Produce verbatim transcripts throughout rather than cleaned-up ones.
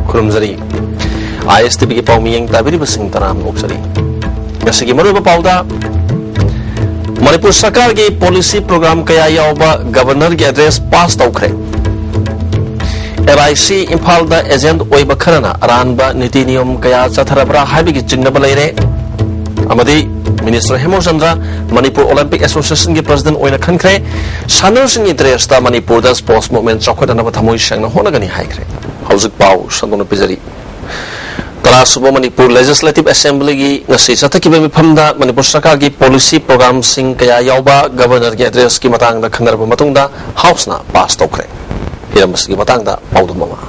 ꯈꯨꯔꯨꯝꯖꯔꯤ꯫ ꯑꯥꯏ S T ꯚꯤꯒꯤ ꯄꯥꯎꯃꯤ ꯌꯦꯡ ꯇꯥꯕꯤꯔꯤꯕꯁꯤꯡ ꯇꯔꯥꯝꯅ ꯑꯣꯛꯆꯔꯤ꯫ ꯉꯁꯤꯒꯤ ꯃꯔꯨꯑꯣꯏꯕ ꯄꯥꯎꯗ, ꯃꯅꯤꯄꯨꯔ ꯁꯔꯀꯥꯔꯒꯤ ꯄꯣꯂꯤꯁꯤ ꯄ꯭ꯔꯣꯒ꯭ꯔꯥꯝ ꯀꯌꯥ ꯌꯥꯎꯕ ꯒꯕꯔꯅꯔꯒꯤ ꯑꯦꯗ꯭ꯔꯦꯁ ꯄꯥꯁ ꯇꯧꯈ꯭ꯔꯦ꯫ ꯑꯦꯜ ꯑꯥꯏ ꯁꯤ ꯏꯝꯐꯥꯜꯗ ꯑꯦꯖꯦꯟꯠ ꯑꯣꯏꯕ ꯈꯔꯅ ꯑꯔꯥꯟꯕ ꯅꯤꯇꯤ ꯅꯤꯌꯣꯝ ꯀꯌꯥ ꯆꯠꯊꯔꯕ꯭ꯔꯥ ꯍꯥꯏꯕꯒꯤ ꯆꯤꯡꯅꯕ ꯂꯩꯔꯦ꯫ ꯑꯃꯗꯤ ꯃꯤꯅꯤꯁꯇꯔ ꯍꯦꯃꯆꯟꯗ꯭ꯔ ꯃꯅꯤꯄꯨꯔ ꯑꯣꯂꯤꯝꯄꯤꯛ ꯑꯦꯁꯣꯁꯤꯌꯦꯁꯟꯒꯤ ꯄ꯭ꯔꯁꯤꯗꯦꯟꯠ ꯑꯣꯏꯅ ꯈꯟꯈ꯭ꯔꯦ꯫ ꯁꯥꯟꯅꯔꯣꯏꯁꯤꯡꯒꯤ ꯗ꯭ꯔꯦꯁꯇ ꯃꯅꯤꯄꯨꯔꯗ ꯁ꯭ꯄꯣꯔꯠꯁ ꯃꯨꯚꯃꯦꯟꯠ ꯆꯥꯎꯈꯠꯅꯅꯕ ꯊꯃꯣꯏ ꯁꯦꯡꯅ ꯍꯣꯠꯅꯒꯅꯤ ꯍꯥꯏꯈ꯭ꯔꯦ꯫ ꯍꯧꯖꯤꯛ ꯄꯥꯎ ꯁꯟꯗꯣꯛꯅ ꯄꯤꯖꯔꯤ꯫ ꯇꯔꯥꯁꯨꯕ ꯃꯅꯤꯄꯨꯔ ꯂꯦꯖꯤꯁꯂꯦꯇꯤꯚ ꯑꯦꯁꯦꯝꯕ꯭ꯂꯤꯒꯤ ꯉꯁꯤ ꯆꯠꯊꯈꯤꯕ ꯃꯤꯐꯝꯗ ꯃꯅꯤꯄꯨꯔ ꯁꯔꯀꯥꯔꯒꯤ ꯄꯣꯂꯤꯁꯤ ꯄ꯭ꯔꯣꯒ꯭ꯔꯥꯝꯁꯤꯡ ꯀꯌꯥ ꯌꯥꯎꯕ ꯒꯕꯔꯅꯔꯒꯤ ꯑꯦꯗ꯭ꯔꯦꯁꯀꯤ ꯃꯇꯥꯡꯗ ꯈꯟꯅꯔꯕ ꯃꯇꯨꯡꯗ ꯍꯥꯎꯁꯅ ꯄꯥꯁ ꯇꯧꯈ꯭ꯔꯦ꯫ ꯍꯤꯔꯝ ꯑꯁꯤꯒꯤ ꯃꯇꯥꯡꯗ ꯄꯥꯎꯗꯝ ꯑꯃ꯫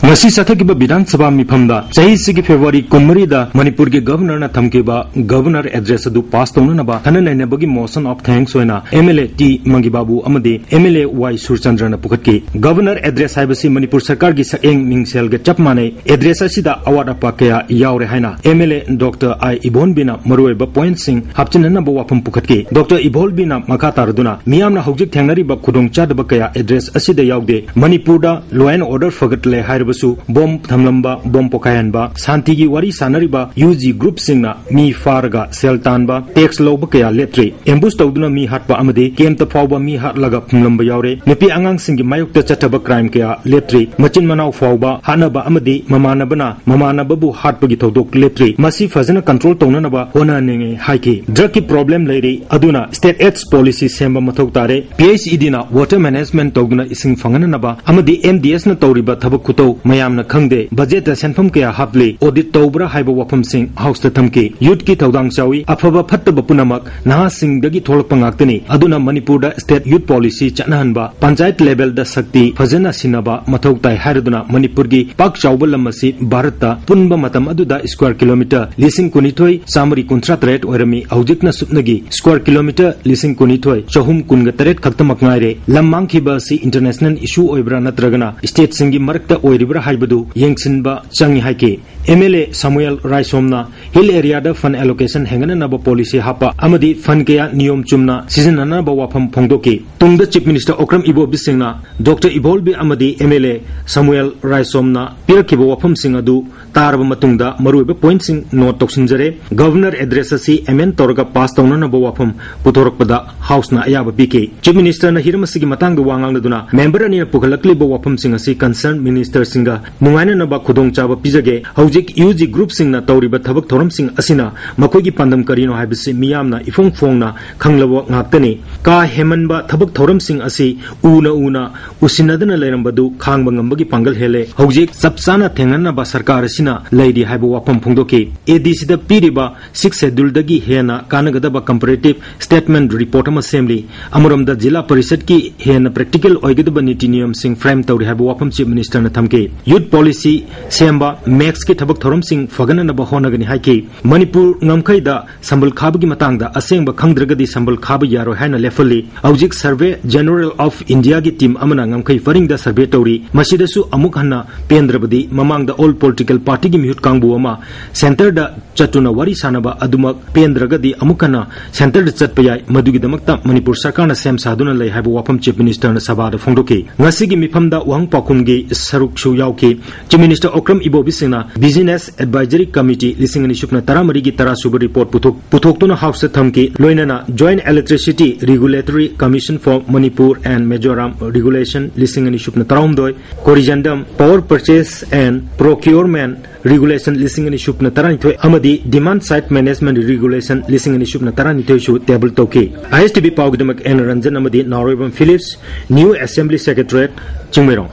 ꯉꯁꯤ ꯆꯠꯊꯈꯤꯕ ꯕꯤꯙꯥꯟ ꯁꯚꯥ ꯃꯤꯐꯝꯗ ꯆꯍꯤꯁꯤꯒꯤ ꯐꯦꯕ꯭ꯔꯨꯋꯥꯔꯤ ꯀꯨꯟꯃꯔꯤꯗ ꯃꯅꯤꯄꯨꯔꯒꯤ ꯒꯕꯔꯅꯔꯅ ꯊꯝꯈꯤꯕ ꯒꯕꯔꯅꯔ ꯑꯦꯗ꯭ꯔꯦꯁ ꯑꯗꯨ ꯄꯥꯁ ꯇꯧꯅꯅꯕ ꯈꯟꯅ ꯅꯩꯅꯕꯒꯤ ꯃꯣꯁꯟ ꯑꯣꯐ ꯊꯦꯡꯛꯁ ꯑꯣꯏꯅ ꯑꯦꯝ ꯑꯦꯜ ꯑꯦ ꯇꯤ ꯃꯪꯒꯤꯕꯥꯕꯨ ꯑꯃꯗꯤ ꯑꯦꯝ ꯑꯦꯜ ꯑꯦ ꯋꯥꯏ ꯁꯨꯔꯆꯟꯗ꯭ꯔꯅ ꯄꯨꯈꯠꯈꯤ꯫ ꯒꯕꯔꯅꯔ ꯑꯦꯗ꯭ꯔꯦꯁ ꯍꯥꯏꯕꯁꯤ ꯃꯅꯤꯄꯨꯔ ꯁꯔꯀꯥꯔꯒꯤ ꯁꯛꯌꯦꯡ ꯃꯤꯡꯁꯦꯜꯒ ꯆꯞ ꯃꯥꯟꯅꯩ꯫ ꯑꯦꯗ꯭ꯔꯦꯁ ꯑꯁꯤꯗ ꯑꯋꯥꯠ ꯑꯄꯥ ꯀꯌꯥ ꯌꯥꯎꯔꯦ ꯍꯥꯏꯅ ꯑꯦꯝ ꯑꯦꯜ ꯑꯦ ꯗꯣꯛꯇꯔ ꯑꯥꯏ ꯏꯕꯣꯟꯕꯤꯅ ꯃꯔꯨꯑꯣꯏꯕ ꯄꯣꯏꯟꯠꯁꯤꯡ ꯍꯥꯞꯆꯤꯟꯅꯅꯕ ꯋꯥꯐꯝ ꯄꯨꯈꯠꯈꯤ꯫ ꯗꯣꯛꯇꯔ ꯏꯕꯣꯟꯕꯤꯅ ꯃꯈꯥ ꯇꯥꯔꯗꯨꯅ ꯃꯤꯌꯥꯝꯅ ꯍꯧꯖꯤꯛ ꯊꯦꯡꯅꯔꯤꯕ ꯈꯨꯗꯣꯡꯆꯥꯗꯕ ꯀꯌꯥ ꯑꯦꯗ꯭ꯔꯦꯁ ꯑꯁꯤꯗ ꯌꯥꯎꯗꯦ꯫ ꯃꯅꯤꯄꯨꯔꯗ law and order ꯐꯒꯠꯂꯦ ꯍꯥꯏꯔꯕꯁꯨ ꯕꯣꯝ ꯊꯝꯂꯝꯕ, ꯕꯣꯝ ꯄꯣꯈꯥꯏꯍꯟꯕ, ꯁꯥꯟꯇꯤꯒꯤ ꯋꯥꯔꯤ ꯁꯥꯟꯅꯔꯤꯕ ꯌꯨ ꯖꯤ ꯒ꯭ꯔꯨꯞꯁꯤꯡꯅ ꯃꯤ ꯐꯥꯔꯒ ꯁꯦꯜ ꯇꯥꯟꯕ, ꯇꯦꯛꯁ ꯂꯧꯕ ꯀꯌꯥ ꯂꯦꯞꯇ꯭ꯔꯤ꯫ ꯑꯦꯝꯕꯨꯁ ꯇꯧꯗꯨꯅ ꯃꯤ ꯍꯥꯠꯄ ꯑꯃꯗꯤ ꯀꯦꯝꯞꯇ ꯐꯥꯎꯕ ꯃꯤ ꯍꯥꯠꯂꯒ ꯐꯨꯝꯂꯝꯕ ꯌꯥꯎꯔꯦ꯫ ꯅꯨꯄꯤ ꯑꯉꯥꯡꯁꯤꯡꯒꯤ ꯃꯥꯌꯣꯛꯇ ꯆꯠꯊꯕ ꯀ꯭ꯔꯥꯏꯝ ꯀꯌꯥ ꯂꯦꯞꯇ꯭ꯔꯤ꯫ ꯃꯆꯤꯟ ꯃꯅꯥꯎ ꯐꯥꯎꯕ ꯍꯥꯠꯅꯕ ꯑꯃꯗꯤ ꯃꯃꯥꯟꯅꯕꯅ ꯃꯃꯥꯟꯅꯕꯕꯨ ꯍꯥꯠꯄꯒꯤ ꯊꯧꯗꯣꯛ ꯂꯦꯞꯇ꯭ꯔꯤ꯫ ꯃꯁꯤ ꯐꯖꯅ ꯀꯟꯇ꯭ꯔꯣꯜ ꯇꯧꯅꯅꯕ ꯍꯣꯠꯅꯅꯤꯡꯉꯤ ꯍꯥꯏꯈꯤ꯫ ꯗ꯭ꯔꯒꯀꯤ ꯄ꯭ꯔꯣꯕ꯭ꯂꯦꯝ ꯂꯩꯔꯤ, ꯑꯗꯨꯅ ꯁ꯭ꯇꯦꯠ ꯑꯦꯗꯁ ꯄꯣꯂꯤꯁꯤ ꯁꯦꯝꯕ ꯃꯊꯧ ꯇꯥꯔꯦ꯫ P H E ꯗꯤꯅ water management ꯇꯧꯗꯨꯅ ꯏꯁꯤꯡ ꯐꯪꯍꯟꯅꯅꯕ ꯑꯃꯗꯤ ꯑꯦꯝ ꯗꯤ ꯑꯦꯁꯅ ꯇꯧꯔꯤꯕ ꯊꯕꯛ ꯈꯨꯇꯧ ꯃꯌꯥꯝꯅ ꯈꯪꯗꯦ꯫ ꯕꯖꯦꯠꯇ ꯁꯦꯟꯐꯝ ꯀꯌꯥ ꯍꯥꯞꯂꯤ, ꯑꯣꯗꯤꯠ ꯇꯧꯕ꯭ꯔꯥ ꯍꯥꯏꯕ ꯋꯥꯐꯝꯁꯤꯡ ꯍꯥꯎꯁꯇ ꯊꯝꯈꯤ꯫ ꯌꯨꯠꯀꯤ ꯊꯧꯗꯥꯡ ꯆꯥꯎꯏ꯫ ꯑꯐꯕ ꯐꯠꯇꯕ ꯄꯨꯝꯅꯃꯛ ꯅꯍꯥꯁꯤꯡꯗꯒꯤ ꯊꯣꯛꯂꯛꯄ ꯉꯥꯛꯇꯅꯤ꯫ ꯑꯗꯨꯅ ꯃꯅꯤꯄꯨꯔꯗ ꯁ꯭ꯇꯦꯠ ꯌꯨꯠ ꯄꯣꯂꯤꯁꯤ ꯆꯠꯅꯍꯟꯕ, ꯄꯟꯆꯥꯌꯠ ꯂꯦꯚꯦꯜꯗ ꯁꯛꯇꯤ ꯐꯖꯅ ꯁꯤꯟꯅꯕ ꯃꯊꯧ ꯇꯥꯏ ꯍꯥꯏꯔꯗꯨꯅ ꯃꯅꯤꯄꯨꯔꯒꯤ ꯄꯥꯛ ꯆꯥꯎꯕ ꯂꯝ ꯑꯁꯤ ꯚꯥꯔꯠꯇ ꯄꯨꯟꯕ ꯃꯇꯝ ꯑꯗꯨꯗ ꯁ꯭ꯀ꯭ꯋꯥꯔ ꯀꯤꯂꯣꯃꯤꯇꯔ ꯂꯤꯁꯤꯡ ꯀꯨꯟꯅꯤꯊꯣꯏ ꯆꯥꯃꯔꯤ ꯀꯨꯟꯊ꯭ꯔꯥ ꯇꯔꯦꯠ ꯑꯣꯏꯔꯝꯃꯤ꯫ ꯍꯧꯖꯤꯛꯅ ꯁꯨꯞꯅꯒꯤ ꯁ꯭ꯀ꯭ꯋꯥꯔ ꯀꯤꯂꯣꯃꯤꯇꯔ ꯂꯤꯁꯤꯡ ꯀꯨꯟꯅꯤꯊꯣꯏ ꯆꯍꯨꯝ ꯀꯨꯟꯒ ꯇꯔꯦꯠ ꯈꯛꯇꯃꯛ ꯉꯥꯏꯔꯦ꯫ ꯂꯝ ꯃꯥꯡꯈꯤꯕ ꯑꯁꯤ ꯏꯟꯇꯔꯅꯦꯁꯅꯦꯜ ꯏꯁꯨ ꯑꯣꯏꯕ꯭ꯔꯥ ꯅꯠꯇ꯭ꯔꯒꯅ ꯁ꯭ꯇꯦꯠꯁꯤꯡꯒꯤ ꯃꯔꯛꯇ ꯑꯣꯏꯔꯤꯕ꯭ꯔꯥ ꯍꯥꯏꯕꯗꯨ ꯌꯦꯡꯁꯤꯟꯕ ꯆꯪꯏ ꯍꯥꯏꯈꯤ꯫ ꯑꯦꯝ ꯑꯦꯜ ꯑꯦ ꯁꯥꯃꯨꯑꯦꯜ ꯔꯥꯏꯁꯣꯝꯅ ꯍꯤꯜ ꯑꯦꯔꯤꯌꯥꯗ ꯐꯟ ꯑꯦꯂꯣꯀꯦꯁꯟ ꯍꯦꯟꯒꯠꯅꯅꯕ ꯄꯣꯂꯤꯁꯤ ꯍꯥꯞꯄ ꯑꯃꯗꯤ ꯐꯟ ꯀꯌꯥ ꯅꯤꯌꯣꯝ ꯆꯨꯝꯅ ꯁꯤꯖꯤꯟꯅꯅꯕ ꯋꯥꯐꯝ ꯐꯣꯡꯗꯣꯛꯈꯤ꯫ ꯇꯨꯡꯗ ꯆꯤꯐ ꯃꯤꯅꯤꯁꯇꯔ ꯑꯣꯀ꯭ꯔꯝ ꯏꯕꯣꯕꯤ ꯁꯤꯡꯅ ꯗꯣꯛꯇꯔ ꯏꯕꯣꯜꯕꯤ ꯑꯃꯗꯤ ꯑꯦꯝ ꯑꯦꯜ ꯑꯦ ꯁꯥꯃꯨꯑꯦꯜ ꯔꯥꯏꯁꯣꯝꯅ ꯄꯤꯔꯛꯈꯤꯕ ꯋꯥꯐꯝꯁꯤꯡ ꯑꯗꯨ ꯇꯥꯔꯕ ꯃꯇꯨꯡꯗ ꯃꯔꯨꯑꯣꯏꯕ ꯄꯣꯏꯟꯠꯁꯤꯡ ꯅꯣꯠ ꯇꯧꯁꯤꯟꯖꯔꯦ꯫ ꯒꯚꯔꯅꯔ ꯑꯦꯗ꯭ꯔꯦꯁ ꯑꯁꯤ ꯑꯦꯃꯦꯟ ꯇꯧꯔꯒ ꯄꯥꯁ ꯇꯧꯅꯅꯕ ꯋꯥꯐꯝ ꯄꯨꯊꯣꯔꯛꯄꯗ ꯍꯥꯎꯁꯅ ꯑꯌꯥꯕ ꯄꯤꯈꯤ꯫ ꯆꯤꯐ ꯃꯤꯅꯤꯁꯇꯔꯅ ꯍꯤꯔꯝ ꯑꯁꯤꯒꯤ ꯃꯇꯥꯡꯗ ꯋꯥ ꯉꯥꯡꯂꯗꯨꯅ ꯃꯦꯝꯕꯔ ꯑꯅꯤꯅ ꯄꯨꯈꯠꯂꯛꯂꯤꯕ ꯋꯥꯐꯝꯁꯤꯡ ꯑꯁꯤ ꯀꯟꯁꯔꯟ ꯃꯤꯅꯤꯁꯇꯔꯁꯤꯡꯒ ꯅꯨꯡꯉꯥꯏꯅꯅꯕ ꯈꯨꯗꯣꯡꯆꯥꯕ ꯄꯤꯖꯒꯦ꯫ ꯍꯧꯖꯤꯛ ꯌꯨ ꯖꯤ ꯒ꯭ꯔꯨꯞꯁꯤꯡꯅ ꯇꯧꯔꯤꯕ ꯊꯕꯛ ꯊꯧꯔꯝꯁꯤꯡ ꯑꯁꯤꯅ ꯃꯈꯣꯏꯒꯤ ꯄꯥꯟꯗꯝ ꯀꯔꯤꯅꯣ ꯍꯥꯏꯕꯁꯤ ꯃꯤꯌꯥꯝꯅ ꯏꯐꯣꯡ ꯐꯣꯡꯅ ꯈꯪꯂꯕ ꯉꯥꯛꯇꯅꯤ꯫ ꯀꯥ ꯍꯦꯟꯃꯟꯕ ꯊꯕꯛ ꯊꯧꯔꯝꯁꯤꯡ ꯑꯁꯤ ꯎꯅ ꯎꯅ ꯎꯁꯤꯟꯅꯗꯅ ꯂꯩꯔꯝꯕꯗꯨ ꯈꯥꯡꯕ ꯉꯝꯕꯒꯤ ꯄꯥꯡꯒꯜ ꯍꯦꯜꯂꯦ꯫ ꯍꯧꯖꯤꯛ ꯆꯞ ꯆꯥꯅ ꯊꯦꯡꯅꯅꯕ ꯁꯔꯀꯥꯔ ꯑꯁꯤꯅ ꯂꯩꯔꯤ ꯍꯥꯏꯕ ꯋꯥꯐꯝ ꯐꯣꯡꯗꯣꯛꯈꯤ꯫ ꯑꯦ ꯗꯤ ꯁꯤꯗ ꯄꯤꯔꯤꯕ ꯁꯤꯛꯁ ꯁꯦꯗ꯭ꯌꯨꯜꯗꯒꯤ ꯍꯦꯟꯅ ꯀꯥꯟꯅꯒꯗꯕ ꯀꯝꯄꯦꯔꯦꯇꯤꯚ ꯁ꯭ꯇꯦꯠꯃꯦꯟꯠ ꯔꯤꯄꯣꯔꯠ ꯑꯃ ꯁꯦꯝꯂꯤ꯫ ꯑꯃꯔꯣꯝꯗ ꯖꯤꯂꯥ ꯄꯔꯤꯁꯠꯀꯤ ꯍꯦꯟꯅ ꯄ꯭ꯔꯦꯛꯇꯤꯀꯦꯜ ꯑꯣꯏꯒꯗꯕ ꯅꯤꯇꯤ ꯅꯤꯌꯝꯁꯤꯡ ꯐ꯭ꯔꯦꯝ ꯇꯧꯔꯤ ꯍꯥꯏꯕ ꯋꯥꯐꯝ ꯆꯤꯐ ꯃꯤꯅꯤꯁꯇꯔꯅ ꯊꯝꯈꯤ꯫ ꯌꯨꯠ ꯄꯣꯂꯤꯁꯤ ꯁꯦꯝꯕ, ꯃꯦꯛꯁꯀꯤ ꯊꯕꯛ ꯊꯧꯔꯝꯁꯤꯡ ꯐꯒꯠꯅꯅꯕ ꯍꯣꯠꯅꯒꯅꯤ ꯍꯥꯏꯈꯤ꯫ ꯃꯅꯤꯄꯨꯔ ꯉꯝꯈꯩꯗ ꯁꯝꯕꯜ ꯈꯥꯕꯒꯤ ꯃꯇꯥꯡꯗ ꯑꯁꯦꯡꯕ ꯈꯪꯗ꯭ꯔꯒꯗꯤ ꯁꯝꯕꯜ ꯈꯥꯕ ꯌꯥꯔꯣꯏ ꯍꯥꯏꯅ ꯂꯦꯞꯍꯜꯂꯤ꯫ ꯍꯧꯖꯤꯛ ꯁꯔꯚꯦ ꯖꯦꯅꯔꯦꯜ ꯑꯣꯐ ꯏꯟꯗꯤꯌꯥꯒꯤ ꯇꯤꯝ ꯑꯃꯅ ꯉꯝꯈꯩ ꯄꯔꯤꯡꯗ ꯁꯔꯚꯦ ꯇꯧꯔꯤ꯫ ꯃꯁꯤꯗꯁꯨ ꯑꯃꯨꯛ ꯍꯟꯅ ꯄꯦꯟꯗ꯭ꯔꯕꯗꯤ ꯃꯃꯥꯡꯗ ꯑꯣꯜ ꯄꯣꯂꯤꯇꯤꯀꯦꯜ ꯄꯥꯔꯇꯤꯒꯤ ꯃꯤꯍꯨꯠ ꯀꯥꯡꯕꯨ ꯑꯃ ꯁꯦꯟꯇꯔꯗ ꯆꯠꯇꯨꯅ ꯋꯥꯔꯤ ꯁꯥꯅꯕ ꯑꯗꯨꯃꯛ ꯄꯦꯟꯗ꯭ꯔꯒꯗꯤ ꯑꯃꯨꯛ ꯍꯟꯅ ꯁꯦꯟꯇꯔꯗ ꯆꯠꯄ ꯌꯥꯏ꯫ ꯃꯗꯨꯒꯤꯗꯃꯛꯇ ꯃꯅꯤꯄꯨꯔ ꯁꯔꯀꯥꯔꯅ ꯁꯦꯝ ꯁꯥꯗꯨꯅ ꯂꯩ ꯍꯥꯏꯕ ꯋꯥꯐꯝ ꯆꯤꯐ ꯃꯤꯅꯤꯁꯇꯔꯅ ꯁꯚꯥꯗ ꯐꯣꯡꯗꯣꯛꯈꯤ꯫ ꯉꯁꯤꯒꯤ ꯃꯤꯐꯝꯗ ꯋꯥꯍꯪ ꯄꯥꯎꯈꯨꯝꯒꯤ ꯁꯔꯨꯛꯁꯨ ꯌꯥꯎꯈꯤ꯫ ꯆꯤꯐ ꯃꯤꯅꯤꯁꯇꯔ ꯑꯣꯀ꯭ꯔꯝ ꯏꯕꯣꯕꯤ ꯁꯤꯡꯅ ꯕꯤꯖꯤꯅꯦꯁ ꯑꯦꯗꯚꯥꯏꯖꯔꯤ ꯀꯃꯤꯇꯤ ꯂꯤꯁꯤꯡ ꯑꯅꯤ ꯁꯨꯞꯅ ꯇꯔꯥꯃꯔꯤꯒꯤ ꯇꯔꯥꯁꯨꯕ ꯔꯤꯄꯣꯔꯠ ꯄꯨꯊꯣꯛ-, ꯄꯨꯊꯣꯛꯇꯨꯅ ꯍꯥꯎꯁꯇ ꯊꯝꯈꯤ꯫ ꯂꯣꯏꯅꯅ Joint Electricity Regulatory Commission for Manipur and Mizoram Regulation ꯂꯤꯁꯤꯡ ꯑꯅꯤ ꯁꯨꯞꯅ ꯇꯔꯥꯍꯨꯝꯗꯣꯏ, Corrigendum Power Purchase and Procurement Regulation ꯂꯤꯁꯤꯡ ꯑꯅꯤ ꯁꯨꯞꯅ ꯇꯔꯥꯅꯤꯊꯣꯏ ꯑꯃꯗꯤ Demand Side Management Regulation ꯂꯤꯁꯤꯡ ꯑꯅꯤ ꯁꯨꯞꯅ ꯇꯔꯥꯅꯤꯊꯣꯏꯁꯨ ꯇꯦꯕꯜ ꯇꯧꯈꯤ꯫ ꯑꯥꯏ ꯑꯦꯁ ꯇꯤ ꯚꯤ ꯄꯥꯎꯒꯤꯗꯃꯛ ꯑꯦꯟ ꯔꯟꯖꯟ ꯑꯃꯗꯤ Naoroibam Philips, New Assembly Secretariat, Chingmeirong.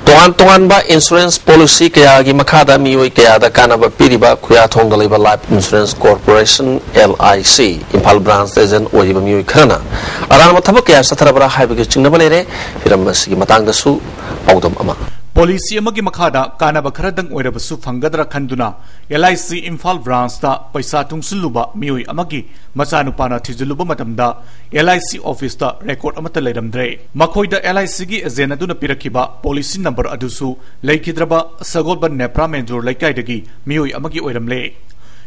ꯇꯣꯉꯥꯟ ꯇꯣꯉꯥꯟꯕ ꯏꯟꯁꯨꯔꯦꯟꯁ ꯄꯣꯂꯤꯁꯤ ꯀꯌꯥꯒꯤ ꯃꯈꯥꯗ ꯃꯤꯑꯣꯏ ꯀꯌꯥꯗ ꯀꯥꯟꯅꯕ ꯄꯤꯔꯤꯕ ꯈꯨꯌꯥꯊꯣꯡꯗ ꯂꯩꯕ life insurance corporation, L I C, Imphal branch agent ꯑꯣꯏꯔꯤꯕ ꯃꯤꯑꯣꯏ ꯈꯔꯅ ꯑꯔꯥꯟꯕ ꯊꯕꯛ ꯀꯌꯥ ꯆꯠꯊꯔꯕ꯭ꯔꯥ ꯍꯥꯏꯕꯒꯤ ꯆꯤꯡꯅꯕ ꯂꯩꯔꯦ꯫ ꯍꯤꯔꯝ ꯑꯁꯤꯒꯤ ꯃꯇꯥꯡꯗꯁꯨ ꯄꯥꯎꯗꯝ ꯑꯃ꯫ ꯄꯣꯂꯤꯁꯤ ꯑꯃꯒꯤ ꯃꯈꯥꯗ ꯀꯥꯟꯅꯕ ꯈꯔꯗꯪ ꯑꯣꯏꯔꯕꯁꯨ ꯐꯪꯒꯗ꯭ꯔꯥ ꯈꯟꯗꯨꯅ ꯑꯦꯜ ꯑꯥꯏ ꯁꯤ ꯏꯝꯐꯥꯜ ꯕ꯭ꯔꯥꯟꯆꯇ ꯄꯩꯁꯥ ꯇꯨꯡꯁꯤꯜꯂꯨꯕ ꯃꯤꯑꯣꯏ ꯑꯃꯒꯤ ꯃꯆꯥꯅꯨꯄꯥꯅ ꯊꯤꯖꯤꯜꯂꯨꯕ ꯃꯇꯝꯗ ꯑꯦꯜ ꯑꯥꯏ ꯁꯤ ꯑꯣꯐꯤꯁꯇ ꯔꯦꯀꯣꯔꯗ ꯑꯃꯠꯇ ꯂꯩꯔꯝꯗ꯭ꯔꯦ꯫ ꯃꯈꯣꯏꯗ ꯑꯦꯜ ꯑꯥꯏ ꯁꯤꯒꯤ ꯑꯦꯖꯦꯟ ꯑꯗꯨꯅ ꯄꯤꯔꯛꯈꯤꯕ ꯄꯣꯂꯤꯁꯤ ꯅꯝꯕꯔ ꯑꯗꯨꯁꯨ ꯂꯩꯈꯤꯗ꯭ꯔꯕ ꯁꯒꯣꯜꯕꯟ ꯅꯦꯄ꯭ꯔꯥ ꯃꯦꯟꯖꯣꯔ ꯂꯩꯀꯥꯏꯗꯒꯤ ꯃꯤꯑꯣꯏ ꯑꯃꯒꯤ ꯑꯣꯏꯔꯝꯂꯦ꯫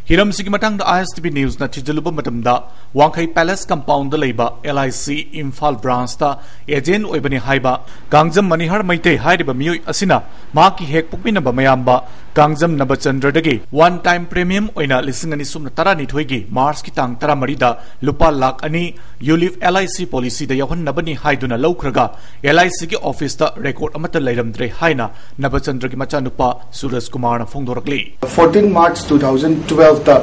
ꯍꯤꯔꯝꯁꯤꯒꯤ ꯃꯇꯥꯡꯗ ꯑꯥꯏ ꯑꯦꯁ ꯇꯤ ꯚꯤ ꯅ꯭ꯌꯨꯁꯅ ꯊꯤꯖꯤꯜꯂꯨꯕ ꯃꯇꯝꯗ, ꯋꯥꯡꯈꯩ ꯄꯦꯂꯦꯁ ꯀꯝꯄꯥꯎꯟꯗ ꯂꯩꯕ L I C Imphal ꯕ꯭ꯔꯥꯟꯆꯇ agent ꯑꯣꯏꯕꯅꯤ ꯍꯥꯏꯕ ꯀꯥꯡꯖꯝ ꯃꯅꯤꯍꯥꯔ ꯃꯩꯇꯩ ꯍꯥꯏꯔꯤꯕ ꯃꯤꯑꯣꯏ ꯑꯁꯤꯅ ꯃꯍꯥꯛꯀꯤ ꯍꯦꯛ ꯄꯣꯛꯃꯤꯟꯅꯕ ꯃꯌꯥꯝꯕ ꯀꯥꯡꯖꯝ ꯅꯕꯆꯟꯗ꯭ꯔꯗꯒꯤ ꯋꯥꯟ ꯇꯥꯏꯝ ꯄ꯭ꯔꯤꯃꯤꯌꯝ ꯑꯣꯏꯅ ꯂꯤꯁꯤꯡ ꯑꯅꯤ ꯁꯨꯞꯅ ꯇꯔꯥꯅꯤꯊꯣꯏꯒꯤ ꯃꯥꯔꯆꯀꯤ ꯇꯥꯡ ꯇꯔꯥꯃꯔꯤꯗ ꯂꯨꯄꯥ ꯂꯥꯈ ꯑꯅꯤ ꯌꯨꯂꯤꯞ ꯑꯦꯜ ꯑꯥꯏ ꯁꯤ ꯄꯣꯂꯤꯁꯤꯗ ꯌꯥꯎꯍꯟꯅꯕꯅꯤ ꯍꯥꯏꯗꯨꯅ ꯂꯧꯈ꯭ꯔꯒ, ꯑꯦꯜ ꯑꯥꯏ ꯁꯤꯒꯤ ꯑꯣꯐꯤꯁꯇ ꯔꯦꯀꯣꯔꯗ ꯑꯃꯠꯇ ꯂꯩꯔꯝꯗ꯭ꯔꯦ ꯍꯥꯏꯅ ꯅꯕꯆꯟꯗ꯭ꯔꯒꯤ ꯃꯆꯥꯅꯨꯄꯥ ꯁꯨꯔꯖ ꯀꯨꯃꯥꯔꯅ ꯐꯣꯡꯗꯣꯔꯛꯂꯤ꯫ Fourteen March two thousand twelve ꯇ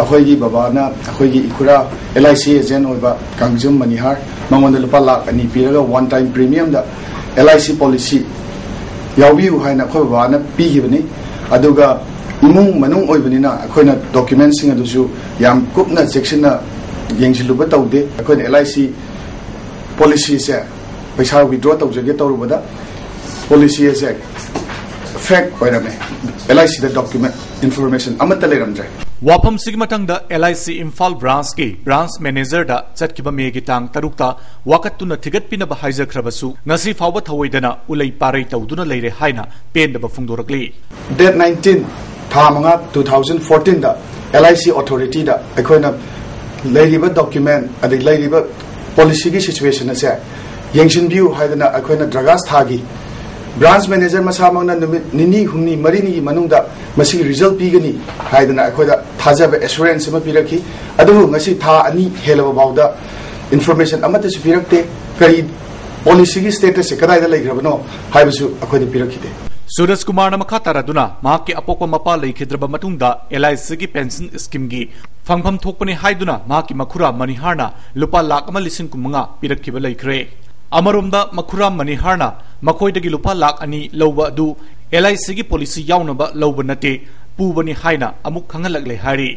ꯑꯩꯈꯣꯏꯒꯤ ꯕꯕꯥꯅ ꯑꯩꯈꯣꯏꯒꯤ ꯏꯈꯨꯔꯥ ꯑꯦꯜ ꯑꯥꯏ ꯁꯤ ꯑꯦꯖꯦꯟ ꯑꯣꯏꯕ ꯀꯥꯡꯖꯝ ꯃꯅꯤꯍꯥꯔ, ꯃꯉꯣꯟꯗ ꯂꯨꯄꯥ ꯂꯥꯈ ꯑꯅꯤ ꯄꯤꯔꯒ ꯋꯥꯟ ꯇꯥꯏꯝ ꯄ꯭ꯔꯤꯃꯤꯌꯝꯗ ꯑꯦꯜ ꯑꯥꯏ ꯁꯤ ꯄꯣꯂꯤꯁꯤ ꯌꯥꯎꯕꯤꯌꯨ ꯍꯥꯏꯅ ꯑꯩꯈꯣꯏ ꯕꯕꯥꯅ ꯄꯤꯈꯤꯕꯅꯤ꯫ ꯑꯗꯨꯒ ꯏꯃꯨꯡ ꯃꯅꯨꯡ ꯑꯣꯏꯕꯅꯤꯅ ꯑꯩꯈꯣꯏꯅ ꯗꯣꯀ꯭ꯌꯨꯃꯦꯟꯁꯤꯡ ꯑꯗꯨꯁꯨ ꯌꯥꯝ ꯀꯨꯞꯅ ꯆꯦꯛꯁꯤꯟꯅ ꯌꯦꯡꯁꯤꯜꯂꯨꯕ ꯇꯧꯗꯦ꯫ ꯑꯩꯈꯣꯏꯅ ꯑꯦꯜ ꯑꯥꯏ ꯁꯤ ꯄꯣꯂꯤꯁꯤꯁꯦ ꯄꯩꯁꯥ ꯋꯤꯗ꯭ꯔꯣ ꯇꯧꯖꯒꯦ ꯇꯧꯔꯨꯕꯗ ꯄꯣꯂꯤꯁꯤ ꯑꯁꯦ ꯐꯦꯛ ꯑꯣꯏꯔꯝꯃꯦ꯫ ꯑꯦꯜ ꯑꯥꯏ ꯁꯤꯗ ꯗꯣꯀ꯭ꯌꯨꯃꯦꯟ ꯏꯟꯐꯣꯔꯃꯦꯁꯟ ꯑꯃꯠꯇ ꯂꯩꯔꯝꯗ꯭ꯔꯦ꯫ ꯋꯥꯐꯝꯁꯤꯒꯤ ꯃꯇꯥꯡꯗ L I C Imphal ꯕ꯭ꯔꯥꯟꯆꯀꯤ branch ꯃꯦꯅꯦꯖꯔꯗ ꯆꯠꯈꯤꯕ ꯃꯦꯒꯤ ꯇꯥꯡ ꯇꯔꯨꯛꯇ ꯋꯥꯀꯠꯇꯨꯅ ꯊꯤꯒꯠꯄꯤꯅꯕ ꯍꯥꯏꯖꯈ꯭ꯔꯕꯁꯨ, ꯉꯁꯤ ꯐꯥꯎꯕ ꯊꯧꯑꯣꯏꯗꯅ ꯎꯂꯩ ꯄꯥꯔꯩ ꯇꯧꯗꯨꯅ ꯂꯩꯔꯦ ꯍꯥꯏꯅ ꯄꯦꯟꯗꯕ ꯐꯣꯡꯗꯣꯔꯛꯂꯤ꯫ Date nineteen, ꯊꯥ ꯃꯉꯥ, two thousand fourteen ꯗ ꯑꯦꯜ ꯑꯥꯏ ꯁꯤ ꯑꯣꯊꯣꯔꯤꯇꯤꯗ ꯑꯩꯈꯣꯏꯅ ꯂꯩꯔꯤꯕ ꯗꯣꯀ꯭ꯌꯨꯃꯦꯟ ꯑꯗꯩ ꯂꯩꯔꯤꯕ ꯄꯣꯂꯤꯁꯤꯒꯤ ꯁꯤꯆꯨꯋꯦꯁꯟ ꯑꯁꯦ ꯌꯦꯡꯁꯤꯟꯕꯤꯌꯨ ꯍꯥꯏꯗꯅ ꯑꯩꯈꯣꯏꯅ ꯗ꯭ꯔꯒꯥꯁ ꯊꯥꯈꯤ꯫ ꯕ꯭ꯔꯥꯟꯆ ꯃꯦꯅꯦꯖꯔ ꯃꯁꯥꯃꯛꯅ ꯅꯨꯃꯤꯠ ꯅꯤꯅꯤ, ꯍꯨꯝꯅꯤ, ꯃꯔꯤꯅꯤꯒꯤ ꯃꯅꯨꯡꯗ ꯃꯁꯤꯒꯤ ꯔꯤꯖꯜ ꯄꯤꯒꯅꯤ ꯍꯥꯏꯗꯅ ꯑꯩꯈꯣꯏꯗ ꯊꯥꯖꯕ ꯑꯦꯁꯨꯔꯦꯟꯁ ꯑꯃ ꯄꯤꯔꯛꯈꯤ꯫ ꯑꯗꯨꯕꯨ ꯉꯁꯤ ꯊꯥ ꯑꯅꯤ ꯍꯦꯜꯂꯕ ꯐꯥꯎꯗ ꯏꯟꯐꯣꯔꯃꯦꯁꯟ ꯑꯃꯠꯇꯁꯨ ꯄꯤꯔꯛꯇꯦ꯫ ꯀꯔꯤ ꯄꯣꯂꯤꯁꯤꯒꯤ ꯁ꯭ꯇꯦꯇꯁꯁꯦ ꯀꯗꯥꯏꯗ ꯂꯩꯈ꯭ꯔꯕꯅꯣ ꯍꯥꯏꯕꯁꯨ ꯑꯩꯈꯣꯏꯗ ꯄꯤꯔꯛꯈꯤꯗꯦ꯫ ꯁꯨꯔꯖ ꯀꯨꯃꯥꯔꯅ ꯃꯈꯥ ꯇꯥꯔꯗꯨꯅ ꯃꯍꯥꯛꯀꯤ ꯑꯄꯣꯛꯄ ꯃꯄꯥ ꯂꯩꯈꯤꯗ꯭ꯔꯕ ꯃꯇꯨꯡꯗ ꯑꯦꯜ ꯑꯥꯏ ꯁꯤꯒꯤ ꯄꯦꯟꯁꯟ ꯁ꯭ꯀꯤꯝꯒꯤ ꯐꯪꯐꯝ ꯊꯣꯛꯄꯅꯤ ꯍꯥꯏꯗꯨꯅ ꯃꯍꯥꯛꯀꯤ ꯃꯈꯨꯔꯥ ꯃꯅꯤꯍꯥꯔꯅ ꯂꯨꯄꯥ ꯂꯥꯈ ꯑꯃ ꯂꯤꯁꯤꯡ ꯀꯨꯟꯃꯉꯥ ꯄꯤꯔꯛꯈꯤꯕ ꯂꯩꯈ꯭ꯔꯦ꯫ ꯑꯃꯔꯣꯝꯗ ꯃꯈꯨꯔꯥ ꯃꯅꯤꯍꯥꯔꯅ ꯃꯈꯣꯏꯗꯒꯤ ꯂꯨꯄꯥ ꯂꯥꯈ ꯑꯅꯤ ꯂꯧꯕ ꯑꯗꯨ ꯑꯦꯜ ꯑꯥꯏ ꯁꯤꯒꯤ ꯄꯣꯂꯤꯁꯤ ꯌꯥꯎꯅꯕ ꯂꯧꯕ ꯅꯠꯇꯦ, ꯄꯨꯕꯅꯤ ꯍꯥꯏꯅ ꯑꯃꯨꯛ ꯈꯪꯍꯜꯂꯛꯂꯦ ꯍꯥꯏꯔꯤ꯫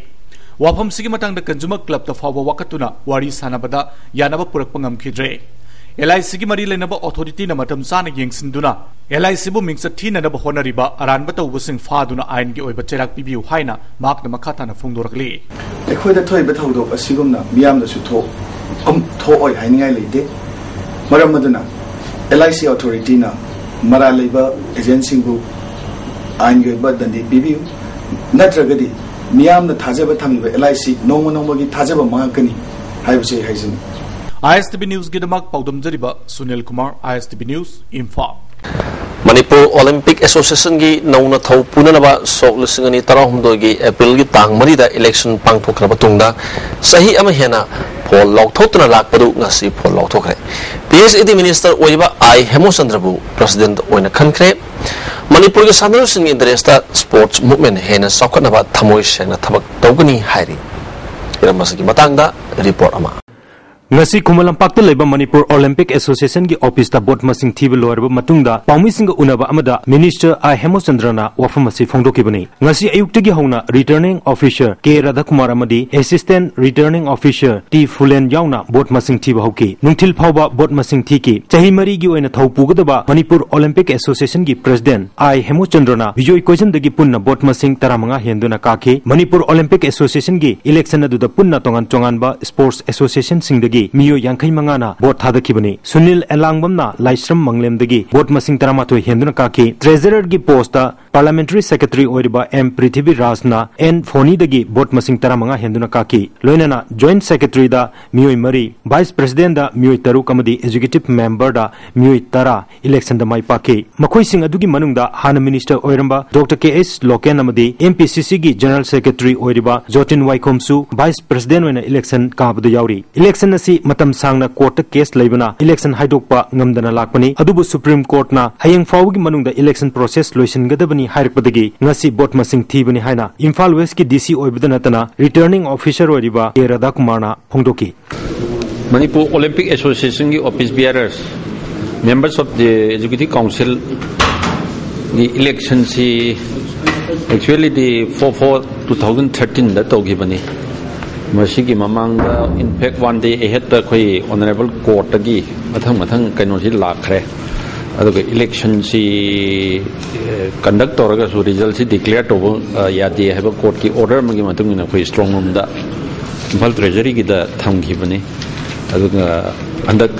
ꯋꯥꯐꯝꯁꯤꯒꯤ ꯃꯇꯥꯡꯗ ꯀꯟꯖꯨꯃꯔ ꯀ꯭ꯂꯕꯇ ꯐꯥꯎꯕ ꯋꯥꯀꯠꯇꯨꯅ ꯋꯥꯔꯤ ꯁꯥꯟꯅꯕꯗ ꯌꯥꯅꯕ ꯄꯨꯔꯛꯄ ꯉꯝꯈꯤꯗ꯭ꯔꯦ꯫ ꯑꯦꯜ ꯑꯥꯏ ꯁꯤꯒꯤ ꯃꯔꯤ ꯂꯩꯅꯕ ꯑꯣꯊꯣꯔꯤꯇꯤꯅ ꯃꯇꯝ ꯆꯥꯅ ꯌꯦꯡꯁꯤꯟꯗꯨꯅ ꯑꯦꯜ ꯑꯥꯏ ꯁꯤꯕꯨ ꯃꯤꯡꯆꯠ ꯊꯤꯅꯅꯕ ꯍꯣꯠꯅꯔꯤꯕ ꯑꯔꯥꯟꯕ ꯇꯧꯕꯁꯤꯡ ꯐꯥꯗꯨꯅ ꯑꯥꯏꯟꯒꯤ ꯑꯣꯏꯕ ꯆꯩꯔꯥꯛ ꯄꯤꯕꯤꯌꯨ ꯍꯥꯏꯅ ꯃꯍꯥꯛꯅ ꯃꯈꯥ ꯇꯥꯅ ꯐꯣꯡꯗꯣꯔꯛꯂꯤ꯫ ꯑꯩꯈꯣꯏꯗ ꯊꯣꯛꯏꯕ ꯊꯧꯗꯣꯛ ꯑꯁꯤꯒꯨꯝꯅ ꯃꯤꯌꯥꯝꯗꯁꯨ ꯊꯣꯛ-, ꯑꯝ-, ꯊꯣꯛꯑꯣꯏ ꯍꯥꯏꯅꯤꯡꯉꯥꯏ ꯂꯩꯇꯦ꯫ ꯃꯔꯝ ꯑꯗꯨꯅ ꯑꯦꯜ ꯑꯥꯏ ꯁꯤ ꯑꯣꯊꯣꯔꯤꯇꯤꯅ ꯃꯔꯥꯜ ꯂꯩꯕ ꯑꯦꯖꯦꯟꯁꯤꯡꯕꯨ ꯑꯥꯏꯟꯒꯤ ꯑꯣꯏꯕ ꯗꯟꯗꯤ ꯄꯤꯕꯤꯌꯨ, ꯅꯠꯇ꯭ꯔꯒꯗꯤ ꯃꯤꯌꯥꯝꯅ ꯊꯥꯖꯕ ꯊꯝꯃꯤꯕ ꯑꯦꯜ ꯑꯥꯏ ꯁꯤ ꯅꯣꯡꯃ ꯅꯣꯡꯃꯒꯤ ꯊꯥꯖꯕ ꯃꯥꯡꯉꯛꯀꯅꯤ ꯍꯥꯏꯕꯁꯤ ꯑꯩ ꯍꯥꯏꯖꯅꯤꯡꯏ꯫ ꯑꯥꯏ ꯑꯦꯁ ꯇꯤ ꯚꯤ ꯅ꯭ꯌꯨꯁꯀꯤꯗꯃꯛ ꯄꯥꯎꯗꯝꯖꯔꯤꯕ Sunil Kumar, I S T V news, Imphal. Manipur olympic ꯑꯦꯁꯣꯁꯤꯌꯦꯁꯟꯒꯤ ꯅꯧꯅ ꯊꯧ ꯄꯨꯅꯅꯕ ꯁꯣꯛ ꯂꯤꯁꯤꯡ ꯑꯅꯤ ꯇꯔꯥꯍꯨꯝꯗꯣꯏꯒꯤ ꯑꯦꯄ꯭ꯔꯤꯜꯒꯤ ꯇꯥꯡ ꯃꯔꯤꯗ ꯏꯂꯦꯛꯁꯟ ꯄꯥꯡꯊꯣꯛꯈ꯭ꯔꯕ ꯇꯨꯡꯗ ꯆꯍꯤ ꯑꯃ ꯍꯦꯟꯅ ꯐꯣꯜ ꯂꯥꯎꯊꯣꯛꯇꯨꯅ ꯂꯥꯛꯄꯗꯨ ꯉꯁꯤ ꯐꯣꯜ ꯂꯥꯎꯊꯣꯛꯈ꯭ꯔꯦ꯫ ꯄꯤ ꯑꯩꯆ ꯏ ꯗꯤ ꯃꯤꯅꯤꯁꯇꯔ ꯑꯣꯏꯔꯤꯕ ꯑꯥꯏ ꯍꯦꯃꯣꯆꯟꯗ꯭ꯔꯕꯨ ꯄ꯭ꯔꯁꯤꯗꯦꯟꯠ ꯑꯣꯏꯅ ꯈꯟꯈ꯭ꯔꯦ꯫ ꯃꯅꯤꯄꯨꯔꯒꯤ ꯁꯥꯟꯅꯔꯣꯏꯁꯤꯡꯒꯤ ꯏꯟꯇꯔꯦꯁꯇ ꯁ꯭ꯄꯣꯔꯠꯁ ꯃꯨꯚꯃꯦꯟ ꯍꯦꯟꯅ ꯆꯥꯎꯈꯠꯅꯕ ꯊꯃꯣꯏ ꯁꯦꯡꯅ ꯊꯕꯛ ꯇꯧꯒꯅꯤ ꯍꯥꯏꯔꯤ꯫ ꯍꯤꯔꯝ ꯑꯁꯤꯒꯤ ꯃꯇꯥꯡꯗ ꯔꯤꯄꯣꯔꯠ ꯑꯃ꯫ ꯉꯁꯤ ꯈꯨꯃꯟ ꯂꯝꯄꯥꯛꯇ ꯂꯩꯕ ꯃꯅꯤꯄꯨꯔ ꯑꯣꯂꯤꯝꯄꯤꯛ ꯑꯦꯁꯣꯁꯤꯌꯦꯁꯟꯒꯤ ꯑꯣꯐꯤꯁꯇ ꯚꯣꯠ ꯃꯁꯤꯡ ꯊꯤꯕ ꯂꯣꯏꯔꯕ ꯃꯇꯨꯡꯗ ꯄꯥꯎꯃꯤꯁꯤꯡꯒ ꯎꯅꯕ ꯑꯃꯗ ꯃꯤꯅꯤꯁꯇꯔ ꯑꯥꯏ ꯍꯦꯃꯣꯆꯟꯗ꯭ꯔꯅ ꯋꯥꯐꯝ ꯑꯁꯤ ꯐꯣꯡꯗꯣꯛꯈꯤꯕꯅꯤ꯫ ꯉꯁꯤ ꯑꯌꯨꯛꯇꯒꯤ ꯍꯧꯅ ꯔꯤꯇꯔꯅꯤꯡ ꯑꯣꯐꯤꯁꯔ ꯀꯦ ꯔꯥꯙꯥꯀꯨꯃꯥꯔ ꯑꯃꯗꯤ ꯑꯦꯁꯤꯁꯇꯦꯟꯠ ꯔꯤꯇꯔꯅꯤꯡ ꯑꯣꯐꯤꯁꯔ ꯇꯤ ꯐꯨꯂꯦꯟ ꯌꯥꯎꯅ ꯚꯣꯠ ꯃꯁꯤꯡ ꯊꯤꯕ ꯍꯧꯈꯤ꯫ ꯅꯨꯡꯊꯤꯜ ꯐꯥꯎꯕ ꯚꯣꯠ ꯃꯁꯤꯡ ꯊꯤꯈꯤ꯫ ꯆꯍꯤ ꯃꯔꯤꯒꯤ ꯑꯣꯏꯅ ꯊꯧ ꯄꯨꯒꯗꯕ ꯃꯅꯤꯄꯨꯔ ꯑꯣꯂꯤꯝꯄꯤꯛ ꯑꯦꯁꯣꯁꯤꯌꯦꯁꯟꯒꯤ ꯄ꯭ꯔꯁꯤꯗꯦꯟꯠ ꯑꯥꯏ ꯍꯦꯃꯣꯆꯟꯗ꯭ꯔꯅ ꯕꯤꯖꯣꯏ ꯀꯣꯏꯖꯝꯗꯒꯤ ꯄꯨꯟꯅ ꯚꯣꯠ ꯃꯁꯤꯡ ꯇꯔꯥꯃꯉꯥ ꯍꯦꯟꯗꯨꯅ ꯀꯥꯈꯤ꯫ ꯃꯅꯤꯄꯨꯔ ꯑꯣꯂꯤꯝꯄꯤꯛ ꯑꯦꯁꯣꯁꯤꯌꯦꯁꯟꯒꯤ ꯏꯂꯦꯛꯁꯟ ꯑꯗꯨꯗ ꯄꯨꯟꯅ ꯇꯣꯉꯥꯟ ꯇꯣꯉꯥꯟꯕ ꯁ꯭ꯄꯣꯔꯠꯁ ꯑꯦꯁꯣꯁꯤꯌꯦꯁꯟꯁꯤꯡꯗꯒꯤ ꯃꯤꯑꯣꯏ ꯌꯥꯡꯈꯩ ꯃꯉꯥꯅ ꯚꯣꯠ ꯊꯥꯗꯈꯤꯕꯅꯤ꯫ ꯁꯨꯅꯤꯜ ꯑꯦꯂꯥꯡꯕꯝꯅ ꯂꯥꯏꯁ꯭ꯔꯝ ꯃꯪꯂꯦꯝꯗꯒꯤ ꯚꯣꯠ ꯃꯁꯤꯡ ꯇꯔꯥꯃꯥꯊꯣꯏ ꯍꯦꯟꯗꯨꯅ ꯀꯥꯈꯤ꯫ ꯇ꯭ꯔꯦꯖꯔꯔꯒꯤ ꯄꯣꯁꯇ ꯄꯥꯔꯂꯤꯌꯥꯃꯦꯟꯇꯔꯤ ꯁꯦꯀ꯭ꯔꯦꯇꯔꯤ ꯑꯣꯏꯔꯤꯕ ꯑꯦꯝ ꯄ꯭ꯔꯤꯊꯤꯕꯤꯔꯥꯖꯅ ꯑꯦꯟ ꯐꯣꯅꯤꯗꯒꯤ ꯚꯣꯠ ꯃꯁꯤꯡ ꯇꯔꯥꯃꯉꯥ ꯍꯦꯟꯗꯨꯅ ꯀꯥꯈꯤ꯫ ꯂꯣꯏꯅꯅ ꯖꯣꯏꯟꯠ ꯁꯦꯀ꯭ꯔꯦꯇꯔꯤꯗ ꯃꯤꯑꯣꯏ ꯃꯔꯤ, ꯚꯥꯏꯁ ꯄ꯭ꯔꯁꯤꯗꯦꯟꯠꯗ ꯃꯤꯑꯣꯏ ꯇꯔꯨꯛ ꯑꯃꯗꯤ ꯑꯦꯛꯖꯤꯀ꯭ꯌꯨꯇꯤꯚ ꯃꯦꯝꯕꯔꯗ ꯃꯤꯑꯣꯏ ꯇꯔꯥ ꯏꯂꯦꯛꯁꯟꯗ ꯃꯥꯏ ꯄꯥꯛꯈꯤ꯫ ꯃꯈꯣꯏꯁꯤꯡ ꯑꯗꯨꯒꯤ ꯃꯅꯨꯡꯗ ꯍꯥꯟꯅ ꯃꯤꯅꯤꯁꯇꯔ ꯑꯣꯏꯔꯝꯕ ꯗꯣꯛꯇꯔ ꯀꯦ ꯑꯩꯆ ꯂꯣꯀꯦꯟ ꯑꯃꯗꯤ ꯑꯦꯝ ꯄꯤ ꯁꯤ ꯁꯤꯒꯤ ꯖꯦꯅꯔꯦꯜ ꯁꯦꯀ꯭ꯔꯦꯇꯔꯤ ꯑꯣꯏꯔꯤꯕ ꯖꯣꯇꯤꯟ ꯋꯥꯏꯈꯣꯝꯁꯨ ꯚꯥꯏꯁ ꯄ꯭ꯔꯁꯤꯗꯦꯟꯠ ꯑꯣꯏꯅ ꯏꯂꯦꯛꯁꯟ ꯀꯥꯕꯗ ꯌꯥꯎꯔꯤ꯫ ꯏꯂꯦꯛꯁꯟ ꯑꯁꯤ ꯃꯇꯝ ꯁꯥꯡꯅ ꯀꯣꯔꯠꯇ ꯀꯦꯁ ꯂꯩꯕꯅ ꯏꯂꯦꯛꯁꯟ ꯍꯥꯏꯗꯣꯛꯄ ꯉꯝꯗꯅ ꯂꯥꯛꯄꯅꯤ꯫ ꯑꯗꯨꯕꯨ ꯁꯨꯄ꯭ꯔꯤꯝ ꯀꯣꯔꯠꯅ ꯍꯌꯦꯡ ꯐꯥꯎꯕꯒꯤ ꯃꯅꯨꯡꯗ ꯏꯂꯦꯛꯁꯟ ꯄ꯭ꯔꯣꯁꯦꯁ ꯂꯣꯏꯁꯤꯟꯒꯗꯕꯅꯤ ꯍꯥꯏꯔꯛꯄꯗꯒꯤ ꯉꯁꯤ ꯚꯣꯠ ꯃꯁꯤꯡ ꯊꯤꯕꯅꯤ ꯍꯥꯏꯅ ꯏꯝꯐꯥꯜ ꯋꯦꯁꯀꯤ ꯗꯤ ꯁꯤ ꯑꯣꯏꯕꯗ ꯅꯠꯇꯅ ꯔꯤꯇꯔꯅꯤꯡ ꯑꯣꯐꯤꯁꯔ ꯑꯣꯏꯔꯤꯕ ꯀꯦ ꯔꯥꯙꯥꯀꯨꯃꯥꯔꯅ ꯐꯣꯡꯗꯣꯛꯈꯤ꯫ Manipur Olympic Association ꯒꯤ office bearers, members of the Executive Council ꯒꯤ election ꯁꯤ actually ꯗꯤ four four two thousand thirteen ꯗ ꯇꯧꯈꯤꯕꯅꯤ꯫ ꯃꯁꯤꯒꯤ ꯃꯃꯥꯡꯗ, in fact, one day ahead ꯑꯩꯈꯣꯏ ꯑꯣꯅꯔꯦꯕꯜ ꯀꯣꯔꯠꯇꯒꯤ ꯃꯊꯪ ꯃꯊꯪ ꯀꯩꯅꯣꯁꯤ ꯂꯥꯛꯈ꯭ꯔꯦ꯫ ꯑꯗꯨꯒ ꯏꯂꯦꯛꯁꯟꯁꯤ ꯀꯟꯗꯛ ꯇꯧꯔꯒꯁꯨ ꯔꯤꯖꯜꯁꯤ ꯗꯤꯀ꯭ꯂꯦꯌꯔ ꯇꯧꯕ ꯑ, ꯌꯥꯗꯦ ꯍꯥꯏꯕ ꯀꯣꯔꯠꯀꯤ ꯑꯣꯔꯗꯔ ꯑꯃꯒꯤ ꯃꯇꯨꯡ ꯏꯟꯅ ꯑꯩꯈꯣꯏ ꯁ꯭ꯇ꯭ꯔꯣꯡ ꯔꯨꯝꯗ ꯏꯝꯐꯥꯜ ꯇ꯭ꯔꯦꯖꯔꯤꯒꯤꯗ ꯊꯝꯈꯤꯕꯅꯤ꯫ ꯑꯗꯨꯒ ꯍꯟꯗꯛ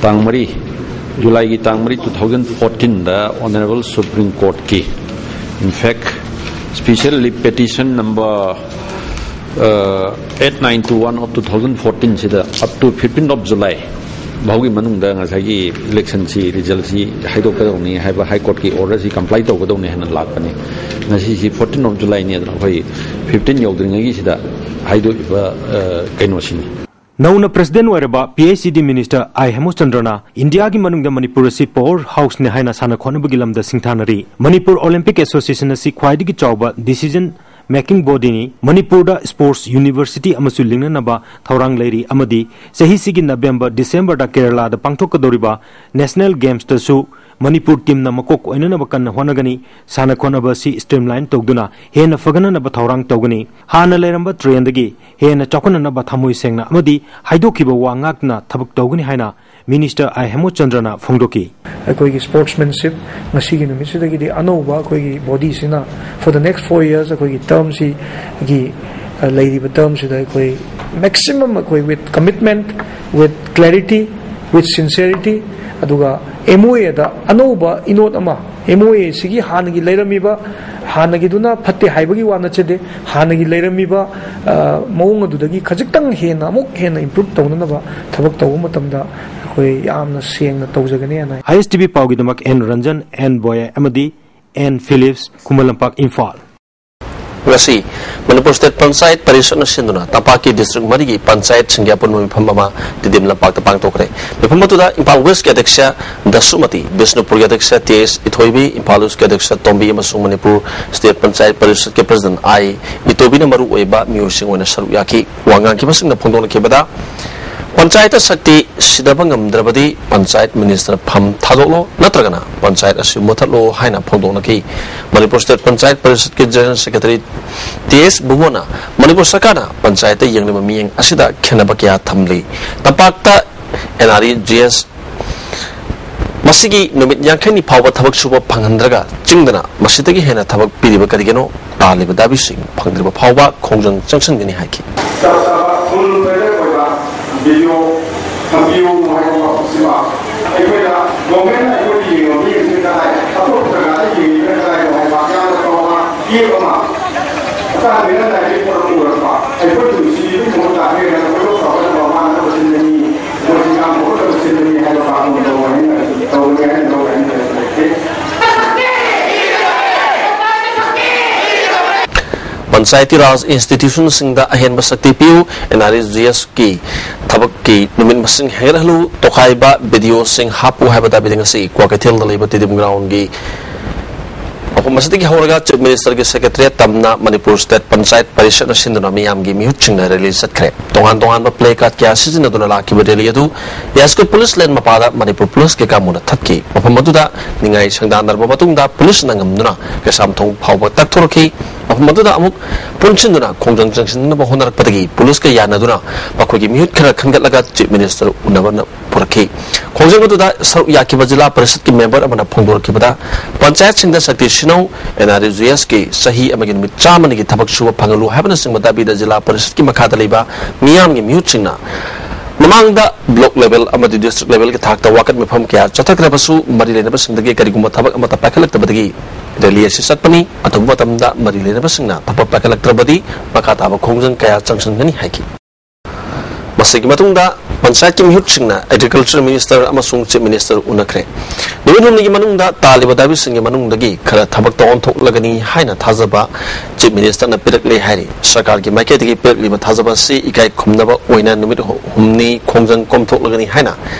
ꯇꯥꯡ ꯃꯔꯤ, ꯖꯨꯂꯥꯏꯒꯤ ꯇꯥꯡ ꯃꯔꯤ, two thousand fourteenꯗ ꯑꯣꯅꯔꯦꯕꯜ ꯁꯨꯄ꯭ꯔꯤꯝ ꯀꯣꯔꯠꯀꯤ, in fact, special petition number eight nine two one of two thousand fourteenꯁꯤꯗ up to fifteenth of July ꯐꯥꯎꯒꯤ ꯃꯅꯨꯡꯗ ꯉꯁꯥꯏꯒꯤ ꯏꯂꯦꯛꯁꯟꯁꯤ ꯔꯤꯖꯜꯁꯤ ꯍꯥꯏꯗꯣꯛꯀꯗꯧꯅꯤ ꯍꯥꯏꯕ ꯍꯥꯏ ꯀꯣꯔꯠꯀꯤ ꯑꯣꯔꯗꯔꯁꯤ ꯀꯝꯄ꯭ꯂꯥꯏ ꯇꯧꯒꯗꯧꯅꯤ ꯍꯥꯏꯅ ꯂꯥꯛꯄꯅꯤ꯫ ꯉꯁꯤꯁꯤ fourteenth of Julyꯅꯤ, ꯑꯗꯨꯅ ꯑꯩꯈꯣꯏ fifteen ꯌꯧꯗ꯭ꯔꯤꯉꯩꯒꯤꯁꯤꯗ ꯍꯥꯏꯗꯣꯛꯏꯕ ꯑ, ꯀꯩꯅꯣꯁꯤꯅꯤ꯫ ꯅꯧꯅ ꯄ꯭ꯔꯁꯤꯗꯦꯟ ꯑꯣꯏꯔꯕ ꯄꯤ ꯑꯩꯆ ꯏ ꯗꯤ ꯃꯤꯅꯤꯁꯇꯔ ꯑꯥꯏ ꯍꯦꯃꯨꯆꯟꯗ꯭ꯔꯅ ꯏꯟꯗꯤꯌꯥꯒꯤ ꯃꯅꯨꯡꯗ ꯃꯅꯤꯄꯨꯔ ꯑꯁꯤ ꯄꯋꯥꯔ ꯍꯥꯎꯁꯅꯤ ꯍꯥꯏꯅ ꯁꯥꯟꯅ ꯈꯣꯠꯅꯕꯒꯤ ꯂꯝꯗ ꯁꯤꯡꯊꯥꯅꯔꯤ꯫ ꯃꯅꯤꯄꯨꯔ ꯑꯣꯂꯤꯝꯄꯤꯛ ꯑꯦꯁꯣꯁꯤꯌꯦꯁꯟ ꯑꯁꯤ ꯈ꯭ꯋꯥꯏꯗꯒꯤ ꯆꯥꯎꯕ ꯗꯤꯁꯤꯖꯟ ꯃꯦꯀꯤꯡ ꯕꯣꯗꯤꯅꯤ꯫ ꯃꯅꯤꯄꯨꯔꯗ ꯁ꯭ꯄꯣꯔꯠꯁ ꯌꯨꯅꯤꯚꯔꯁꯤꯇꯤ ꯑꯃꯁꯨ ꯂꯤꯡꯅꯅꯕ ꯊꯧꯔꯥꯡ ꯂꯩꯔꯤ ꯑꯃꯗꯤ ꯆꯍꯤꯁꯤꯒꯤ ꯅꯕꯦꯝꯕꯔ, ꯗꯤꯁꯦꯝꯕꯔꯗ ꯀꯦꯔꯂꯥꯗ ꯄꯥꯡꯊꯣꯛꯀꯗꯧꯔꯤꯕ ꯅꯦꯁꯅꯦꯜ ꯒꯦꯝꯁꯇꯁꯨ ꯃꯅꯤꯄꯨꯔ ꯇꯤꯝꯅ ꯃꯀꯣꯛ ꯑꯣꯏꯅꯅꯕ ꯀꯟꯅ ꯍꯣꯠꯅꯒꯅꯤ꯫ ꯁꯥꯟꯅ ꯈꯣꯠꯅꯕ ꯑꯁꯤ ꯁ꯭ꯇ꯭ꯔꯤꯝꯂꯥꯏꯟ ꯇꯧꯗꯨꯅ ꯍꯦꯟꯅ ꯐꯒꯠꯅꯅꯕ ꯊꯧꯔꯥꯡ ꯇꯧꯒꯅꯤ꯫ ꯍꯥꯟꯅ ꯂꯩꯔꯝꯕ ꯇ꯭ꯔꯦꯟꯗꯒꯤ ꯍꯦꯟꯅ ꯆꯥꯎꯈꯠꯅꯅꯕ ꯊꯃꯣꯏ ꯁꯦꯡꯅ ꯑꯃꯗꯤ ꯍꯥꯏꯗꯣꯛꯈꯤꯕ ꯋꯥ ꯉꯥꯛꯇꯨꯅ ꯊꯕꯛ ꯇꯧꯒꯅꯤ ꯍꯥꯏꯅ ꯃꯤꯅꯤꯁꯇꯔ ꯑꯥꯏ ꯍꯦꯃꯨꯆꯟꯗ꯭ꯔꯅ ꯐꯣꯡꯗꯣꯛꯈꯤ꯫ ꯑꯩꯈꯣꯏꯒꯤ ꯁ꯭ꯄꯣꯔꯠꯁꯃꯦꯟꯁꯤꯞ ꯉꯁꯤꯒꯤ ꯅꯨꯃꯤꯠꯁꯤꯗꯒꯤꯗꯤ ꯑꯅꯧꯕ ꯑꯩꯈꯣꯏꯒꯤ ꯕꯣꯗꯤꯁꯤꯅ for the next four years ꯑꯩꯈꯣꯏꯒꯤ ꯇꯔꯝꯁꯤꯒꯤ, ꯑ, ꯂꯩꯔꯤꯕ ꯇꯔꯝꯁꯤꯗ ꯑꯩꯈꯣꯏ ꯃꯦꯛꯁꯤꯃꯝ ꯑꯩꯈꯣꯏ with commitment, with clarity, with sincerity, ꯑꯗꯨꯒ ꯑꯦꯝ ꯑꯣ ꯑꯦꯗ ꯑꯅꯧꯕ ꯏꯅꯣꯠ ꯑꯃ, ꯑꯦꯝ ꯑꯣ ꯑꯦꯁꯤꯒꯤ ꯍꯥꯟꯅꯒꯤ ꯂꯩꯔꯝꯃꯤꯕ, ꯍꯥꯟꯅꯒꯤꯗꯨꯅ ꯐꯠꯇꯦ ꯍꯥꯏꯕꯒꯤ ꯋꯥ ꯅꯠꯆꯗꯦ, ꯍꯥꯟꯅꯒꯤ ꯂꯩꯔꯝꯃꯤꯕ, ꯑ, ꯃꯑꯣꯡ ꯑꯗꯨꯗꯒꯤ ꯈꯖꯤꯛꯇꯪ ꯍꯦꯟꯅ, ꯑꯃꯨꯛ ꯍꯦꯟꯅ ꯏꯝꯄ꯭ꯔꯨꯞ ꯇꯧꯅꯅꯕ ꯊꯕꯛ ꯇꯧꯕ ꯃꯇꯝꯗ ꯑꯩꯈꯣꯏ ꯌꯥꯝꯅ ꯁꯦꯡꯅ ꯇꯧꯖꯒꯅꯤ ꯍꯥꯏꯅ꯫ ꯑꯥꯏ ꯑꯦꯁ ꯇꯤ ꯚꯤ ꯄꯥꯎꯒꯤꯗꯃꯛ ꯑꯦꯟ ꯔꯟꯖꯟ, ꯑꯦꯟ ꯕꯣꯌꯦ ꯑꯃꯗꯤ ꯑꯦꯟ ꯐꯤꯂꯤꯞꯁ, ꯈꯨꯃꯟ ꯂꯝꯄꯥꯛ, ꯏꯝꯐꯥꯜ꯫ ꯉꯁꯤ ꯃꯅꯤꯄꯨꯔ ꯁ꯭ꯇꯦꯠ ꯄꯟꯆꯥꯌꯠ ꯄꯔꯤꯁꯠꯅ ꯁꯤꯟꯗꯨꯅ ꯇꯝꯄꯥꯛꯀꯤ ꯗꯤꯁꯇ꯭ꯔꯤꯛ ꯃꯔꯤꯒꯤ ꯄꯟꯆꯥꯌꯠꯁꯤꯡꯒꯤ ꯑꯄꯨꯟꯕ ꯃꯤꯐꯝ ꯑꯃ ꯇꯤꯗꯤꯝ ꯂꯝꯄꯥꯛꯇ ꯄꯥꯡꯊꯣꯛꯈ꯭ꯔꯦ꯫ ꯃꯤꯐꯝ ꯑꯗꯨꯗ ꯏꯝꯐꯥꯜ ꯋꯦꯁꯀꯤ ꯑꯗ꯭ꯌꯛꯁ ꯗꯁꯨꯃꯇꯤ, ꯕꯤꯁꯅꯨꯄꯨꯔꯒꯤ ꯑꯗ꯭ꯌꯛꯁ ꯇꯦꯖ ꯏꯊꯣꯏꯕꯤ, ꯏꯝꯐꯥꯜ ꯏꯁꯀꯤ ꯑꯗ꯭ꯌꯛꯁ ꯇꯣꯝꯕꯤ ꯑꯃꯁꯨꯡ ꯃꯅꯤꯄꯨꯔ ꯁ꯭ꯇꯦꯠ ꯄꯟꯆꯥꯌꯠ ꯄꯔꯤꯁꯠꯀꯤ ꯄ꯭ꯔꯁꯤꯗꯦꯟꯠ ꯑꯥꯏ ꯏꯇꯣꯕꯤꯅ ꯃꯔꯨꯑꯣꯏꯕ ꯃꯤꯑꯣꯏꯁꯤꯡ ꯑꯣꯏꯅ ꯁꯔꯨꯛ ꯌꯥꯈꯤ꯫ ꯋꯥ ꯉꯥꯡꯈꯤꯕꯁꯤꯡꯅ ꯐꯣꯡꯗꯣꯛꯅꯈꯤꯕꯗ, ꯄꯟꯆꯥꯌꯠꯇ ꯁꯛꯇꯤ ꯁꯤꯟꯅꯕ ꯉꯝꯗ꯭ꯔꯕꯗꯤ ꯄꯟꯆꯥꯌꯠ ꯃꯤꯅꯤꯁꯇꯔ ꯐꯝ ꯊꯥꯗꯣꯛꯂꯣ ꯅꯠꯇ꯭ꯔꯒꯅ ꯄꯟꯆꯥꯌꯠ ꯑꯁꯤ ꯃꯨꯊꯠꯂꯣ ꯍꯥꯏꯅ ꯐꯣꯡꯗꯣꯛꯅꯈꯤ꯫ ꯃꯅꯤꯄꯨꯔ ꯁ꯭ꯇꯦꯠ ꯄꯟꯆꯥꯌꯠ ꯄꯔꯤꯁꯠꯀꯤ ꯖꯦꯅꯔꯦꯜ ꯁꯦꯀ꯭ꯔꯦꯇꯔꯤ ꯇꯤ ꯑꯦꯁ ꯕꯨꯕꯣꯅ ꯃꯅꯤꯄꯨꯔ ꯁꯔꯀꯥꯔꯅ ꯄꯟꯆꯥꯌꯠꯇ ꯌꯦꯡꯂꯤꯕ ꯃꯤꯠꯌꯦꯡ ꯑꯁꯤꯗ ꯈꯦꯠꯅꯕ ꯀꯌꯥ ꯊꯝꯂꯤ꯫ ꯇꯝꯄꯥꯛꯇ N R E G S ꯃꯁꯤꯒꯤ ꯅꯨꯃꯤꯠ ꯌꯥꯡꯈꯩꯅꯤ ꯐꯥꯎꯕ ꯊꯕꯛ ꯁꯨꯕ ꯐꯪꯍꯟꯗ꯭ꯔꯒ ꯆꯤꯡꯗꯅ ꯃꯁꯤꯗꯒꯤ ꯍꯦꯟꯅ ꯊꯕꯛ ꯄꯤꯔꯤꯕ ꯀꯔꯤꯒꯤꯅꯣ? ꯇꯥꯜꯂꯤꯕ ꯗꯥꯕꯤꯁꯤꯡ ꯐꯪꯗ꯭ꯔꯤꯕ ꯐꯥꯎꯕ ꯈꯣꯡꯖꯪ ꯆꯪꯁꯤꯟꯒꯅꯤ ꯍꯥꯏꯈꯤ꯫ ꯆꯥꯎꯈꯠꯂꯕ ꯐꯨꯜ ꯐꯦꯗꯔ ꯑꯣꯏꯕ ꯚꯤꯗꯤꯑꯣ ꯊꯝꯕꯤꯌꯨ ꯍꯥꯏꯕ ꯋꯥꯐꯝꯁꯤꯃ ꯑꯩꯈꯣꯏꯅ ꯒꯣꯔꯃꯦꯟꯅ ꯑꯩꯈꯣꯏꯒꯤ ꯌꯦꯡꯕ ꯃꯤꯁꯤꯡ ꯀꯗꯥꯏ, ꯑꯇꯣꯞꯄ ꯖꯒꯥꯗ ꯌꯦꯡꯉꯤꯕ ꯀꯗꯥꯏꯅꯣ ꯍꯥꯏꯕ ꯌꯥꯝꯅ ꯆꯥꯎꯅ ꯒꯦꯞ ꯑꯃ ꯑꯇꯥꯡꯕꯅ ꯂꯥꯏꯔꯤꯛ ꯄꯨꯔꯛꯄ ꯑꯩꯈꯣꯏ ꯅꯨꯡꯁꯤꯕꯒꯤ ꯃꯍꯨꯠꯇ ꯍꯦꯟꯅ ꯈꯣꯏꯗꯧ ꯁꯥꯎꯒꯠꯅꯕ ꯃꯥꯅ ꯇꯧꯁꯤꯟꯒꯅꯤ, ꯃꯣꯏꯁꯤ ꯌꯥꯝ ꯍꯧꯒꯠꯅꯕ ꯁꯤꯟꯒꯅꯤ ꯍꯥꯏꯕ ꯄꯥꯎꯈꯨꯝ ꯇꯧꯒꯅꯤ ꯍꯥꯏꯅ ꯇꯧꯒꯅꯤ ꯍꯥꯏꯅ ꯂꯧꯒꯅꯤ ꯍꯥꯏꯕ ꯂꯩꯇꯦ꯫ ꯄꯟꯆꯥꯌꯇꯤ ꯔꯥꯖ ꯏꯟꯁꯇꯤꯇ꯭ꯌꯨꯁꯟꯁꯤꯡꯗ ꯑꯍꯦꯟꯕ ꯁꯛꯇꯤ ꯄꯤꯌꯨ, ꯑꯦꯟ ꯑꯥꯔ ꯏ ꯖꯤ ꯑꯦꯁꯀꯤ ꯊꯕꯛꯀꯤ ꯅꯨꯃꯤꯠ ꯃꯁꯤꯡ ꯍꯦꯟꯒꯠꯍꯜꯂꯨ, ꯇꯣꯈꯥꯏꯕ ꯚꯤꯗꯤꯑꯣꯁꯤꯡ ꯍꯥꯞꯄꯨ ꯍꯥꯏꯕ ꯗꯥꯕꯤꯗ ꯉꯁꯤ ꯀ꯭ꯋꯥꯀꯩꯊꯦꯜꯗ ꯂꯩꯕ ꯇꯤꯗꯤꯝ ꯒ꯭ꯔꯥꯎꯟꯒꯤ ꯃꯐꯝ ꯑꯁꯤꯗꯒꯤ ꯍꯧꯔꯒ ꯆꯤꯐ ꯃꯤꯅꯤꯁꯇꯔꯒꯤ ꯁꯦꯀ꯭ꯔꯦꯇꯔꯤꯌꯦꯠ ꯇꯝꯅ ꯃꯅꯤꯄꯨꯔ ꯁ꯭ꯇꯦꯠ ꯄꯟꯆꯥꯌꯠ ꯄꯔꯤꯁꯠꯅ ꯁꯤꯟꯗꯨꯅ ꯃꯤꯌꯥꯝꯒꯤ ꯃꯤꯍꯨꯠꯁꯤꯡꯅ ꯔꯦꯂꯤ ꯆꯠꯈ꯭ꯔꯦ꯫ ꯇꯣꯉꯥꯟ ꯇꯣꯉꯥꯟꯕ ꯄ꯭ꯂꯦ ꯀꯥꯔꯗ ꯀꯌꯥ ꯁꯤꯖꯤꯟꯅꯗꯨꯅ ꯂꯥꯛꯈꯤꯕ ꯔꯦꯂꯤ ꯑꯗꯨ ꯌꯥꯏꯁ꯭ꯀꯨꯜ ꯄꯨꯂꯤꯁ ꯂꯦꯟ ꯃꯄꯥꯗ ꯃꯅꯤꯄꯨꯔ ꯄꯨꯂꯤꯁꯀꯤ ꯀꯥꯡꯕꯨꯅ ꯊꯠꯈꯤ꯫ ꯃꯐꯝ ꯑꯗꯨꯗ ꯅꯤꯡꯉꯥꯏ ꯁꯪꯗꯥꯟꯅꯔꯕ ꯃꯇꯨꯡꯗ ꯄꯨꯂꯤꯁꯅ ꯉꯝꯗꯨꯅ ꯀꯩꯁꯥꯝꯊꯣꯡ ꯐꯥꯎꯕ ꯇꯛꯊꯣꯔꯛꯈꯤ꯫ ꯃꯐꯝ ꯑꯗꯨꯗ ꯑꯃꯨꯛ ꯄꯨꯟꯁꯤꯟꯗꯨꯅ ꯈꯣꯡꯖꯪ ꯆꯪꯁꯤꯟꯅꯕ ꯍꯣꯠꯅꯔꯛꯄꯗꯒꯤ ꯄꯨꯂꯤꯁꯀ ꯌꯥꯅꯗꯨꯅ ꯃꯈꯣꯏꯒꯤ ꯃꯤꯍꯨꯠ ꯈꯔ ꯈꯟꯒꯠꯂꯒ ꯆꯤꯐ ꯃꯤꯅꯤꯁꯇꯔ ꯎꯅꯕ ꯄꯨꯔꯛꯈꯤ꯫ ꯈꯣꯡꯖꯪ ꯑꯗꯨꯗ ꯁꯔꯨꯛ ꯌꯥꯈꯤꯕ ꯖꯤꯂꯥ ꯄꯔꯤꯁꯠꯀꯤ ꯃꯦꯝꯕꯔ ꯑꯃꯅ ꯐꯣꯡꯗꯣꯔꯛꯈꯤꯕꯗ, ꯄꯟꯆꯥꯌꯠꯁꯤꯡꯗ ꯁꯛꯇꯤ ꯁꯤꯟꯅꯧ, ꯑꯦꯟ ꯑꯥꯔ ꯏ ꯖꯤ ꯑꯦꯁꯀꯤ ꯆꯍꯤ ꯑꯃꯒꯤ ꯅꯨꯃꯤꯠ ꯆꯥꯝꯃꯅꯤꯒꯤ ꯊꯕꯛ ꯁꯨꯕ ꯐꯪꯍꯜꯂꯨ ꯍꯥꯏꯕꯅꯆꯤꯡꯕ ꯗꯥꯕꯤꯗ ꯖꯤꯂꯥ ꯄꯔꯤꯁꯠꯀꯤ ꯃꯈꯥꯗ ꯂꯩꯕ ꯃꯤꯌꯥꯝꯒꯤ ꯃꯤꯍꯨꯠꯁꯤꯡꯅ ꯃꯃꯥꯡꯗ ꯕ꯭ꯂꯣꯛ ꯂꯦꯚꯦꯜ ꯑꯃꯗꯤ ꯗꯤꯁꯇ꯭ꯔꯤꯛ ꯂꯦꯚꯦꯜꯒꯤ ꯊꯥꯛꯇ ꯋꯥꯀꯠ ꯃꯤꯐꯝ ꯀꯌꯥ ꯆꯠꯊꯈ꯭ꯔꯕꯁꯨ, ꯃꯔꯤ ꯂꯩꯅꯕꯁꯤꯡꯗꯒꯤ ꯀꯔꯤꯒꯨꯝꯕ ꯊꯕꯛ ꯑꯃꯠꯇ ꯄꯥꯏꯈꯠꯂꯛꯇꯕꯗꯒꯤ ꯔꯦꯂꯤ ꯑꯁꯤ ꯆꯠꯄꯅꯤ꯫ ꯑꯊꯨꯕ ꯃꯇꯝꯗ ꯃꯔꯤ ꯂꯩꯅꯕꯁꯤꯡꯅ ꯊꯕꯛ ꯄꯥꯏꯈꯠꯂꯛꯇ꯭ꯔꯕꯗꯤ ꯃꯈꯥ ꯇꯥꯕ ꯈꯣꯡꯖꯪ ꯀꯌꯥ ꯆꯪꯁꯤꯟꯒꯅꯤ ꯍꯥꯏꯈꯤ꯫ ꯃꯁꯤꯒꯤ ꯃꯇꯨꯡꯗ ꯄꯟꯆꯥꯌꯠꯀꯤ ꯃꯤꯍꯨꯠꯁꯤꯡꯅ ꯑꯦꯒ꯭ꯔꯤꯀꯜꯆꯔ ꯃꯤꯅꯤꯁꯇꯔ ꯑꯃꯁꯨꯡ ꯆꯤꯐ ꯃꯤꯅꯤꯁꯇꯔ ꯎꯅꯈ꯭ꯔꯦ꯫ ꯅꯨꯃꯤꯠ ꯍꯨꯝꯅꯤꯒꯤ ꯃꯅꯨꯡꯗ ꯇꯥꯜꯂꯤꯕ ꯗꯥꯕꯤꯁꯤꯡꯒꯤ ꯃꯅꯨꯡꯗꯒꯤ ꯈꯔ ꯊꯕꯛꯇ ꯑꯣꯟꯊꯣꯛꯂꯒꯅꯤ ꯍꯥꯏꯅ ꯊꯥꯖꯕ ꯆꯤꯐ ꯃꯤꯅꯤꯁꯇꯔꯅ ꯄꯤꯔꯛꯂꯦ ꯍꯥꯏꯔꯤ꯫ ꯁꯔꯀꯥꯔꯒꯤ ꯃꯥꯏꯀꯩꯗꯒꯤ ꯄꯤꯔꯛꯂꯤꯕ ꯊꯥꯖꯕ ꯑꯁꯤ ꯏꯀꯥꯏ ꯈꯨꯝꯅꯕ ꯑꯣꯏꯅ ꯅꯨꯃꯤꯠ ꯍꯨꯝꯅꯤ ꯈꯣꯡꯖꯪ ꯀꯣꯝꯊꯣꯛꯂꯒꯅꯤ ꯍꯥꯏꯅ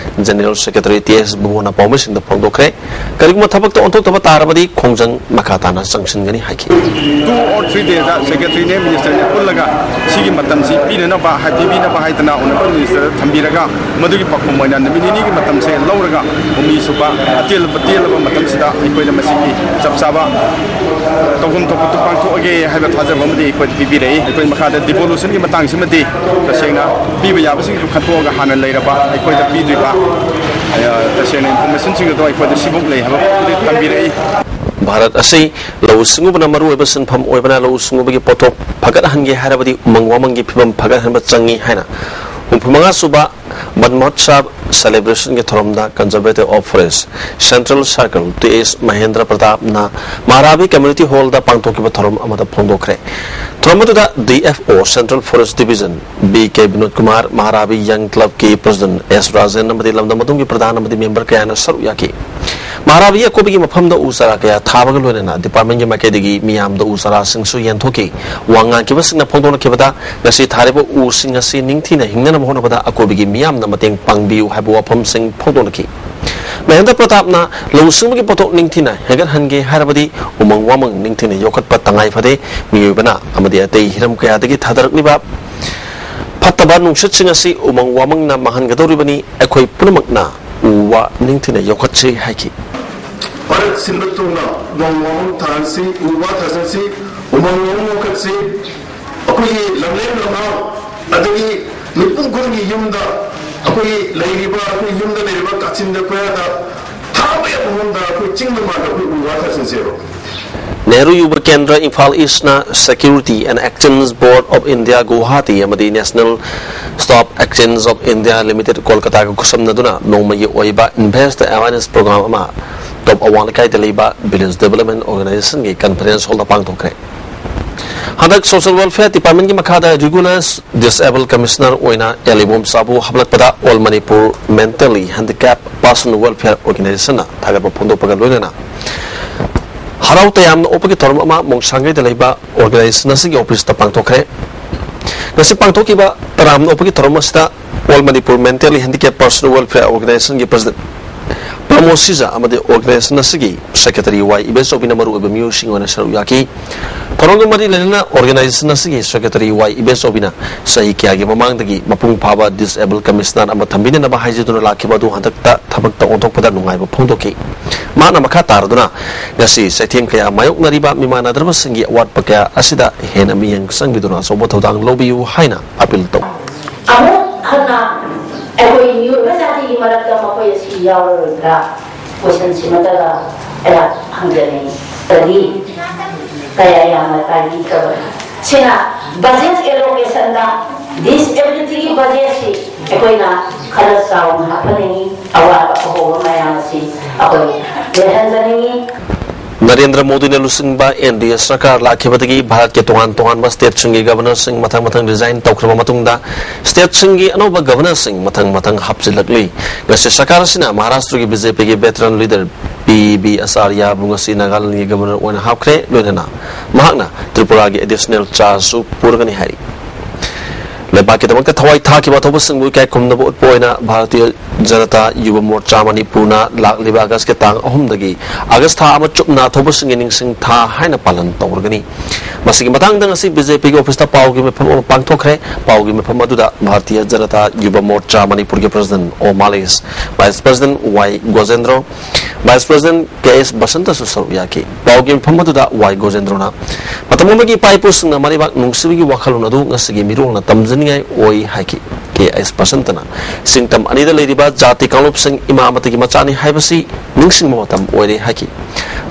ꯖꯦꯅꯔꯦꯜ ꯁꯦꯀ꯭ꯔꯦꯇꯔꯤ ꯇꯤ ꯑꯦꯁ ꯕꯨꯕꯣꯅ ꯄꯥꯎꯃꯤꯁꯤꯡꯗ ꯐꯣꯡꯗꯣꯛꯈ꯭ꯔꯦ꯫ ꯀꯔꯤꯒꯨꯝꯕ ꯊꯕꯛꯇ ꯑꯣꯟꯊꯣꯛꯇꯕ ꯇꯥꯔꯕꯗꯤ ꯈꯣꯡꯖꯪ ꯃꯈꯥ ꯇꯥꯅ ꯆꯪꯁꯤꯟꯒꯅꯤ ꯍꯥꯏꯈꯤ꯫ Two or three days ꯗ ꯁꯦꯀ꯭ꯔꯦꯇꯔꯤꯅꯦ ꯃꯤꯅꯤꯁꯇꯔꯅꯦ ꯄꯨꯜꯂꯒ ꯁꯤꯒꯤ ꯃꯇꯝꯁꯤ ꯄꯤꯅꯅꯕ ꯍꯥꯏ ꯄꯤꯕꯤꯅꯕ ꯍꯥꯏꯗꯅ ꯑꯣꯅꯔꯦꯕꯜ ꯃꯤꯅꯤꯁꯇꯔꯗ ꯊꯝꯕꯤꯔꯒ ꯃꯗꯨꯒꯤ ꯄꯥꯎꯈꯨꯝ ꯑꯣꯏꯅ ꯅꯨꯃꯤꯠ ꯅꯤꯅꯤꯒꯤ ꯃꯇꯝꯁꯦ ꯂꯧꯔꯒ ꯍꯨꯝꯅꯤ ꯁꯨꯕ ꯑꯇꯦꯜꯂꯕ ꯇꯦꯜꯂꯕ ꯃꯇꯝꯁꯤꯗ ꯑꯩꯈꯣꯏꯅ ꯃꯁꯤꯒꯤ ꯆꯞ ꯆꯥꯕ ꯇꯧꯐꯝ ꯊꯣꯛꯄꯗꯨ ꯄꯥꯡꯊꯣꯛꯑꯒꯦ ꯍꯥꯏꯕ ꯊꯥꯖꯕ ꯑꯃꯗꯤ ꯑꯩꯈꯣꯏꯗ ꯄꯤꯕꯤꯔꯛꯏ꯫ ꯑꯩꯈꯣꯏ ꯃꯈꯥꯗ ꯗꯤꯚꯣꯂꯨꯁꯟꯒꯤ ꯃꯇꯥꯡꯁꯤꯃꯗꯤ ꯇꯁꯦꯡꯅ ꯄꯤꯕ ꯌꯥꯕꯁꯤꯡꯁꯨ ꯈꯟꯊꯣꯛꯑꯒ ꯍꯥꯟꯅ ꯂꯩꯔꯕ ꯑꯩꯈꯣꯏꯗ ꯄꯤꯗꯣꯏꯕ ꯑ, ꯇꯁꯦꯡꯅ ꯏꯟꯐꯣꯔꯃꯦꯁꯟꯁꯤꯡ ꯑꯗꯣ ꯑꯩꯈꯣꯏꯗ ꯁꯤꯃꯨꯛ ꯂꯩ ꯍꯥꯏꯕ ꯄꯣꯠꯇꯨꯗꯤ ꯊꯝꯕꯤꯔꯛꯏ꯫ ꯚꯥꯔꯠ ꯑꯁꯤ ꯂꯧꯎ ꯁꯤꯡꯎꯕꯅ ꯃꯔꯨꯑꯣꯏꯕ ꯁꯤꯟꯐꯝ ꯑꯣꯏꯕꯅ ꯂꯧꯎ ꯁꯤꯡꯎꯕꯒꯤ ꯄꯣꯠꯊꯣꯛ ꯐꯒꯠꯍꯟꯒꯦ ꯍꯥꯏꯔꯕꯗꯤ ꯎꯃꯪ ꯋꯥꯃꯪꯒꯤ ꯐꯤꯕꯝ ꯐꯒꯠꯍꯟꯕ ꯆꯪꯏ ꯍꯥꯏꯅ ꯍꯨꯝꯐꯨ ꯃꯉꯥ ꯁꯨꯕ ꯕꯟ ꯃꯍꯣꯠꯁꯕ ꯁꯦꯂꯦꯕ꯭ꯔꯦꯁꯟꯒꯤ ꯊꯧꯔꯝꯗ conservative of forest central circle T S Mahendra ꯄ꯭ꯔꯇꯥꯞꯅ ꯃꯍꯥꯔꯥꯕꯤ ꯀꯝꯃ꯭ꯌꯨꯅꯤꯇꯤ ꯍꯣꯜꯗ ꯄꯥꯡꯊꯣꯛꯈꯤꯕ ꯊꯧꯔꯝ ꯑꯃꯗ ꯐꯣꯡꯗꯣꯛꯈ꯭ꯔꯦ꯫ ꯊꯧꯔꯝ ꯑꯗꯨꯗ D F O central forest division B K Binod Kumar, Maharabi ꯌꯪ ꯀ꯭ꯂꯕꯀꯤ ꯄ꯭ꯔꯁꯤꯗꯦꯟꯠ ꯑꯦꯁ ꯔꯥꯖꯦꯟ ꯑꯃꯗꯤ ꯂꯝꯗꯝ ꯑꯗꯨꯒꯤ ꯄ꯭ꯔꯙꯥꯟ ꯑꯃꯗꯤ ꯃꯦꯝꯕꯔ ꯀꯌꯥꯅ ꯁꯔꯨꯛ ꯌꯥꯈꯤ꯫ ꯃꯍꯥꯔꯥꯕꯤꯒꯤ ꯑꯀꯣꯏꯕꯒꯤ ꯃꯐꯝꯗ ꯎ ꯆꯥꯔꯥ ꯀꯌꯥ ꯊꯥꯕꯒ ꯂꯣꯏꯅꯅ ꯗꯤꯄꯥꯔꯠꯃꯦꯟꯒꯤ ꯃꯥꯏꯀꯩꯗꯒꯤ ꯃꯤꯌꯥꯝꯗ ꯎ ꯆꯥꯔꯥꯁꯤꯡꯁꯨ ꯌꯦꯟꯊꯣꯛꯈꯤ꯫ ꯋꯥ ꯉꯥꯡꯈꯤꯕꯁꯤꯡꯅ ꯐꯣꯡꯗꯣꯛꯂꯛꯈꯤꯕꯗ ꯉꯁꯤ ꯊꯥꯔꯤꯕ ꯎꯁꯤꯡ ꯑꯁꯤ ꯅꯤꯡꯊꯤꯅ ꯍꯤꯡꯅꯅꯕ ꯍꯣꯠꯅꯕꯗ ꯑꯀꯣꯏꯕꯒꯤ ꯃꯤꯌꯥꯝꯅ ꯃꯇꯦꯡ ꯄꯥꯡꯕꯤꯌꯨ ꯍꯥꯏꯕ ꯋꯥꯐꯝꯁꯤꯡ ꯐꯣꯡꯗꯣꯛꯂꯛꯈꯤ꯫ ꯃꯍꯦꯟꯗ꯭ꯔ ꯄ꯭ꯔꯇꯥꯞꯅ ꯂꯧꯎ ꯁꯤꯡꯎꯕꯒꯤ ꯄꯣꯠꯊꯣꯛ ꯅꯤꯡꯊꯤꯅ ꯍꯦꯟꯒꯠꯍꯟꯒꯦ ꯍꯥꯏꯔꯕꯗꯤ ꯎꯃꯪ ꯋꯥꯃꯪ ꯅꯤꯡꯊꯤꯅ ꯌꯣꯛꯈꯠꯄ ꯇꯉꯥꯏ ꯐꯗꯦ꯫ ꯃꯤꯑꯣꯏꯕꯅ ꯑꯃꯗꯤ ꯑꯇꯩ ꯍꯤꯔꯝ ꯀꯌꯥꯗꯒꯤ ꯊꯥꯗꯔꯛꯂꯤꯕ ꯐꯠꯇꯕ ꯅꯨꯡꯁꯤꯠꯁꯤꯡ ꯑꯁꯤ ꯎꯃꯪ ꯋꯥꯃꯪꯅ ꯃꯥꯡꯍꯟꯒꯗꯧꯔꯤꯕꯅꯤ꯫ ꯑꯩꯈꯣꯏ ꯄꯨꯝꯅꯃꯛꯅ ꯎ ꯋꯥ ꯅꯤꯡꯊꯤꯅ ꯌꯣꯛꯈꯠꯁꯤ ꯍꯥꯏꯈꯤ꯫ ꯚꯥꯔꯠ ꯁꯤꯟꯕ ꯊꯨꯡꯅ ꯎꯃꯪ ꯋꯥꯃꯪ ꯊꯥꯍꯟꯁꯤ, ꯎ ꯋꯥ ꯊꯥꯖꯤꯟꯁꯤ, ꯎꯃꯪ ꯋꯥꯃꯪ ꯌꯣꯛꯈꯠꯁꯤ꯫ ꯑꯩꯈꯣꯏꯒꯤ ꯂꯝꯂꯦꯟ ꯂꯝꯍꯥꯡ ꯑꯗꯒꯤ ꯃꯤꯄꯨꯝ ꯈꯨꯗꯤꯡꯒꯤ ꯌꯨꯝꯗ, ꯑꯩꯈꯣꯏꯒꯤ ꯂꯩꯔꯤꯕ, ꯑꯩꯈꯣꯏ ꯌꯨꯝꯗ ꯂꯩꯔꯤꯕ ꯀꯥꯆꯤꯟꯗ ꯀꯣꯌꯥꯗ ꯊꯥꯕ ꯌꯥꯕ ꯃꯐꯝꯗ ꯑꯩꯈꯣꯏ ꯆꯤꯡꯗ ꯃꯥꯟꯗ ꯑꯩꯈꯣꯏ ꯎ ꯋꯥ ꯊꯥꯖꯤꯟꯁꯦꯕ꯫ ꯅꯦꯍꯔꯨ ꯌꯨꯕ ꯀꯦꯟꯗ꯭ꯔ Imphal ꯏꯁꯅ Security and Exchange Board of India Guwahati ꯑꯃꯗꯤ National Stock Exchange of India Limited ꯀꯣꯜꯀꯇꯥꯒ ꯈꯨꯠꯁꯝꯅꯗꯨꯅ ꯅꯣꯡꯃꯒꯤ ꯑꯣꯏꯕ ꯏꯟꯚꯦꯁ꯭ꯠ ꯑꯦꯋꯥꯔꯅꯦꯁ ꯄ꯭ꯔꯣꯒ꯭ꯔꯥꯝ ꯑꯃ ꯇꯣꯞ ꯑꯋꯥꯡ ꯂꯩꯀꯥꯏꯗ ꯂꯩꯕ ꯚꯤꯂꯦꯖ ꯗꯦꯕꯂꯞꯃꯦꯟꯠ ꯑꯣꯔꯒꯅꯥꯏꯖꯦꯁꯟꯒꯤ ꯀꯟꯐꯔꯦꯟꯁ ꯍꯣꯜꯗ ꯄꯥꯡꯊꯣꯛꯈ꯭ꯔꯦ꯫ ꯍꯟꯗꯛ ꯁꯣꯁꯤꯌꯦꯜ ꯋꯦꯜꯐꯤꯌꯥꯔ ꯗꯤꯄꯥꯔꯠꯃꯦꯟꯠꯀꯤ ꯃꯈꯥꯗ ꯔꯤꯒꯨꯂꯔ ꯗꯤꯁꯑꯦꯕꯜ ꯀꯃꯤꯁꯅꯔ ꯑꯣꯏꯅ ꯑꯦꯜ ꯏꯕꯣꯝꯆꯥꯕꯨ ꯍꯥꯞꯂꯛꯄꯗ all Manipur mentally handicap person welfare ꯑꯣꯔꯒꯅꯥꯏꯖꯦꯁꯟꯅ ꯊꯥꯒꯠꯄ ꯐꯣꯡꯗꯣꯛꯄꯒ ꯂꯣꯏꯅꯅ ꯍꯔꯥꯎ ꯇꯌꯥꯝꯅ ꯑꯣꯛꯄꯒꯤ ꯊꯧꯔꯝ ꯑꯃ ꯃꯣꯡꯁꯥꯡꯒꯩꯗ ꯂꯩꯕ ꯑꯣꯔꯒꯅꯥꯏꯖꯦꯁꯟ ꯑꯁꯤꯒꯤ ꯑꯣꯐꯤꯁꯇ ꯄꯥꯡꯊꯣꯛꯈ꯭ꯔꯦ꯫ ꯉꯁꯤ ꯄꯥꯡꯊꯣꯛꯈꯤꯕ ꯇꯔꯥꯝꯅ ꯑꯣꯛꯄꯒꯤ ꯊꯧꯔꯝ ꯑꯁꯤꯗ all Manipur mentally handicap person welfare ꯑꯣꯔꯒꯅꯥꯏꯖꯦꯁꯟꯒꯤ ꯄ꯭ꯔꯁꯤꯗꯦꯟꯠ ꯑꯃꯣ ꯁꯤꯖ ꯑꯃꯗꯤ organization ꯑꯁꯤꯒꯤ secretary ꯋꯥꯏ ꯏꯕꯦꯆꯧꯕꯤꯅ ꯃꯔꯨꯑꯣꯏꯕ ꯃꯤꯑꯣꯏꯁꯤꯡ ꯑꯣꯏꯅ ꯁꯔꯨꯛ ꯌꯥꯈꯤ꯫ ꯊꯧꯔꯝꯒ ꯃꯔꯤ ꯂꯩꯅꯅ organization ꯑꯁꯤꯒꯤ secretary ꯋꯥꯏ ꯏꯕꯦꯆꯧꯕꯤꯅ ꯆꯍꯤ ꯀꯌꯥꯒꯤ ꯃꯃꯥꯡꯗꯒꯤ ꯃꯄꯨꯡ ꯐꯥꯕ disable commissioner ꯑꯃ ꯊꯝꯕꯤꯅꯅꯕ ꯍꯥꯏꯖꯗꯨꯅ ꯂꯥꯛꯈꯤꯕ ꯑꯗꯨ ꯍꯟꯗꯛꯇ ꯊꯕꯛꯇ ꯑꯣꯟꯊꯣꯛꯄꯗ ꯅꯨꯡꯉꯥꯏꯕ ꯐꯣꯡꯗꯣꯛꯈꯤ꯫ ꯃꯍꯥꯛꯅ ꯃꯈꯥ ꯇꯥꯔꯗꯨꯅ ꯉꯁꯤ ꯆꯩꯊꯦꯡ ꯀꯌꯥ ꯃꯥꯌꯣꯛꯅꯔꯤꯕ ꯃꯤꯃꯥꯟꯅꯗ꯭ꯔꯕꯁꯤꯡꯒꯤ ꯑꯋꯥꯠꯄ ꯀꯌꯥ ꯑꯁꯤꯗ ꯍꯦꯟꯅ ꯃꯤꯠꯌꯦꯡ ꯆꯪꯕꯤꯗꯨꯅ ꯑꯆꯧꯕ ꯊꯧꯗꯥꯡ ꯂꯧꯕꯤꯌꯨ ꯍꯥꯏꯅ appeal ꯇꯧ꯫ ꯑꯃꯨꯛ ꯍꯟꯅ ꯑꯩꯈꯣꯏ ꯃꯤꯑꯣꯏꯕ ꯖꯥꯇꯤꯒꯤ ꯃꯔꯛꯇ ꯃꯈꯣꯏ ꯑꯁꯤ ꯌꯥꯎꯔꯔꯣꯏꯗ꯭ꯔꯥ? Question ꯁꯤꯃꯇꯒ ꯑꯩꯍꯥꯛ ꯍꯪꯖꯅꯤꯡꯏ꯫ ꯀꯔꯤ ꯀꯌꯥ ꯌꯥꯝꯅ ꯀꯥꯏꯕꯤꯈ꯭ꯔꯕ? ꯁꯤꯅ budget allocation ꯗ disability ꯒꯤ budget ꯁꯤ ꯑꯩꯈꯣꯏꯅ ꯈꯔ ꯆꯥꯎꯅ ꯍꯥꯞꯍꯟꯅꯤꯡꯏ꯫ ꯑꯋꯥꯠꯄ ꯑꯍꯣꯕ ꯃꯌꯥꯝ ꯑꯁꯤ ꯑꯩꯈꯣꯏ ꯂꯩꯍꯟꯖꯅꯤꯡꯏ꯫ ꯅꯔꯦꯟꯗ꯭ꯔ ꯃꯣꯗꯤꯅ ꯂꯨꯆꯤꯡꯕ NDA ꯁꯔꯀꯥꯔ ꯂꯥꯛꯈꯤꯕꯗꯒꯤ ꯚꯥꯔꯠꯀꯤ ꯇꯣꯉꯥꯟ ꯇꯣꯉꯥꯟꯕ state ꯁꯤꯡꯒꯤ governor ꯁꯤꯡ ꯃꯊꯪ ꯃꯊꯪ resign ꯇꯧꯈ꯭ꯔꯕ ꯃꯇꯨꯡꯗ state ꯁꯤꯡꯒꯤ ꯑꯅꯧꯕ governor ꯁꯤꯡ ꯃꯊꯪ ꯃꯊꯪ ꯍꯥꯞꯆꯤꯜꯂꯛꯂꯤ꯫ ꯉꯁꯤ ꯁꯔꯀꯥꯔ ꯑꯁꯤꯅ ꯃꯍꯥꯔꯥꯁꯇ꯭ꯔꯒꯤ BJP ꯒꯤ veteran leader ꯄꯤ ꯕꯤ ꯑꯆꯥꯔꯌꯥꯕꯨ ꯉꯁꯤ ꯅꯥꯒꯥꯂꯦꯟꯒꯤ governor ꯑꯣꯏꯅ ꯍꯥꯞꯈ꯭ꯔꯦ꯫ ꯂꯣꯏꯅꯅ ꯃꯍꯥꯛꯅ ꯇ꯭ꯔꯤꯄꯨꯔꯥꯒꯤ additional charge ꯁꯨ ꯄꯨꯔꯒꯅꯤ ꯍꯥꯏꯔꯤ꯫ ꯂꯩꯕꯥꯛꯀꯤꯗꯃꯛꯇ ꯊꯋꯥꯏ ꯊꯥꯈꯤꯕ ꯑꯊꯧꯕꯁꯤꯡꯕꯨ ꯏꯀꯥꯏ ꯈꯨꯝꯅꯕ ꯎꯠꯄ ꯑꯣꯏꯅ ꯚꯥꯔꯇꯤꯌ ꯖꯅꯇꯥ ꯌꯨꯕ ꯃꯣꯔꯆꯥ ꯃꯅꯤꯄꯨꯔꯅ ꯂꯥꯛꯂꯤꯕ ꯑꯒꯁꯀꯤ ꯇꯥꯡ ꯑꯍꯨꯝꯗꯒꯤ ꯑꯒꯁ ꯊꯥ ꯑꯃ ꯆꯨꯞꯅ ꯑꯊꯧꯕꯁꯤꯡꯒꯤ ꯅꯤꯡꯁꯤꯡ ꯊꯥ ꯍꯥꯏꯅ ꯄꯥꯂꯟ ꯇꯧꯔꯒꯅꯤ꯫ ꯃꯁꯤꯒꯤ ꯃꯇꯥꯡꯗ ꯉꯁꯤ BJP ꯒꯤ office ꯇ ꯄꯥꯎꯒꯤ ꯃꯤꯐꯝ ꯑꯃ ꯄꯥꯡꯊꯣꯛꯈ꯭ꯔꯦ꯫ ꯄꯥꯎꯒꯤ ꯃꯤꯐꯝ ꯑꯗꯨꯗ ꯚꯥꯔꯇꯤꯌ ꯖꯅꯇꯥ ꯌꯨꯕ ꯃꯣꯔꯆꯥ ꯃꯅꯤꯄꯨꯔꯒꯤ president ꯑꯣ ꯃꯥꯂꯦꯁ, vice president ꯋꯥꯏ ꯒꯣꯖꯦꯟꯗ꯭ꯔꯣ, vice president ꯀꯦ ꯑꯦꯁ ꯕꯁꯟꯇꯁꯨ ꯁꯔꯨꯛ ꯌꯥꯈꯤ꯫ ꯄꯥꯎꯒꯤ ꯃꯤꯐꯝ ꯑꯗꯨꯗ ꯋꯥꯏ ꯒꯣꯖꯦꯟꯗ꯭ꯔꯣꯅ ꯃꯇꯝ ꯑꯃꯒꯤ ꯏꯄꯥ ꯏꯄꯨꯁꯤꯡꯅ ꯃꯔꯩꯕꯥꯛ ꯅꯨꯡꯁꯤꯕꯒꯤ ꯋꯥꯈꯜꯂꯣꯟ ꯑꯗꯨ ꯉꯁꯤꯒꯤ ꯃꯤꯔꯣꯜꯅ ꯇꯝꯖꯅꯤꯡꯉꯥꯏ ꯑꯣꯏ ꯍꯥꯏꯈꯤ꯫ ꯀꯦ ꯑꯦꯁ ꯕꯁꯟꯇꯅ ꯁꯤꯡꯇꯝ ꯑꯅꯤꯗ ꯂꯩꯔꯤꯕ ꯖꯥꯇꯤ ꯀꯥꯡꯂꯨꯞꯁꯤꯡ ꯏꯃꯥ ꯑꯃꯠꯇꯒꯤ ꯃꯆꯥꯅꯤ ꯍꯥꯏꯕꯁꯤ ꯅꯤꯡꯁꯤꯡꯕ ꯃꯇꯝ ꯑꯣꯏꯔꯦ ꯍꯥꯏꯈꯤ꯫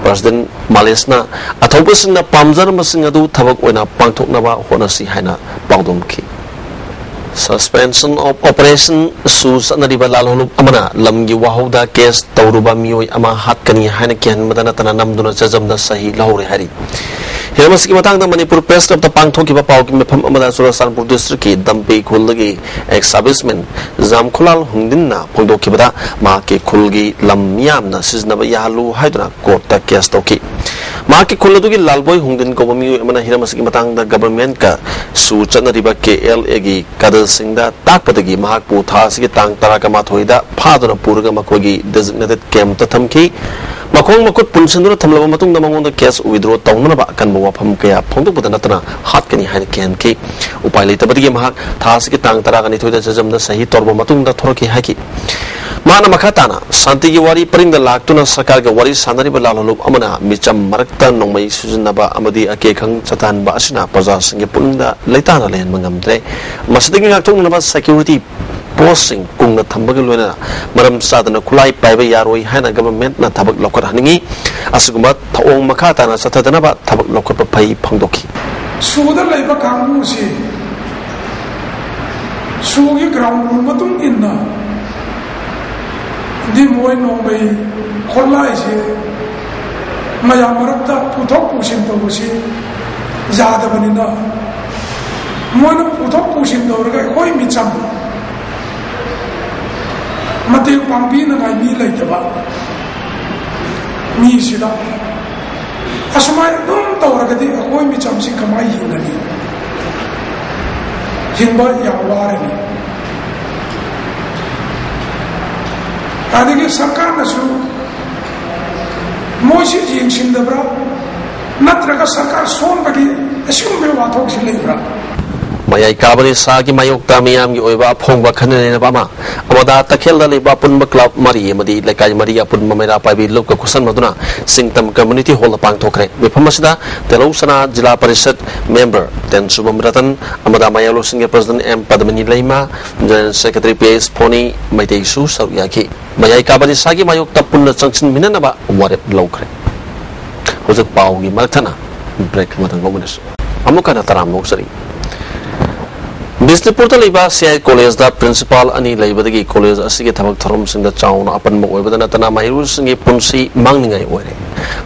President ꯃꯥꯂꯦꯁꯅ ꯑꯊꯧꯕꯁꯤꯡꯅ ꯄꯥꯝꯖꯔꯝꯕꯁꯤꯡ ꯑꯗꯨ ꯊꯕꯛ ꯑꯣꯏꯅ ꯄꯥꯡꯊꯣꯛꯅꯕ ꯍꯣꯠꯅꯁꯤ ꯍꯥꯏꯅ ꯄꯥꯎꯗꯝꯈꯤ꯫ Suspension of operation ꯁꯨ ꯆꯠꯅꯔꯤꯕ ꯂꯥꯜꯍꯧꯂꯨꯞ ꯑꯃꯅ ꯂꯝꯒꯤ ꯋꯥꯍꯧꯗ case ꯇꯧꯔꯨꯕ ꯃꯤꯑꯣꯏ ꯑꯃ ꯍꯥꯠꯀꯅꯤ ꯍꯥꯏꯅ ꯀꯤꯍꯟꯕꯗ ꯅꯠꯇꯅ ꯅꯝꯗꯨꯅ ꯆꯦꯖꯝꯗ ꯁꯍꯤ ꯂꯧꯍꯧꯔꯦ ꯍꯥꯏꯔꯤ꯫ ꯍꯤꯔꯝ ꯑꯁꯤꯒꯤ ꯃꯇꯥꯡꯗ ꯃꯅꯤꯄꯨꯔ Press Club ꯇ ꯄꯥꯡꯊꯣꯛꯈꯤꯕ ꯄꯥꯎꯒꯤ ꯃꯤꯐꯝ ꯑꯃꯗ ꯆꯨꯔꯆꯥꯟꯄꯨꯔ district ꯀꯤ ꯗꯝꯄꯦ ꯈꯨꯜꯗꯒꯤ ex serviceman ꯖꯥꯝꯈꯨꯂꯥꯜ ꯍꯨꯡꯗꯤꯟꯅ ꯐꯣꯡꯗꯣꯛꯈꯤꯕꯗ ꯃꯍꯥꯛꯀꯤ ꯈꯨꯜꯒꯤ ꯂꯝ ꯃꯤꯌꯥꯝꯅ ꯁꯤꯖꯤꯟꯅꯕ ꯌꯥꯍꯜꯂꯨ ꯍꯥꯏꯗꯨꯅ court ꯇ case ꯇꯧꯈꯤ꯫ ꯃꯍꯥꯛꯀꯤ ꯈꯨꯜ ꯑꯗꯨꯒꯤ ꯂꯥꯜꯕꯣꯏ ꯍꯨꯡꯗꯤꯟ ꯀꯧꯕ ꯃꯤꯑꯣꯏ ꯑꯃꯅ ꯍꯤꯔꯝ ꯑꯁꯤꯒꯤ ꯃꯇꯥꯡꯗ ꯒꯚꯔꯟꯃꯦꯟꯠꯀꯁꯨ ꯆꯠꯅꯔꯤꯕ ꯀꯦ ꯑꯦꯜ ꯑꯦꯒꯤ ꯀꯥꯗꯜꯁꯤꯡꯗ ꯇꯥꯛꯄꯗꯒꯤ ꯃꯍꯥꯛꯄꯨ ꯊꯥ ꯑꯁꯤꯒꯤ ꯇꯥꯡ ꯇꯔꯥꯃꯥꯊꯣꯏꯗ ꯐꯥꯗꯨꯅ ꯄꯨꯔꯒ ꯃꯈꯣꯏꯒꯤ ꯗꯦꯖꯤꯒꯅꯦꯇꯦꯗ ꯀꯦꯝꯞꯇ ꯊꯝꯈꯤ꯫ ꯃꯈꯣꯡ ꯃꯈꯨꯠ ꯄꯨꯟꯁꯤꯟꯗꯨꯅ ꯊꯝꯂꯕ ꯃꯇꯨꯡꯗ ꯃꯉꯣꯟꯗ ꯀꯦꯁ ꯋꯤꯗ꯭ꯔꯣ ꯇꯧꯅꯅꯕ ꯑꯀꯟꯕ ꯋꯥꯐꯝ ꯀꯌꯥ ꯐꯣꯡꯗꯣꯛꯄꯗ ꯅꯠꯇꯅ ꯍꯥꯠꯀꯅꯤ ꯍꯥꯏꯅ ꯀꯤꯍꯟꯈꯤ꯫ ꯎꯄꯥꯏ ꯂꯩꯇꯕꯗꯒꯤ ꯃꯍꯥꯛ ꯊꯥ ꯑꯁꯤꯒꯤ ꯇꯥꯡ ꯇꯔꯥꯅꯤꯊꯣꯏꯗ ꯖꯖꯝꯗ ꯁꯍꯤ ꯇꯧꯔꯕ ꯃꯇꯨꯡꯗ ꯊꯣꯔꯛꯈꯤ ꯍꯥꯏꯈꯤ꯫ ꯃꯍꯥꯛꯅ ꯃꯈꯥ ꯇꯥꯅ ꯁꯥꯟꯇꯤꯒꯤ ꯋꯥꯔꯤ ꯄꯔꯤꯡꯗ ꯂꯥꯛꯇꯨꯅ ꯁꯔꯀꯥꯔꯒ ꯋꯥꯔꯤ ꯁꯥꯟꯅꯔꯤꯕ ꯂꯥꯜꯍꯧꯂꯨꯞ ꯑꯃꯅ ꯃꯤꯆꯝ ꯃꯔꯛꯇ ꯅꯣꯡꯃꯩ ꯁꯤꯖꯤꯟꯅꯕ ꯑꯃꯗꯤ ꯑꯀꯦ ꯑꯈꯪ ꯆꯠꯊꯍꯟꯕ ꯑꯁꯤꯅ ꯄ꯭ꯔꯖꯥꯁꯤꯡꯒꯤ ꯄꯨꯛꯅꯤꯡꯗ ꯂꯩꯇꯥꯅ ꯂꯩꯍꯟꯕ ꯉꯝꯗ꯭ꯔꯦ꯫ ꯃꯁꯤꯗꯒꯤ ꯉꯥꯛꯊꯣꯛꯅꯅꯕ ꯁꯦꯀ꯭ꯌꯨꯔꯤꯇꯤ ꯄꯣꯁꯁꯤꯡ ꯀꯨꯡꯅ ꯊꯝꯕꯒ ꯂꯣꯏꯅꯅ ꯃꯔꯝ ꯆꯥꯗꯅ ꯈꯨꯠꯂꯥꯏ ꯄꯥꯏꯕ ꯌꯥꯔꯣꯏ ꯍꯥꯏꯅ ꯒꯚꯔꯟꯃꯦꯟꯠꯅ ꯊꯕꯛ ꯂꯧꯈꯠꯍꯟꯅꯤꯡꯏ꯫ ꯑꯁꯤꯒꯨꯝꯕ ꯊꯧꯑꯣꯡ ꯃꯈꯥ ꯇꯥꯅ ꯆꯠꯊꯗꯅꯕ ꯊꯕꯛ ꯂꯧꯈꯠꯄ ꯐꯩ ꯐꯣꯡꯗꯣꯛꯈꯤ꯫ ꯁꯨꯗ ꯂꯩꯕ ꯀꯥꯡꯕꯨꯁꯤ ꯁꯨꯒꯤ ꯒ꯭ꯔꯥꯎꯟ ꯔꯨꯜ ꯃꯇꯨꯡ ꯏꯟꯅ ꯗꯤ ꯃꯣꯏ ꯅꯣꯡꯃꯩ ꯈꯣꯠꯂꯥꯏꯁꯦ ꯃꯌꯥꯝ ꯃꯔꯛꯇ ꯄꯨꯊꯣꯛ ꯄꯨꯁꯤꯟ ꯇꯧꯕꯁꯤ ꯌꯥꯗꯕꯅꯤꯅ, ꯃꯣꯏꯅ ꯄꯨꯊꯣꯛ ꯄꯨꯁꯤꯟ ꯇꯧꯔꯒ ꯑꯩꯈꯣꯏ ꯃꯤꯆꯝ ꯃꯇꯦꯡ ꯄꯥꯡꯕꯤꯅꯉꯥꯏ ꯃꯤ ꯂꯩꯇꯕ ꯃꯤꯁꯤꯗ ꯑꯁꯨꯃꯥꯏꯅ ꯑꯗꯨꯝ ꯇꯧꯔꯒꯗꯤ ꯑꯩꯈꯣꯏ ꯃꯤꯆꯝꯁꯤ ꯀꯃꯥꯏꯅ ꯍꯤꯡꯒꯅꯤ? ꯍꯤꯡꯕ ꯌꯥꯝ ꯋꯥꯔꯅꯤ꯫ ꯑꯗꯒꯤ ꯁꯔꯀꯥꯔꯅꯁꯨ ꯃꯣꯏꯁꯤ ꯌꯦꯡꯁꯤꯟꯗꯕ꯭ꯔꯥ? ꯅꯠꯇ꯭ꯔꯒ ꯁꯔꯀꯥꯔ ꯁꯣꯟꯕꯒꯤ ꯑꯁꯤꯒꯨꯝꯕ ꯋꯥꯊꯣꯛꯁꯤ ꯂꯩꯕ꯭ꯔꯥ? ꯃꯌꯥꯏ ꯀꯥꯕ ꯅꯤꯁꯥꯒꯤ ꯃꯥꯌꯣꯛꯇ ꯃꯤꯌꯥꯝꯒꯤ ꯑꯣꯏꯕ ꯑꯐꯣꯡꯕ ꯈꯟꯅ ꯅꯩꯅꯕ ꯑꯃ ꯑꯃꯗ ꯇꯈꯦꯜꯗ ꯂꯩꯕ ꯑꯄꯨꯟꯕ ꯀ꯭ꯂꯕ ꯃꯔꯤ ꯑꯃꯗꯤ ꯂꯩꯀꯥꯏ ꯃꯔꯤꯒꯤ ꯑꯄꯨꯟꯕ ꯃꯩꯔꯥ ꯄꯥꯏꯕꯤ ꯂꯨꯞꯀ ꯈꯨꯠꯁꯟꯅꯗꯨꯅ ꯁꯤꯡꯇꯝ ꯀꯝꯃ꯭ꯌꯨꯅꯤꯇꯤ ꯍꯣꯜꯗ ꯄꯥꯡꯊꯣꯛꯈ꯭ꯔꯦ꯫ ꯃꯤꯐꯝ ꯑꯁꯤꯗ ꯇꯦꯂꯧ ꯁꯅꯥ ꯖꯤꯂꯥ ꯄꯔꯤꯁꯠ ꯃꯦꯝꯕꯔ ꯇꯦꯟꯁꯨꯕꯝ ꯔꯇꯟ, ꯑꯃꯗ ꯃꯌꯥꯏꯂꯣꯏꯁꯪꯒꯤ ꯄ꯭ꯔꯁꯤꯗꯦꯟꯠ ꯑꯦꯝ ꯄꯗꯃꯅꯤ ꯂꯩꯃ, ꯖꯦꯅꯔꯦꯜ ꯁꯦꯀ꯭ꯔꯦꯇꯔꯤ ꯄꯤ ꯑꯦꯁ ꯐꯣꯅꯤ ꯃꯩꯇꯩꯁꯨ ꯁꯔꯨꯛ ꯌꯥꯈꯤ꯫ ꯃꯌꯥꯏ ꯀꯥꯕ ꯅꯤꯁꯥꯒꯤ ꯃꯥꯌꯣꯛꯇ ꯄꯨꯟꯅ ꯆꯪꯁꯤꯟꯃꯤꯟꯅꯅꯕ ꯋꯥꯔꯦꯞ ꯂꯧꯈ꯭ꯔꯦ꯫ ꯍꯧꯖꯤꯛ ꯄꯥꯎꯒꯤ ꯃꯔꯛ ꯊꯠꯅ ꯕ꯭ꯔꯦꯛ ꯑꯃꯇꯪ ꯂꯧꯃꯤꯟꯅꯁꯤ꯫ ꯑꯃꯨꯛ ꯍꯟꯅ ꯇꯔꯥꯝꯅ ꯑꯣꯛꯆꯔꯤ꯫ ꯕꯤꯁꯅꯨꯄꯨꯔꯗ ꯂꯩꯕ ꯁꯤ ꯑꯥꯏ ꯀꯣꯂꯦꯖꯗ ꯄ꯭ꯔꯤꯟꯁꯤꯄꯥꯜ ꯑꯅꯤ ꯂꯩꯕꯗꯒꯤ ꯀꯣꯂꯦꯖ ꯑꯁꯤꯒꯤ ꯊꯕꯛ ꯊꯧꯔꯝꯁꯤꯡꯗ ꯆꯥꯎꯅ ꯑꯄꯟꯕ ꯑꯣꯏꯕꯗ ꯅꯠꯇꯅ ꯃꯍꯩꯔꯣꯏꯁꯤꯡꯒꯤ ꯄꯨꯟꯁꯤ ꯃꯥꯡꯅꯤꯡꯉꯥꯏ ꯑꯣꯏꯔꯦ꯫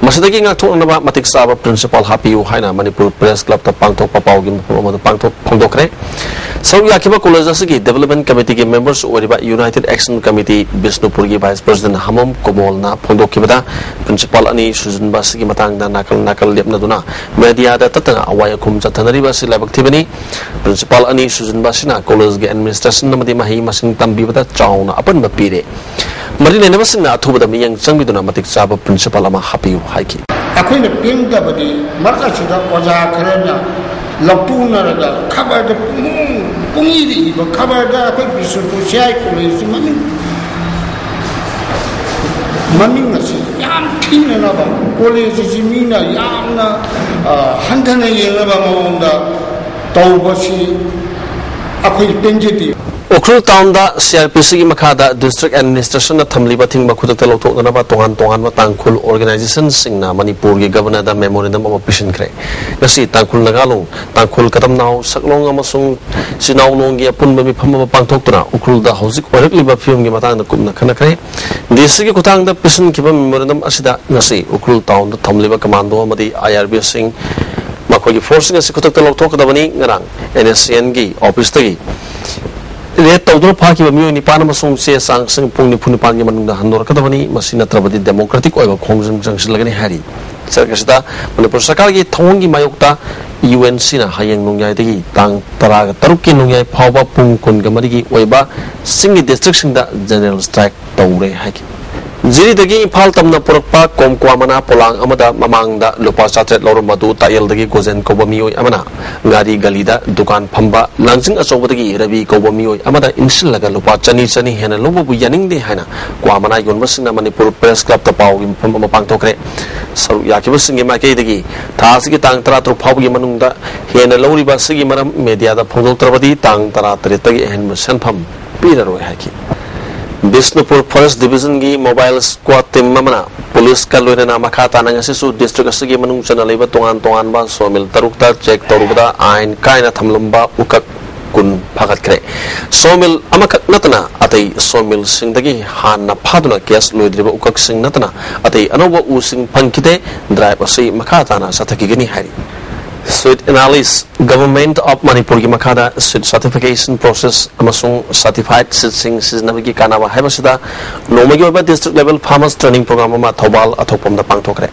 ꯃꯁꯤꯗꯒꯤ ꯉꯥꯛꯊꯣꯛꯅꯅꯕ ꯃꯇꯤꯛ ꯆꯥꯕ ꯄ꯭ꯔꯤꯟꯁꯤꯄꯥꯜ ꯍꯥꯞꯄꯤꯌꯨ ꯍꯥꯏꯅ ꯃꯅꯤꯄꯨꯔ ꯄ꯭ꯔꯦꯁ ꯀ꯭ꯂꯕꯇ ꯄꯥꯡꯊꯣꯛꯄ ꯄꯥꯎꯒꯤ ꯃꯐꯝ ꯑꯃꯗ ꯄꯥꯡꯊꯣꯛ ꯐꯣꯡꯗꯣꯛꯈ꯭ꯔꯦ꯫ ꯁꯔꯨꯛ ꯌꯥꯈꯤꯕ ꯀꯣꯂꯦꯖ ꯑꯁꯤꯒꯤ ꯗꯤꯕꯦꯂꯞꯃꯦꯟ ꯀꯃꯤꯇꯤꯒꯤ ꯃꯦꯝꯕꯔꯁꯨ ꯑꯣꯏꯔꯤꯕ ꯌꯨꯅꯥꯏꯇꯦꯗ ꯑꯦꯛꯁꯟ ꯀꯃꯤꯇꯤ ꯕꯤꯁꯅꯨꯄꯨꯔꯒꯤ ꯚꯥꯏꯁ ꯄ꯭ꯔꯁꯤꯗꯦꯟ ꯍꯃꯝ ꯀꯣꯃꯣꯜꯅ ꯐꯣꯡꯗꯣꯛꯈꯤꯕꯗ, ꯄ꯭ꯔꯤꯟꯁꯤꯄꯥꯜ ꯑꯅꯤ ꯁꯨꯖꯟꯕ ꯑꯁꯤꯒꯤ ꯃꯇꯥꯡꯗ ꯅꯥꯀꯜ ꯅꯥꯀꯜ ꯂꯦꯞꯅꯗꯨꯅ ꯃꯦꯗꯤꯌꯥꯗ ꯇꯠꯇꯅ ꯑꯋꯥꯏ ꯑꯈꯨꯝ ꯆꯠꯊꯅꯔꯤꯕ ꯑꯁꯤ ꯂꯥꯏꯕꯛ ꯊꯤꯕꯅꯤ꯫ ꯄ꯭ꯔꯤꯟꯁꯤꯄꯥꯜ ꯑꯅꯤ ꯁꯨꯖꯟꯕ ꯑꯁꯤꯅ ꯀꯣꯂꯦꯖꯒꯤ ꯑꯦꯗꯃꯤꯅꯤꯁꯇ꯭ꯔꯦꯁꯟ ꯑꯃꯗꯤ ꯃꯍꯩ ꯃꯁꯤꯡ ꯇꯝꯕꯤꯕꯗ ꯆꯥꯎꯅ ꯑꯄꯟꯕ ꯄꯤꯔꯦ꯫ ꯃꯔꯤ ꯂꯩꯅꯕꯁꯤꯡꯅ ꯑꯊꯨꯕꯗ ꯃꯤꯠꯌꯦꯡ ꯆꯪꯕꯤꯗꯨꯅ ꯃꯇꯤꯛ ꯆꯥꯕ ꯄ꯭ꯔꯤꯟꯁꯤꯄꯥꯜ ꯑꯃ ꯍꯥꯞꯄꯤꯌꯨ ꯍꯥꯏꯈꯤ꯫ ꯑꯩꯈꯣꯏꯅ ꯄꯦꯟꯗꯕꯗꯤ ꯃꯔꯛ ꯑꯁꯤꯗ ꯑꯣꯖꯥ ꯈꯔꯅ ꯂꯧꯇꯨꯅꯔꯒ ꯈꯕꯔꯗ ꯄꯨꯡ-, ꯄꯨꯡꯏꯗ ꯏꯕ ꯈꯕꯔꯗ ꯑꯩꯈꯣꯏ ꯕꯤꯁꯅꯨꯄꯨꯔ ꯁꯤ ꯑꯥꯏ ꯀꯣꯂꯦꯖꯁꯤ ꯃꯃꯤꯡ, ꯃꯃꯤꯡ ꯑꯁꯤ ꯌꯥꯝ ꯊꯤꯅꯅꯕ, ꯀꯣꯂꯦꯖ ꯑꯁꯤ ꯃꯤꯅ ꯌꯥꯝꯅ, ꯑ, ꯍꯟꯊꯅ ꯌꯦꯡꯅꯕ ꯃꯑꯣꯡꯗ ꯇꯧꯕꯁꯤ ꯑꯩꯈꯣꯏ ꯄꯦꯟꯖꯗꯦ꯫ ꯎꯈ꯭ꯔꯨꯜ ꯇꯥꯎꯟꯗ ꯁꯤ ꯑꯥꯔ ꯄꯤ ꯁꯤꯒꯤ ꯃꯈꯥꯗ ꯗꯤꯁꯇ꯭ꯔꯤꯛ ꯑꯦꯗꯃꯤꯅꯤꯁꯇ꯭ꯔꯦꯁꯟꯅ ꯊꯝꯂꯤꯕ ꯊꯤꯡꯕ ꯈꯨꯗꯛꯇ ꯂꯧꯊꯣꯛꯅꯅꯕ ꯇꯣꯉꯥꯟ ꯇꯣꯉꯥꯟꯕ ꯇꯥꯡꯈꯨꯜ ꯑꯣꯔꯒꯅꯥꯏꯖꯦꯁꯟꯁꯤꯡꯅ ꯃꯅꯤꯄꯨꯔꯒꯤ ꯒꯕꯔꯅꯔꯗ ꯃꯦꯃꯣꯔꯦꯟꯗꯝ ꯑꯃ ꯄꯤꯁꯤꯟꯈ꯭ꯔꯦ꯫ ꯉꯁꯤ ꯇꯥꯡꯈꯨꯜ ꯅꯥꯒꯥꯂꯣꯡ, ꯇꯥꯡꯈꯨꯜ ꯀꯗꯝꯅꯥꯎ ꯁꯛꯂꯣꯡ ꯑꯃꯁꯨꯡ ꯆꯤꯅꯥꯎꯂꯣꯡꯒꯤ ꯑꯄꯨꯟꯕ ꯃꯤꯐꯝ ꯑꯃ ꯄꯥꯡꯊꯣꯛꯇꯨꯅ ꯎꯈ꯭ꯔꯨꯜꯗ ꯍꯧꯖꯤꯛ ꯑꯣꯏꯔꯛꯂꯤꯕ ꯐꯤꯕꯝꯒꯤ ꯃꯇꯥꯡꯗ ꯀꯨꯞꯅ ꯈꯟꯅꯈ꯭ꯔꯦ꯫ ꯗꯤ ꯁꯤꯒꯤ ꯈꯨꯠꯊꯥꯡꯗ ꯄꯤꯁꯤꯟꯈꯤꯕ ꯃꯦꯃꯣꯔꯦꯟꯗꯝ ꯑꯁꯤꯗ ꯉꯁꯤ ꯎꯈ꯭ꯔꯨꯜ ꯇꯥꯎꯟꯗ ꯊꯝꯂꯤꯕ ꯀꯃꯥꯟꯗꯣ ꯑꯃꯗꯤ ꯑꯥꯏ ꯑꯥꯔ ꯕꯤꯁꯤꯡ, ꯃꯈꯣꯏꯒꯤ ꯐꯣꯔꯁꯁꯤꯡ ꯑꯁꯤ ꯈꯨꯗꯛꯇ ꯂꯧꯊꯣꯛꯀꯗꯕꯅꯤ꯫ ꯉꯔꯥꯡ ꯑꯦꯟ ꯑꯦꯁ ꯁꯤ ꯑꯦꯟꯒꯤ ꯑꯣꯐꯤꯁꯇꯒꯤ ꯔꯦꯗ ꯇꯧꯗꯨꯅ ꯐꯥꯈꯤꯕ ꯃꯤꯑꯣꯏ ꯅꯤꯄꯥꯟ ꯑꯃꯁꯨꯡ ꯆꯦ ꯆꯥꯡꯁꯤꯡ ꯄꯨꯡ ꯅꯤꯐꯨ ꯅꯤꯄꯥꯟꯒꯤ ꯃꯅꯨꯡꯗ ꯍꯟꯗꯣꯔꯛꯀꯗꯕꯅꯤ꯫ ꯃꯁꯤ ꯅꯠꯇ꯭ꯔꯕꯗꯤ ꯗꯦꯃꯣꯀ꯭ꯔꯦꯇꯤꯛ ꯑꯣꯏꯕ ꯈꯣꯡꯖꯪ ꯆꯪꯁꯤꯜꯂꯒꯅꯤ ꯍꯥꯏꯔꯤ꯫ ꯆꯔꯛ ꯑꯁꯤꯗ ꯃꯅꯤꯄꯨꯔ ꯁꯔꯀꯥꯔꯒꯤ ꯊꯧꯑꯣꯡꯒꯤ ꯃꯥꯌꯣꯛꯇ ꯌꯨ ꯑꯦꯟ ꯁꯤꯅ ꯍꯌꯦꯡ ꯅꯣꯡꯌꯥꯏꯗꯒꯤ ꯇꯥꯡ ꯇꯔꯥꯒ ꯇꯔꯨꯛꯀꯤ ꯅꯣꯡꯌꯥꯏ ꯐꯥꯎꯕ ꯄꯨꯡ ꯀꯨꯟꯒ ꯃꯔꯤꯒꯤ ꯑꯣꯏꯕ ꯆꯤꯡꯒꯤ ꯗꯤꯁꯇ꯭ꯔꯤꯛꯁꯤꯡꯗ ꯖꯦꯅꯔꯦꯜ ꯁ꯭ꯇ꯭ꯔꯥꯏꯛ ꯇꯧꯔꯦ ꯍꯥꯏꯈꯤ꯫ ꯖꯤꯔꯤꯗꯒꯤ ꯏꯝꯐꯥꯜ ꯇꯝꯅ ꯄꯨꯔꯛꯄ ꯀꯣꯝꯀ꯭ꯋꯥ ꯃꯅꯥ ꯄꯣꯂꯥꯡ ꯑꯃꯗ ꯃꯃꯥꯡꯗ ꯂꯨꯄꯥ ꯆꯥꯇ꯭ꯔꯦꯠ ꯂꯧꯔꯝꯕ ꯑꯗꯨ ꯇꯥꯛꯌꯦꯜꯗꯒꯤ ꯒꯣꯖꯦꯟ ꯀꯧꯕ ꯃꯤꯑꯣꯏ ꯑꯃꯅ ꯉꯥꯔꯤ ꯒꯂꯤꯗ ꯗꯨꯀꯥꯟ ꯐꯝꯕ ꯂꯥꯡꯖꯤꯡ ꯑꯆꯧꯕꯗꯒꯤ ꯔꯕꯤ ꯀꯧꯕ ꯃꯤꯑꯣꯏ ꯑꯃꯗ ꯏꯟꯁꯤꯜꯂꯒ ꯂꯨꯄꯥ ꯆꯅꯤ ꯆꯅꯤ ꯍꯦꯟꯅ ꯂꯧꯕꯕꯨ ꯌꯥꯅꯤꯡꯗꯦ ꯍꯥꯏꯅ ꯀ꯭ꯋꯥ ꯃꯅꯥ ꯌꯣꯟꯕꯁꯤꯡꯅ ꯃꯅꯤꯄꯨꯔ ꯄ꯭ꯔꯦꯁ ꯀ꯭ꯂꯕꯇ ꯄꯥꯎꯒꯤ ꯃꯐꯝ ꯑꯃ ꯄꯥꯡꯊꯣꯛꯈ꯭ꯔꯦ꯫ ꯁꯔꯨꯛ ꯌꯥꯈꯤꯕꯁꯤꯡꯒꯤ ꯃꯥꯏꯀꯩꯗꯒꯤ ꯊꯥ ꯑꯁꯤꯒꯤ ꯇꯥꯡ ꯇꯔꯥꯇꯔꯨꯛ ꯐꯥꯎꯕꯒꯤ ꯃꯅꯨꯡꯗ ꯍꯦꯟꯅ ꯂꯧꯔꯤꯕ ꯑꯁꯤꯒꯤ ꯃꯔꯝ ꯃꯦꯗꯤꯌꯥꯗ ꯐꯣꯡꯗꯣꯛꯇ꯭ꯔꯕꯗꯤ ꯇꯥꯡ ꯇꯔꯥꯇꯔꯦꯠꯇꯒꯤ ꯑꯍꯦꯟꯕ ꯁꯦꯟꯐꯝ ꯄꯤꯔꯔꯣꯏ ꯍꯥꯏꯈꯤ꯫ ꯕꯤꯁꯅꯨꯄꯨꯔ ꯐꯣꯔꯦꯁ ꯗꯤꯕꯤꯖꯟꯒꯤ ꯃꯣꯕꯥꯏꯜ ꯁ꯭ꯀ꯭ꯋꯥꯗ ꯇꯤꯝ ꯑꯃꯅ ꯄꯨꯂꯤꯁꯀ ꯂꯣꯏꯅꯅ ꯃꯈꯥ ꯇꯥꯅ ꯉꯁꯤꯁꯨ ꯗꯤꯁꯇ꯭ꯔꯤꯛ ꯑꯁꯤꯒꯤ ꯃꯅꯨꯡ ꯆꯟꯅ ꯂꯩꯕ ꯇꯣꯉꯥꯟ ꯇꯣꯉꯥꯟꯕ ꯁꯣꯃꯤꯜ ꯇꯔꯨꯛꯇ ꯆꯦꯛ ꯇꯧꯔꯨꯕꯗ ꯑꯥꯏꯟ ꯀꯥꯏꯅ ꯊꯝꯂꯝꯕ ꯎꯀꯛ ꯀꯨꯟ ꯐꯥꯒꯠꯈ꯭ꯔꯦ꯫ Sawmill ꯑꯃꯈꯛ ꯅꯠꯇꯅ ꯑꯇꯩ sawmillꯁꯤꯡꯗꯒꯤ ꯍꯥꯟꯅ ꯐꯥꯗꯨꯅ gas ꯂꯣꯏꯗ꯭ꯔꯤꯕ ꯎꯀꯛꯁꯤꯡ ꯅꯠꯇꯅ ꯑꯇꯩ ꯑꯅꯧꯕ ꯎꯁꯤꯡ ꯐꯪꯈꯤꯗꯦ꯫ Drive ꯑꯁꯤ ꯃꯈꯥ ꯇꯥꯅ ꯆꯠꯊꯈꯤꯒꯅꯤ ꯍꯥꯏꯔꯤ꯫ Seed Analysis, Government of ꯃꯅꯤꯄꯨꯔꯒꯤ ꯃꯈꯥꯗ seed certification process ꯑꯃꯁꯨꯡ certified seedꯁꯤꯡ ꯁꯤꯖꯤꯟꯅꯕꯒꯤ ꯀꯥꯟꯅꯕ ꯍꯥꯏꯕꯁꯤꯗ ꯅꯣꯡꯃꯒꯤ ꯑꯣꯏꯕ district level farmers training program ꯑꯃ ꯊꯧꯕꯥꯜ ꯑꯊꯣꯛꯄꯝꯗ ꯄꯥꯡꯊꯣꯛꯈ꯭ꯔꯦ꯫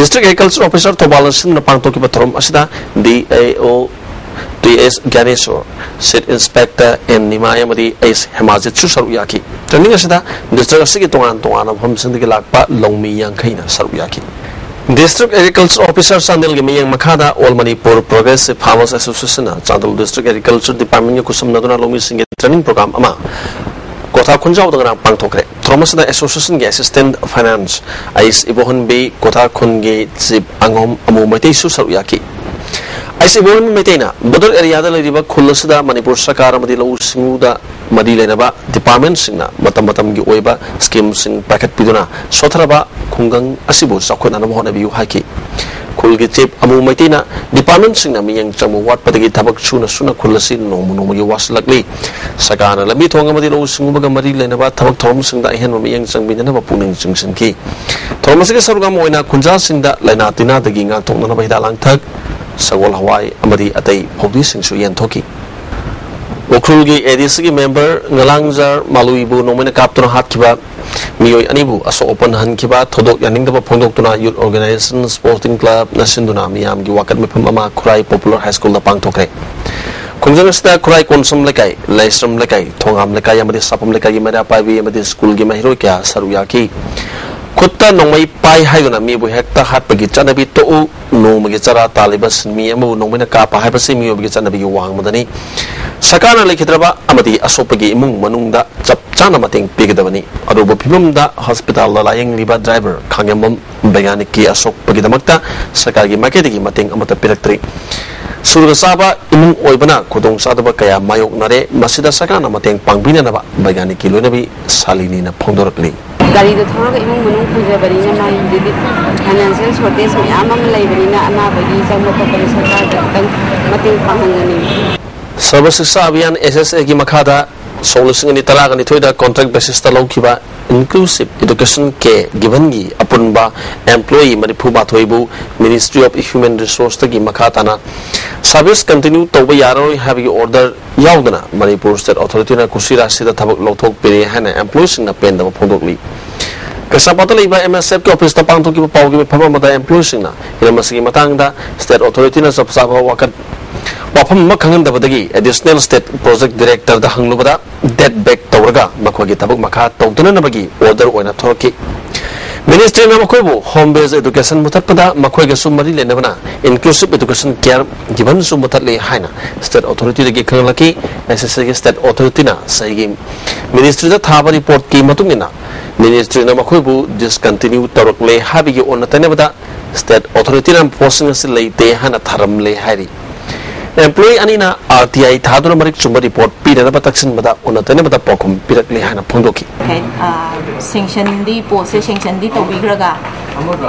District Agriculture Officer ꯊꯧꯕꯥꯜꯅ ꯁꯤꯟꯗꯨꯅ ꯄꯥꯡꯊꯣꯛꯈꯤꯕ ꯊꯧꯔꯝ ꯑꯁꯤꯗ D A O T S Gyaneswar, Seed Inspector N Nimai ꯑꯃꯗꯤ H ꯍꯦꯃꯥꯖꯤꯠꯁꯨ ꯁꯔꯨꯛ ꯌꯥꯈꯤ꯫ Training ꯑꯁꯤꯗ district ꯑꯁꯤꯒꯤ ꯇꯣꯉꯥꯟ ꯇꯣꯉꯥꯟꯕ ꯃꯐꯝꯁꯤꯡꯗꯒꯤ ꯂꯥꯛꯄ ꯂꯧꯃꯤ ꯌꯥꯡꯈꯩꯅ ꯁꯔꯨꯛ ꯌꯥꯈꯤ꯫ District Agriculture Officer ꯆꯥꯟꯗꯦꯜꯒꯤ ꯃꯤꯠꯌꯦꯡ ꯃꯈꯥꯗ All Manipur Progressive Farmers Associationꯅ Chandel District Agriculture Departmentꯒ ꯈꯨꯠꯁꯝꯅꯗꯨꯅ ꯂꯧꯃꯤꯁꯤꯡꯒꯤ training program ꯑꯃ ꯀ꯭ꯋꯥꯊꯥ ꯈꯨꯟꯖꯥꯎꯗ ꯉꯔꯥꯡ ꯄꯥꯡꯊꯣꯛꯈ꯭ꯔꯦ꯫ ꯊꯧꯔꯝ ꯑꯁꯤꯗ associationꯒꯤ assistant finance ꯑꯩꯁ ꯏꯕꯣꯍꯟꯕꯤ, ꯀ꯭ꯋꯥꯊꯥ ꯈꯨꯟꯒꯤ chief ꯑꯉꯣꯝ ꯑꯃꯨ ꯃꯩꯇꯩꯁꯨ ꯁꯔꯨꯛ ꯌꯥꯈꯤ꯫ ꯑꯩꯁ ꯏꯕꯣꯍꯟꯕꯤ ꯃꯩꯇꯩꯅ border areaꯗ ꯂꯩꯔꯤꯕ ꯈꯨꯜ ꯑꯁꯤꯗ ꯃꯅꯤꯄꯨꯔ ꯁꯔꯀꯥꯔ ꯑꯃꯗꯤ ꯂꯧꯎ ꯁꯤꯡꯎꯗ ꯃꯔꯤ ꯂꯩꯅꯕ departmentꯁꯤꯡꯅ ꯃꯇꯝ ꯃꯇꯝꯒꯤ ꯑꯣꯏꯕ schemeꯁꯤꯡ ꯄꯥꯏꯈꯠꯄꯤꯗꯨꯅ ꯁꯣꯠꯊꯔꯕ ꯈꯨꯡꯒꯪ ꯑꯁꯤꯕꯨ ꯆꯥꯎꯈꯠꯅꯅꯕ ꯍꯣꯠꯅꯕꯤꯌꯨ ꯍꯥꯏꯈꯤ꯫ ꯈꯨꯜꯒꯤ chief ꯑꯃꯨ ꯃꯩꯇꯩꯅ departmentꯁꯤꯡꯅ ꯃꯤꯠꯌꯦꯡ ꯆꯪꯕ ꯋꯥꯠꯄꯗꯒꯤ ꯊꯕꯛ ꯁꯨꯅ ꯁꯨꯅ ꯈꯨꯜ ꯑꯁꯤ ꯅꯣꯡꯃ ꯅꯣꯡꯃꯒꯤ ꯋꯥꯁꯤꯜꯂꯛꯂꯤ꯫ ꯁꯔꯀꯥꯔꯅ ꯂꯝꯕꯤ ꯊꯣꯡ ꯑꯃꯗꯤ ꯂꯧꯎ ꯁꯤꯡꯎꯕꯒ ꯃꯔꯤ ꯂꯩꯅꯕ ꯊꯕꯛ ꯊꯧꯔꯝꯁꯤꯡꯗ ꯑꯍꯦꯟꯕ ꯃꯤꯠꯌꯦꯡ ꯆꯪꯕꯤꯅꯅꯕ ꯄꯨꯛꯅꯤꯡ ꯆꯤꯡꯁꯤꯟꯈꯤ꯫ ꯊꯧꯔꯝ ꯑꯁꯤꯒꯤ ꯁꯔꯨꯛ ꯑꯃ ꯑꯣꯏꯅ ꯈꯨꯟꯖꯥꯁꯤꯡꯗ ꯂꯥꯏꯅꯥ ꯇꯤꯟꯅꯥꯗꯒꯤ ꯉꯥꯛꯊꯣꯛꯅꯅꯕ ꯍꯤꯗꯥꯛ ꯂꯥꯡꯊꯛ, ꯁꯒꯣꯜ ꯍꯋꯥꯏ ꯑꯃꯗꯤ ꯑꯇꯩ ꯐꯧꯗꯤꯁꯤꯡꯁꯨ ꯌꯦꯟꯊꯣꯛꯈꯤ꯫ ꯎꯈ꯭ꯔꯨꯜꯒꯤ ADCꯒꯤ member ꯉꯂꯥꯡꯖꯥꯔ ꯃꯥꯂꯨꯏꯕꯨ ꯅꯣꯡꯃꯩꯅ ꯀꯥꯞꯇꯨꯅ ꯍꯥꯠꯈꯤꯕ ꯃꯤꯑꯣꯏ ꯑꯅꯤꯕꯨ ꯑꯁꯣꯛ ꯑꯄꯟ ꯍꯟꯈꯤꯕ ꯊꯧꯗꯣꯛ ꯌꯥꯅꯤꯡꯗꯕ ꯐꯣꯡꯗꯣꯛꯇꯨꯅ Youth Organization, Sporting Clubꯅ ꯁꯤꯟꯗꯨꯅ ꯃꯤꯌꯥꯝꯒꯤ ꯋꯥꯀꯠ ꯃꯤꯐꯝ ꯑꯃ ꯈꯨꯔꯥꯏ Popular High Schoolꯗ ꯄꯥꯡꯊꯣꯛꯈ꯭ꯔꯦ꯫ ꯈꯣꯡꯖꯪ ꯑꯁꯤꯗ ꯈꯨꯔꯥꯏ ꯀꯣꯟꯁꯝ ꯂꯩꯀꯥꯏ, ꯂꯥꯏꯁ꯭ꯔꯝ ꯂꯩꯀꯥꯏ, ꯊꯣꯉꯥꯝ ꯂꯩꯀꯥꯏ ꯑꯃꯗꯤ ꯁꯥꯄꯝ ꯂꯩꯀꯥꯏꯒꯤ ꯃꯩꯔꯥ ꯄꯥꯏꯕꯤ ꯑꯃꯗꯤ ꯁ꯭ꯀꯨꯜꯒꯤ ꯃꯍꯩꯔꯣꯏ ꯀꯌꯥ ꯁꯔꯨꯛ ꯌꯥꯈꯤ꯫ ꯈꯨꯠꯇ ꯅꯣꯡꯃꯩ ꯄꯥꯏ ꯍꯥꯏꯗꯨꯅ ꯃꯤꯕꯨ ꯍꯦꯛꯇ ꯍꯥꯠꯄꯒꯤ ꯆꯠꯅꯕꯤ ꯇꯣꯛꯎ, ꯅꯣꯡꯃꯒꯤ ꯆꯔꯥ ꯇꯥꯜꯂꯤꯕ ꯁꯤꯟꯃꯤ ꯑꯃꯕꯨ ꯅꯣꯡꯃꯩꯅ ꯀꯥꯞꯄ ꯍꯥꯏꯕꯁꯤ ꯃꯤꯑꯣꯏꯕꯒꯤ ꯆꯠꯅꯕꯤꯒꯤ ꯋꯥꯡꯃꯗꯅꯤ꯫ ꯁꯔꯀꯥꯔꯅ ꯂꯩꯈꯤꯗ꯭ꯔꯕ ꯑꯃꯗꯤ ꯑꯁꯣꯛꯄꯒꯤ ꯏꯃꯨꯡ ꯃꯅꯨꯡꯗ ꯆꯞ ꯆꯥꯅ ꯃꯇꯦꯡ ꯄꯤꯒꯗꯕꯅꯤ꯫ ꯑꯔꯨꯕ ꯐꯤꯕꯝꯗ ꯍꯣꯁꯄꯤꯇꯥꯜꯗ ꯂꯥꯌꯦꯡꯂꯤꯕ ꯗ꯭ꯔꯥꯏꯚꯔ ꯈꯥꯡꯉꯦꯝꯕꯝ ꯕꯩꯒꯥꯅꯤꯛꯀꯤ ꯑꯁꯣꯛꯄꯒꯤꯗꯃꯛꯇ ꯁꯔꯀꯥꯔꯒꯤ ꯃꯥꯏꯀꯩꯗꯒꯤ ꯃꯇꯦꯡ ꯑꯃꯠꯇ ꯄꯤꯔꯛꯇ꯭ꯔꯤ꯫ ꯁꯨꯔꯒ ꯆꯥꯕ ꯏꯃꯨꯡ ꯑꯣꯏꯕꯅ ꯈꯨꯗꯣꯡꯆꯥꯗꯕ ꯀꯌꯥ ꯃꯥꯌꯣꯛꯅꯔꯦ꯫ ꯃꯁꯤꯗ ꯁꯔꯀꯥꯔꯅ ꯃꯇꯦꯡ ꯄꯥꯡꯕꯤꯅꯅꯕ ꯕꯩꯒꯥꯅꯤꯛꯀꯤ ꯂꯣꯏꯅꯕꯤ ꯁꯥꯂꯤꯅꯤꯅ ꯐꯣꯡꯗꯣꯔꯛꯂꯤ꯫ ꯒꯥꯔꯤꯗꯣ ꯊꯧꯔꯒ ꯏꯃꯨꯡ ꯃꯅꯨꯡ ꯄꯨꯖꯕꯅꯤꯅ ꯃꯥꯒꯤ ꯍꯧꯖꯤꯛꯇꯤ financial shortage ꯃꯌꯥꯝ ꯑꯃ ꯂꯩꯕꯅꯤꯅ ꯑꯅꯥꯕꯒꯤ ꯆꯪꯕ ꯈꯣꯠꯄꯗ ꯁꯔꯀꯥꯔꯗ ꯈꯤꯇꯪ ꯃꯇꯦꯡ ꯄꯥꯡꯍꯟꯖꯅꯤꯡꯉꯤ꯫ ꯁꯔꯕ ꯁꯤꯛꯁꯥ ꯑꯚꯤꯌꯥꯟ, S S A ꯒꯤ ꯃꯈꯥꯗ ꯁꯣꯛ ꯂꯤꯁꯤꯡ ꯑꯅꯤ ꯇꯔꯥꯒ ꯅꯤꯊꯣꯏꯗ contract basis ꯇ ꯂꯧꯈꯤꯕ Inclusive Education K Given ꯒꯤ ꯑꯄꯨꯟꯕ employee ꯃꯔꯤꯐꯨ ꯃꯥꯊꯣꯏꯕꯨ Ministry of Human Resource ꯇꯒꯤ ꯃꯈꯥ ꯇꯥꯅ service continue ꯇꯧꯕ ꯌꯥꯔꯔꯣꯏ ꯍꯥꯏꯕꯒꯤ order ꯌꯥꯎꯗꯅ Manipur State Authority ꯅ ꯀꯨꯁꯤ ꯔꯥꯁꯤꯗ ꯊꯕꯛ ꯂꯧꯊꯣꯛꯄꯤꯔꯦ ꯍꯥꯏꯅ employee ꯁꯤꯡꯅ ꯄꯦꯟꯗꯕ ꯐꯣꯡꯗꯣꯛꯂꯤ꯫ ꯀꯩꯁꯥꯝꯄꯥꯠꯇ ꯂꯩꯕ M S F ꯀꯤ office ꯇ ꯄꯥꯡꯊꯣꯛꯈꯤꯕ ꯄꯥꯎꯒꯤ ꯃꯤꯐꯝ ꯑꯃꯗ employee ꯁꯤꯡꯅ ꯍꯤꯔꯝ ꯑꯁꯤꯒꯤ ꯃꯇꯥꯡꯗ State Authority ꯅ ꯆꯞ ꯆꯥꯕ ꯋꯥꯀꯠ ꯋꯥꯐꯝ ꯑꯃ ꯈꯪꯍꯟꯗꯕꯗꯒꯤ Additional State Project Director ꯗ ꯍꯪꯂꯨꯕꯗ dead back ꯇꯧꯔꯒ ꯃꯈꯣꯏꯒꯤ ꯊꯕꯛ ꯃꯈꯥ ꯇꯧꯗꯅꯅꯕꯒꯤ order ꯑꯣꯏꯅ ꯊꯣꯔꯛꯈꯤ꯫ Ministry ꯅ ꯃꯈꯣꯏꯕꯨ Home Based Education ꯃꯨꯊꯠꯄꯗ ꯃꯈꯣꯏꯒꯁꯨ ꯃꯔꯤ ꯂꯩꯅꯕꯅ Inclusive Education K Given ꯁꯨ ꯃꯨꯊꯠꯂꯦ ꯍꯥꯏꯅ State Authority ꯗꯒꯤ ꯈꯪꯂꯛꯈꯤ꯫ S S A ꯒꯤ State Authority ꯅ ꯆꯍꯤꯒꯤ Ministry ꯗ ꯊꯥꯕ report ꯀꯤ ꯃꯇꯨꯡ ꯏꯟꯅ Ministry ꯅ ꯃꯈꯣꯏꯕꯨ discontinue ꯇꯧꯔꯛꯂꯦ ꯍꯥꯏꯕꯒꯤ ꯑꯣꯟꯅ ꯇꯩꯅꯕꯗ State Authority ꯅ post ꯁꯤꯡ ꯑꯁꯤ ꯂꯩꯇꯦ ꯍꯥꯏꯅ ꯊꯥꯔꯝꯂꯦ ꯍꯥꯏꯔꯤ꯫ Employee ꯑꯅꯤꯅ R T I ꯊꯥꯗꯨꯅ ꯃꯔꯤꯛ ꯆꯨꯝꯕ report ꯄꯤꯅꯅꯕ ꯇꯛꯁꯤꯟꯕꯗ ꯑꯣꯟꯅ ꯇꯩꯅꯕꯗ ꯄꯥꯎꯈꯨꯝ ꯄꯤꯔꯛꯂꯦ ꯍꯥꯏꯅ ꯐꯣꯡꯗꯣꯛꯈꯤ꯫ ꯁꯦꯡꯁꯟꯗꯤ, post ꯁꯦ ꯁꯦꯡꯁꯟꯗꯤ ꯇꯧꯕꯤꯈ꯭ꯔꯒ,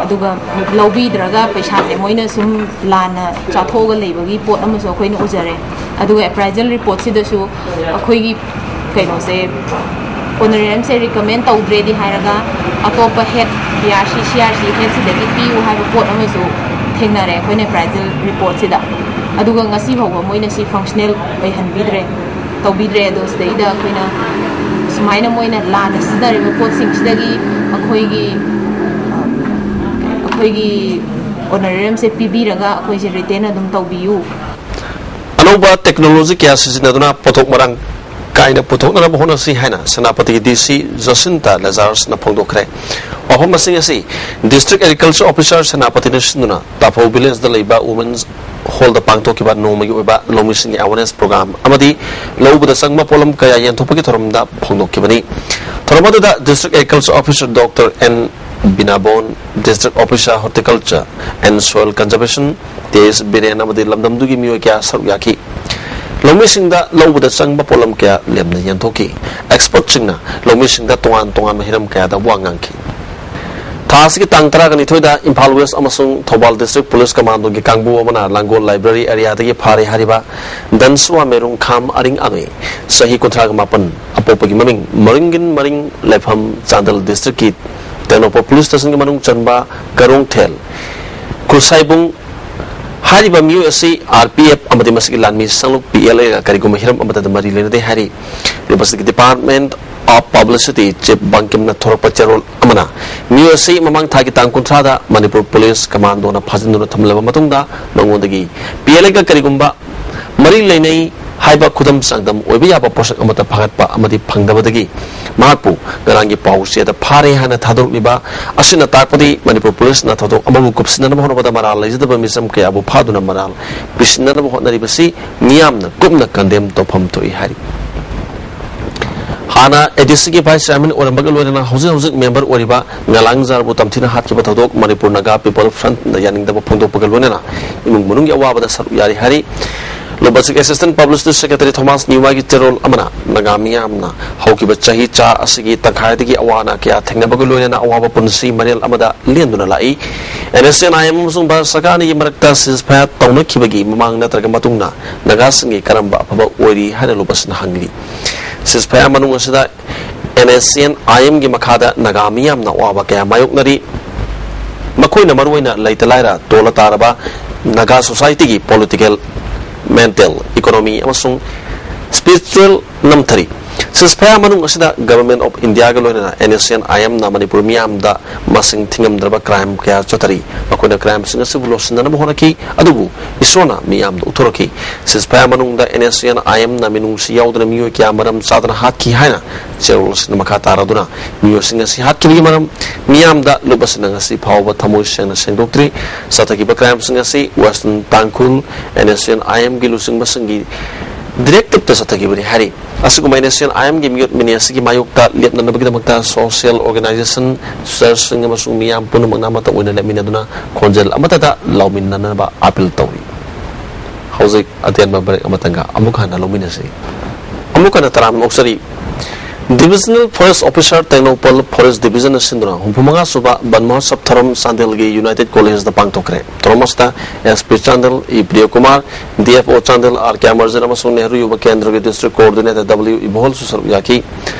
ꯑꯗꯨꯒ ꯂꯧꯕꯤꯗ꯭ꯔꯒ ꯄꯩꯁꯥꯁꯦ ꯃꯣꯏꯅ ꯁꯨꯝ ꯂꯥꯟꯅ ꯆꯥꯊꯣꯛꯑꯒ ꯂꯩꯕꯒꯤ ꯄꯣꯠ ꯑꯃꯁꯨ ꯑꯩꯈꯣꯏꯅ ꯎꯖꯔꯦ꯫ ꯑꯗꯨꯒ appraisal report ꯁꯤꯗꯁꯨ ꯑꯩꯈꯣꯏꯒꯤ ꯀꯩꯅꯣꯁꯦ, honorarium ꯁꯦ recommend ꯇꯧꯗ꯭ꯔꯦꯗꯤ ꯍꯥꯏꯔꯒ, ꯑꯇꯣꯞꯄ head, P R C, C R C head ꯁꯤꯗꯒꯤ ꯄꯤꯌꯨ ꯍꯥꯏꯕ ꯄꯣꯠ ꯑꯃꯁꯨ ꯊꯦꯡꯅꯔꯦ ꯑꯩꯈꯣꯏꯅ appraisal report ꯁꯤꯗ꯫ ꯑꯗꯨꯒ ꯉꯁꯤ ꯐꯥꯎꯕ ꯃꯣꯏꯅ ꯁꯤ functional ꯑꯣꯏꯍꯟꯕꯤꯗ꯭ꯔꯦ, ꯇꯧꯕꯤꯗ꯭ꯔꯦ꯫ ꯑꯗꯣ ꯁꯤꯗꯩꯗ ꯑꯩꯈꯣꯏꯅ ꯁꯨꯃꯥꯏꯅ ꯃꯣꯏꯅ ꯂꯥꯟꯅ ꯁꯤꯖꯤꯟꯅꯔꯤꯕ ꯄꯣꯠꯁꯤꯡꯁꯤꯗꯒꯤ ꯑꯩꯈꯣꯏꯒꯤ, ꯑꯩꯈꯣꯏꯒꯤ honorarium ꯁꯦ ꯄꯤꯕꯤꯔꯒ ꯑꯩꯈꯣꯏꯁꯦ retain ꯑꯗꯨꯝ ꯇꯧꯕꯤꯌꯨ꯫ ꯑꯅꯧꯕ technology ꯀꯌꯥ ꯁꯤꯖꯤꯟꯅꯗꯨꯅ ꯄꯣꯠꯊꯣꯛ ꯃꯔꯥꯡ ꯀꯥꯏꯅ ꯄꯨꯊꯣꯛꯅꯅꯕ ꯍꯣꯠꯅꯁꯤ ꯍꯥꯏꯅ ꯁꯦꯅꯥꯄꯇꯤꯒꯤ D C Jacinta Lazarus ꯅ ꯐꯣꯡꯗꯣꯛꯈ꯭ꯔꯦ꯫ ꯋꯥꯐꯝꯁꯤꯡ ꯑꯁꯤ District Agriculture Officer ꯁꯦꯅꯥꯄꯇꯤꯅ ꯁꯤꯟꯗꯨꯅ ꯇꯥꯐꯧ village ꯗ ꯂꯩꯕ Women's Hall ꯗ ꯄꯥꯡꯊꯣꯛꯈꯤꯕ ꯅꯣꯡꯃꯒꯤ ꯑꯣꯏꯕ ꯂꯧꯃꯤꯁꯤꯡꯒꯤ awareness program ꯑꯃꯗꯤ ꯂꯧ ꯎꯕꯗ ꯆꯪꯕ ꯄꯣꯠꯂꯝ ꯀꯌꯥ ꯌꯦꯟꯊꯣꯛꯄꯒꯤ ꯊꯧꯔꯝꯗ ꯐꯣꯡꯗꯣꯛꯈꯤꯕꯅꯤ꯫ ꯊꯧꯔꯝ ꯑꯗꯨꯗ District Agriculture Officer Doctor N Binabon, District Officer Horticulture and Soil Conservation T S Biren ꯑꯃꯗꯤ ꯂꯝꯗꯝꯗꯨꯒꯤ ꯃꯤꯑꯣꯏ ꯀꯌꯥ ꯁꯔꯨꯛ ꯌꯥꯈꯤ꯫ ꯂꯧꯃꯤꯁꯤꯡꯗ ꯂꯧ ꯎꯕꯗ ꯆꯪꯕ ꯄꯣꯠꯂꯝ ꯀꯌꯥ ꯂꯦꯝꯅ ꯌꯦꯟꯊꯣꯛꯈꯤ꯫ Expert ꯁꯤꯡꯅ ꯂꯧꯃꯤꯁꯤꯡꯗ ꯇꯣꯉꯥꯟ ꯇꯣꯉꯥꯟꯕ ꯍꯤꯔꯝ ꯀꯌꯥꯗ ꯋꯥ ꯉꯥꯡꯈꯤ꯫ ꯊꯥ ꯑꯁꯤꯒꯤ ꯇꯥꯡ ꯇꯔꯥꯒ ꯅꯤꯊꯣꯏꯗ ꯏꯝꯐꯥꯜ ꯋꯦꯁ ꯑꯃꯁꯨꯡ ꯊꯧꯕꯥꯜ ꯗꯤꯁꯇ꯭ꯔꯤꯛ ꯄꯨꯂꯤꯁ ꯀꯃꯥꯟꯗꯣꯒꯤ ꯀꯥꯡꯕꯨ ꯑꯃꯅ ꯂꯥꯡꯒꯣꯜ ꯂꯥꯏꯕ꯭ꯔꯦꯔꯤ ꯑꯦꯔꯤꯌꯥꯗꯒꯤ ꯐꯥꯔꯦ ꯍꯥꯏꯔꯤꯕ ꯗꯟꯁꯨꯋꯥ ꯃꯦꯔꯨꯡ ꯈꯥꯝ ꯑꯔꯤꯡ ꯑꯅꯣꯏ, ꯆꯍꯤ ꯀꯨꯟꯊ꯭ꯔꯥꯒ ꯃꯥꯄꯟ, ꯑꯄꯣꯛꯄꯒꯤ ꯃꯃꯤꯡ ꯃꯔꯤꯡꯒꯤꯟ ꯃꯔꯤꯡ, ꯂꯩꯐꯝ ꯆꯥꯟꯗꯦꯜ ꯗꯤꯁꯇ꯭ꯔꯤꯛꯀꯤ ꯇꯦꯡꯅꯧꯄꯜ ꯄꯨꯂꯤꯁ ꯁ꯭ꯇꯦꯁꯟꯒꯤ ꯃꯅꯨꯡ ꯆꯟꯕ ꯀꯔꯣꯡꯊꯦꯜ ꯈꯨꯁꯥꯏꯕꯨꯡ꯫ ꯍꯥꯏꯔꯤꯕ ꯃꯤꯑꯣꯏ ꯑꯁꯤ ꯑꯥꯔ ꯄꯤ ꯑꯦꯐ ꯑꯃꯗꯤ ꯃꯁꯤꯒꯤ ꯂꯥꯟꯃꯤ ꯁꯪꯂꯨꯞ ꯄꯤ ꯑꯦꯜ ꯑꯦꯒ ꯀꯔꯤꯒꯨꯝꯕ ꯍꯤꯔꯝ ꯑꯃꯠꯇꯗ ꯃꯔꯤ ꯂꯩꯅꯗꯦ ꯍꯥꯏꯔꯤ꯫ ꯌꯨꯅꯤꯚꯔꯁꯤꯇꯤꯒꯤ ꯗꯤꯄꯥꯔꯠꯃꯦꯟ ꯑꯣꯐ ꯄꯕ꯭ꯂꯤꯁꯤꯇꯤ ꯆꯤꯐ ꯕꯪꯀꯤꯝꯅ ꯊꯣꯔꯛꯄ ꯆꯦꯔꯣꯜ ꯑꯃꯅ ꯃꯤꯑꯣꯏ ꯑꯁꯤ ꯃꯃꯥꯡ ꯊꯥꯒꯤ ꯇꯥꯡ ꯀꯨꯟꯊ꯭ꯔꯥꯗ ꯃꯅꯤꯄꯨꯔ ꯄꯨꯂꯤꯁ ꯀꯃꯥꯟꯗꯣꯅ ꯐꯥꯖꯤꯟꯗꯨꯅ ꯊꯝꯂꯕ ꯃꯇꯨꯡꯗ ꯃꯉꯣꯟꯗꯒꯤ ꯄꯤ ꯑꯦꯜ ꯑꯦꯒ ꯀꯔꯤꯒꯨꯝꯕ ꯃꯔꯤ ꯂꯩꯅꯩ ꯍꯥꯏꯕ ꯈꯨꯗꯝ ꯆꯥꯡꯗꯝ ꯑꯣꯏꯕ ꯌꯥꯕ ꯄꯣꯠꯁꯛ ꯑꯃꯠꯇ ꯐꯥꯒꯠꯄ ꯑꯃꯗꯤ ꯐꯪꯗꯕꯗꯒꯤ ꯃꯍꯥꯛꯄꯨ ꯉꯔꯥꯡꯒꯤ ꯄꯥꯎ ꯆꯦꯗ ꯐꯥꯔꯦ ꯍꯥꯏꯅ ꯊꯥꯗꯣꯔꯛꯂꯤꯕ ꯑꯁꯤꯅ ꯇꯥꯛꯄꯗꯤ ꯃꯅꯤꯄꯨꯔ ꯄꯨꯂꯤꯁꯅ ꯊꯧꯗꯣꯛ ꯑꯃꯕꯨ ꯀꯨꯞꯁꯤꯟꯅꯅꯕ ꯍꯣꯠꯅꯕꯗ ꯃꯔꯥꯜ ꯂꯩꯖꯗꯕ ꯃꯤꯆꯝ ꯀꯌꯥꯕꯨ ꯐꯥꯗꯨꯅ ꯃꯔꯥꯜ ꯄꯤꯁꯤꯟꯅꯅꯕ ꯍꯣꯠꯅꯔꯤꯕꯁꯤ ꯃꯤꯌꯥꯝꯅ ꯀꯨꯞꯅ ꯀꯟꯗꯦꯝ ꯇꯧꯐꯝ ꯊꯣꯛꯏ ꯍꯥꯏꯔꯤ꯫ ꯍꯥꯟꯅ ꯑꯦ ꯗꯤ ꯁꯤꯒꯤ ꯚꯥꯏꯁ ꯆꯤꯌꯥꯔꯃꯦꯟ ꯑꯣꯏꯔꯝꯕꯒ ꯂꯣꯏꯅꯅ ꯍꯧꯖꯤꯛ ꯍꯧꯖꯤꯛ ꯃꯦꯝꯕꯔ ꯑꯣꯏꯔꯤꯕ ꯉꯂꯥꯡꯖꯥꯔꯕꯨ ꯇꯝꯊꯤꯅ ꯍꯥꯠꯈꯤꯕ ꯊꯧꯗꯣꯛ ꯃꯅꯤꯄꯨꯔ ꯅꯥꯒꯥ ꯄꯤꯄꯜ ꯐ꯭ꯔꯟꯠꯅ ꯌꯥꯅꯤꯡꯗꯕ ꯐꯣꯡꯗꯣꯛꯄꯒ ꯂꯣꯏꯅꯅ ꯏꯃꯨꯡ ꯃꯅꯨꯡꯒꯤ ꯑꯋꯥꯕꯗ ꯁꯔꯨꯛ ꯌꯥꯔꯤ ꯍꯥꯏꯔꯤ꯫ ꯂꯨꯕꯁꯤꯡ ꯑꯦꯁꯤꯁꯇꯦꯟꯠ ꯄꯕ꯭ꯂꯤꯁꯤꯇꯤ ꯁꯦꯀ꯭ꯔꯦꯇꯔꯤ ꯊꯣꯃꯥꯁ ꯅꯤꯋꯥꯒꯤ ꯆꯦꯔꯣꯜ ꯑꯃꯅ ꯅꯥꯒꯥ ꯃꯤꯌꯥꯝꯅ ꯍꯧꯈꯤꯕ ꯆꯍꯤ ꯆꯥ ꯑꯁꯤꯒꯤ ꯇꯪꯈꯥꯏꯗꯒꯤ ꯑꯋꯥ ꯑꯅꯥ ꯀꯌꯥ ꯊꯦꯡꯅꯕꯒ ꯂꯣꯏꯅꯅ ꯑꯋꯥꯕ ꯄꯨꯟꯁꯤ ꯃꯔꯦꯜ ꯑꯃꯗ ꯂꯦꯟꯗꯨꯅ ꯂꯥꯛꯏ꯫ N S N I M ꯑꯃꯁꯨꯡ ꯚꯥꯔꯠ ꯁꯔꯀꯥꯔ ꯑꯅꯤꯒꯤ ꯃꯔꯛꯇ ceasefire ꯇꯧꯅꯈꯤꯕꯒꯤ ꯃꯃꯥꯡ ꯅꯠꯇ꯭ꯔꯒ ꯃꯇꯨꯡꯗ ꯅꯥꯒꯥꯁꯤꯡꯒꯤ ꯀꯔꯝꯕ ꯑꯐꯕ ꯑꯣꯏꯔꯤ ꯍꯥꯏꯅ ꯂꯨꯕꯁꯤꯅ ꯍꯪꯂꯤ꯫ Ceasefire ꯃꯅꯨꯡ ꯑꯁꯤꯗ ꯑꯦꯟ ꯑꯦꯁ ꯑꯦꯟ ꯑꯥꯏ ꯑꯦꯝꯒꯤ ꯃꯈꯥꯗ ꯅꯥꯒꯥ ꯃꯤꯌꯥꯝꯅ ꯑꯋꯥꯕ ꯀꯌꯥ ꯃꯥꯌꯣꯛꯅꯔꯤ꯫ ꯃꯈꯣꯏꯅ ꯃꯔꯨꯑꯣꯏꯅ ꯂꯩꯇ ꯂꯥꯏꯔ ꯇꯣꯜꯂ ꯇꯥꯔꯕ ꯅꯥꯒꯥ ꯁꯣꯁꯥꯏꯇꯤꯒꯤ political, mental, economy ꯑꯃꯁꯨꯡ spiritual ꯅꯝꯊꯔꯤ꯫ Ceasefire ꯃꯅꯨꯡ ꯑꯁꯤꯗ Government of Indiaꯒ ꯂꯣꯏꯅꯅ ꯑꯦꯟ ꯑꯦꯁ ꯑꯦꯟ ꯑꯥꯏ ꯑꯦꯝꯅ ꯃꯅꯤꯄꯨꯔ ꯃꯤꯌꯥꯝꯗ ꯃꯁꯤꯡ ꯊꯤꯉꯝꯗ꯭ꯔꯕ crime ꯀꯌꯥ ꯆꯠꯊꯔꯤ꯫ ꯃꯈꯣꯏꯅ crimeꯁꯤꯡ ꯑꯁꯤꯕꯨ ꯂꯣꯠꯁꯤꯟꯅꯅꯕ ꯍꯣꯠꯅꯈꯤ, ꯑꯗꯨꯕꯨ ꯏꯁꯣꯔꯅ ꯃꯤꯌꯥꯝꯗ ꯎꯠꯊꯣꯔꯛꯈꯤ꯫ Ceasefire ꯃꯅꯨꯡꯗ ꯑꯦꯟ ꯑꯦꯁ ꯑꯦꯟ ꯑꯥꯏ ꯑꯦꯝꯅ ꯃꯤꯅꯨꯡꯁꯤ ꯌꯥꯎꯗꯅ ꯃꯤꯑꯣꯏ ꯀꯌꯥ ꯃꯔꯝ ꯆꯥꯗꯅ ꯍꯥꯠꯈꯤ ꯍꯥꯏꯅ ꯆꯦꯔꯣꯜ ꯑꯁꯤꯅ ꯃꯈꯥ ꯇꯥꯔꯗꯨꯅ ꯃꯤꯑꯣꯏꯁꯤꯡ ꯑꯁꯤ ꯍꯥꯠꯈꯤꯕꯒꯤ ꯃꯔꯝ ꯃꯤꯌꯥꯝꯗ ꯂꯨꯕꯁꯤꯅ ꯉꯁꯤ ꯐꯥꯎꯕ ꯊꯃꯣꯏ ꯁꯦꯡꯅ ꯁꯦꯡꯗꯣꯛꯇ꯭ꯔꯤ꯫ ꯆꯠꯊꯈꯤꯕ crimeꯁꯤꯡ ꯑꯁꯤ Western Tangkhul N S N I ꯑꯦꯝꯒꯤ ꯂꯨꯆꯤꯡꯕꯁꯤꯡꯒꯤ directive ꯇ ꯆꯠꯊꯈꯤꯕꯅꯤ ꯍꯥꯏꯔꯤ꯫ ꯑꯁꯤꯒꯨꯝꯕ ꯑꯦꯟ ꯑꯦꯁ ꯑꯦꯟ ꯑꯥꯏ ꯑꯦꯝꯒꯤ ꯃꯤꯑꯣꯠ ꯃꯤꯅꯩ ꯑꯁꯤꯒꯤ ꯃꯥꯌꯣꯛꯇ ꯂꯦꯞꯅꯅꯕꯒꯤꯗꯃꯛꯇ social organisation, churchꯁꯤꯡ ꯑꯃꯁꯨꯡ ꯃꯤꯌꯥꯝ ꯄꯨꯝꯅꯃꯛꯅ ꯑꯃꯠꯇ ꯑꯣꯏꯅ ꯂꯦꯞꯃꯤꯟꯅꯗꯨꯅ ꯈꯣꯟꯖꯦꯜ ꯑꯃꯠꯇꯗ ꯂꯥꯎꯃꯤꯟꯅꯅꯕ appeal ꯇꯧꯔꯤ꯫ ꯍꯧꯖꯤꯛ ꯑꯇꯦꯟꯕ break ꯑꯃꯇꯪꯒ ꯑꯃꯨꯛ ꯍꯟꯅ ꯂꯧꯃꯤꯟꯅꯁꯤ꯫ ꯑꯃꯨꯛ ꯍꯟꯅ ꯇꯔꯥꯝꯅ ꯑꯣꯛꯆꯔꯤ꯫ Divisional Forest Officer Tengnoupal Forest Division ꯅ ꯁꯤꯟꯗꯨꯅ ꯍꯨꯝꯐꯨ ꯃꯉꯥ ꯁꯨꯕ ꯕꯟ ꯃꯍꯣꯠꯁꯕ ꯊꯧꯔꯝ ꯆꯥꯟꯗꯦꯜꯒꯤ United College ꯗ ꯄꯥꯡꯊꯣꯛꯈ꯭ꯔꯦ꯫ ꯊꯧꯔꯝ ꯑꯁꯤꯗ S P Chandel, E ꯄ꯭ꯔꯤꯌꯀꯨꯃꯥꯔ, D F O Chandel R K Amarjeet ꯑꯃꯁꯨꯡ ꯅꯦꯍꯔꯨ ꯌꯨꯕ ꯀꯦꯟꯗ꯭ꯔꯒꯤ District Coordinator W ꯏꯕꯣꯍꯜꯁꯨ ꯁꯔꯨꯛ ꯌꯥꯈꯤ꯫